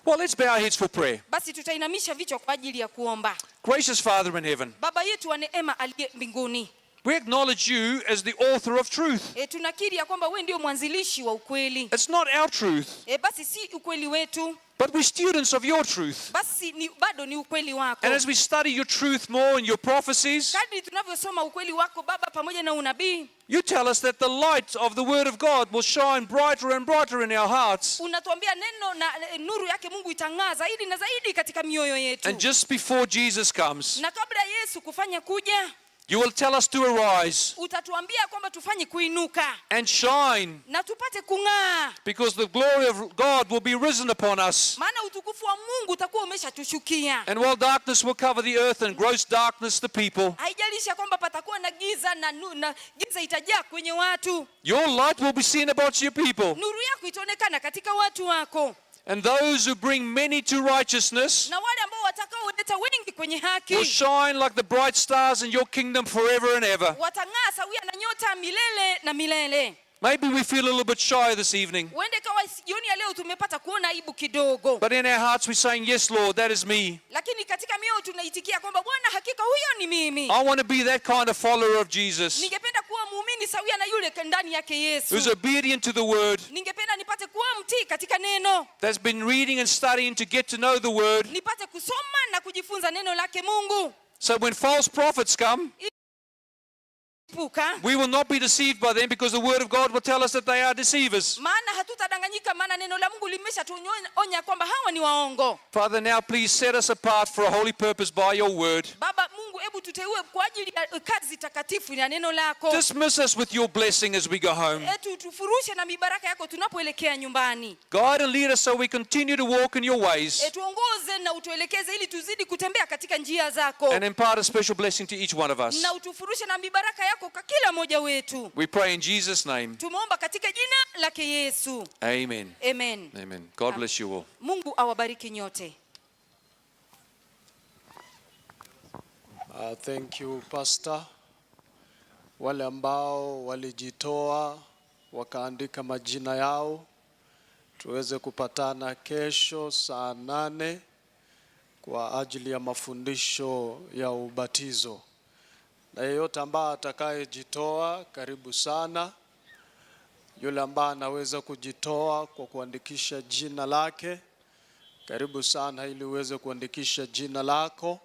Well, let's bow our heads for prayer. Basi tutainamisha vichwa kwa ajili ya kuomba. Gracious Father in heaven, Baba yetu wa neema aliye mbinguni, we acknowledge you as the author of truth. Tunakiri ya kwamba wewe ndio mwanzilishi wa ukweli. It's not our truth, Basi si ukweli wetu, but we're students of your truth. Basi bado ni ukweli wako. And as we study your truth more and your prophecies, Kadri tunavyosoma ukweli wako Baba pamoja na unabii, you tell us that the light of the Word of God will shine brighter and brighter in our hearts. Unatuambia neno na nuru yake Mungu itang'aa zaidi na zaidi katika mioyo yetu. And just before Jesus comes, Na kabla Yesu kufanya kuja, you will tell us to arise utatuambia kwamba tufanye kuinuka and shine, na tupate kung'aa, because the glory of God will be risen upon us. Maana utukufu wa Mungu utakuwa umeshatushukia. And while darkness will cover the earth and gross darkness the people, Haijalishi kwamba patakuwa na giza na giza itajaa kwenye watu, your light will be seen about your people. Nuru yako itaonekana katika watu wako. And those who bring many to righteousness Na wale ambao watakaoleta wengi kwenye haki will shine like the bright stars in your kingdom forever and ever. watang'aa sawia na nyota milele na milele. Maybe we feel a little bit shy this evening, Huende kawa jioni ya leo tumepata kuona aibu kidogo, but in our hearts we're saying, "Yes, Lord, that is me." lakini katika mioyo tunaitikia kwamba Bwana, hakika huyo ni mimi. I want to be that kind of follower of Jesus Ningependa kuwa muumini sawia na yule ndani yake Yesu, who's obedient to the word, Ningependa nipate kuwa mtii katika neno, that's been reading and studying to get to know the word. Nipate kusoma na kujifunza neno lake Mungu. So when false prophets come, Puka. we will not be deceived by them, because the word of God will tell us that they are deceivers. Maana hatutadanganyika, maana neno la Mungu limeshatuonya kwamba hawa ni waongo. Father, now please set us apart for a holy purpose by your word. Baba Mungu, hebu tuteue kwa ajili ya kazi takatifu ya neno lako. Dismiss us with your blessing as we go home. Tufurushe na mibaraka yako tunapoelekea nyumbani. Guide and lead us so we continue to walk in your ways. Tuongoze na utuelekeze ili tuzidi kutembea katika njia zako. And impart a special blessing to each one of us. Na utufurushe na mibaraka yako kwa kila mmoja wetu. We pray in Jesus' name. Tumeomba katika jina lake Yesu. Amen. Amen. Amen. God bless you all. Mungu awabariki nyote. Thank you, Pastor. Wale ambao walijitoa wakaandika majina yao, tuweze kupatana kesho saa 8 kwa ajili ya mafundisho ya ubatizo. Na yeyote ambaye atakayejitoa, karibu sana. Yule ambaye anaweza kujitoa kwa kuandikisha jina lake, karibu sana ili uweze kuandikisha jina lako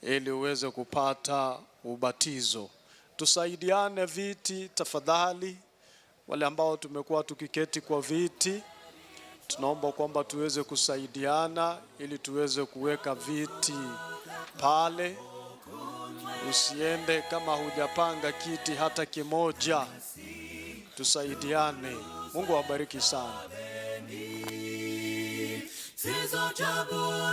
ili uweze kupata ubatizo. Tusaidiane viti tafadhali. Wale ambao tumekuwa tukiketi kwa viti, tunaomba kwamba tuweze kusaidiana ili tuweze kuweka viti pale. Usiende kama hujapanga kiti hata kimoja. Tusaidiane. Mungu awabariki sana. Sizo cha bure.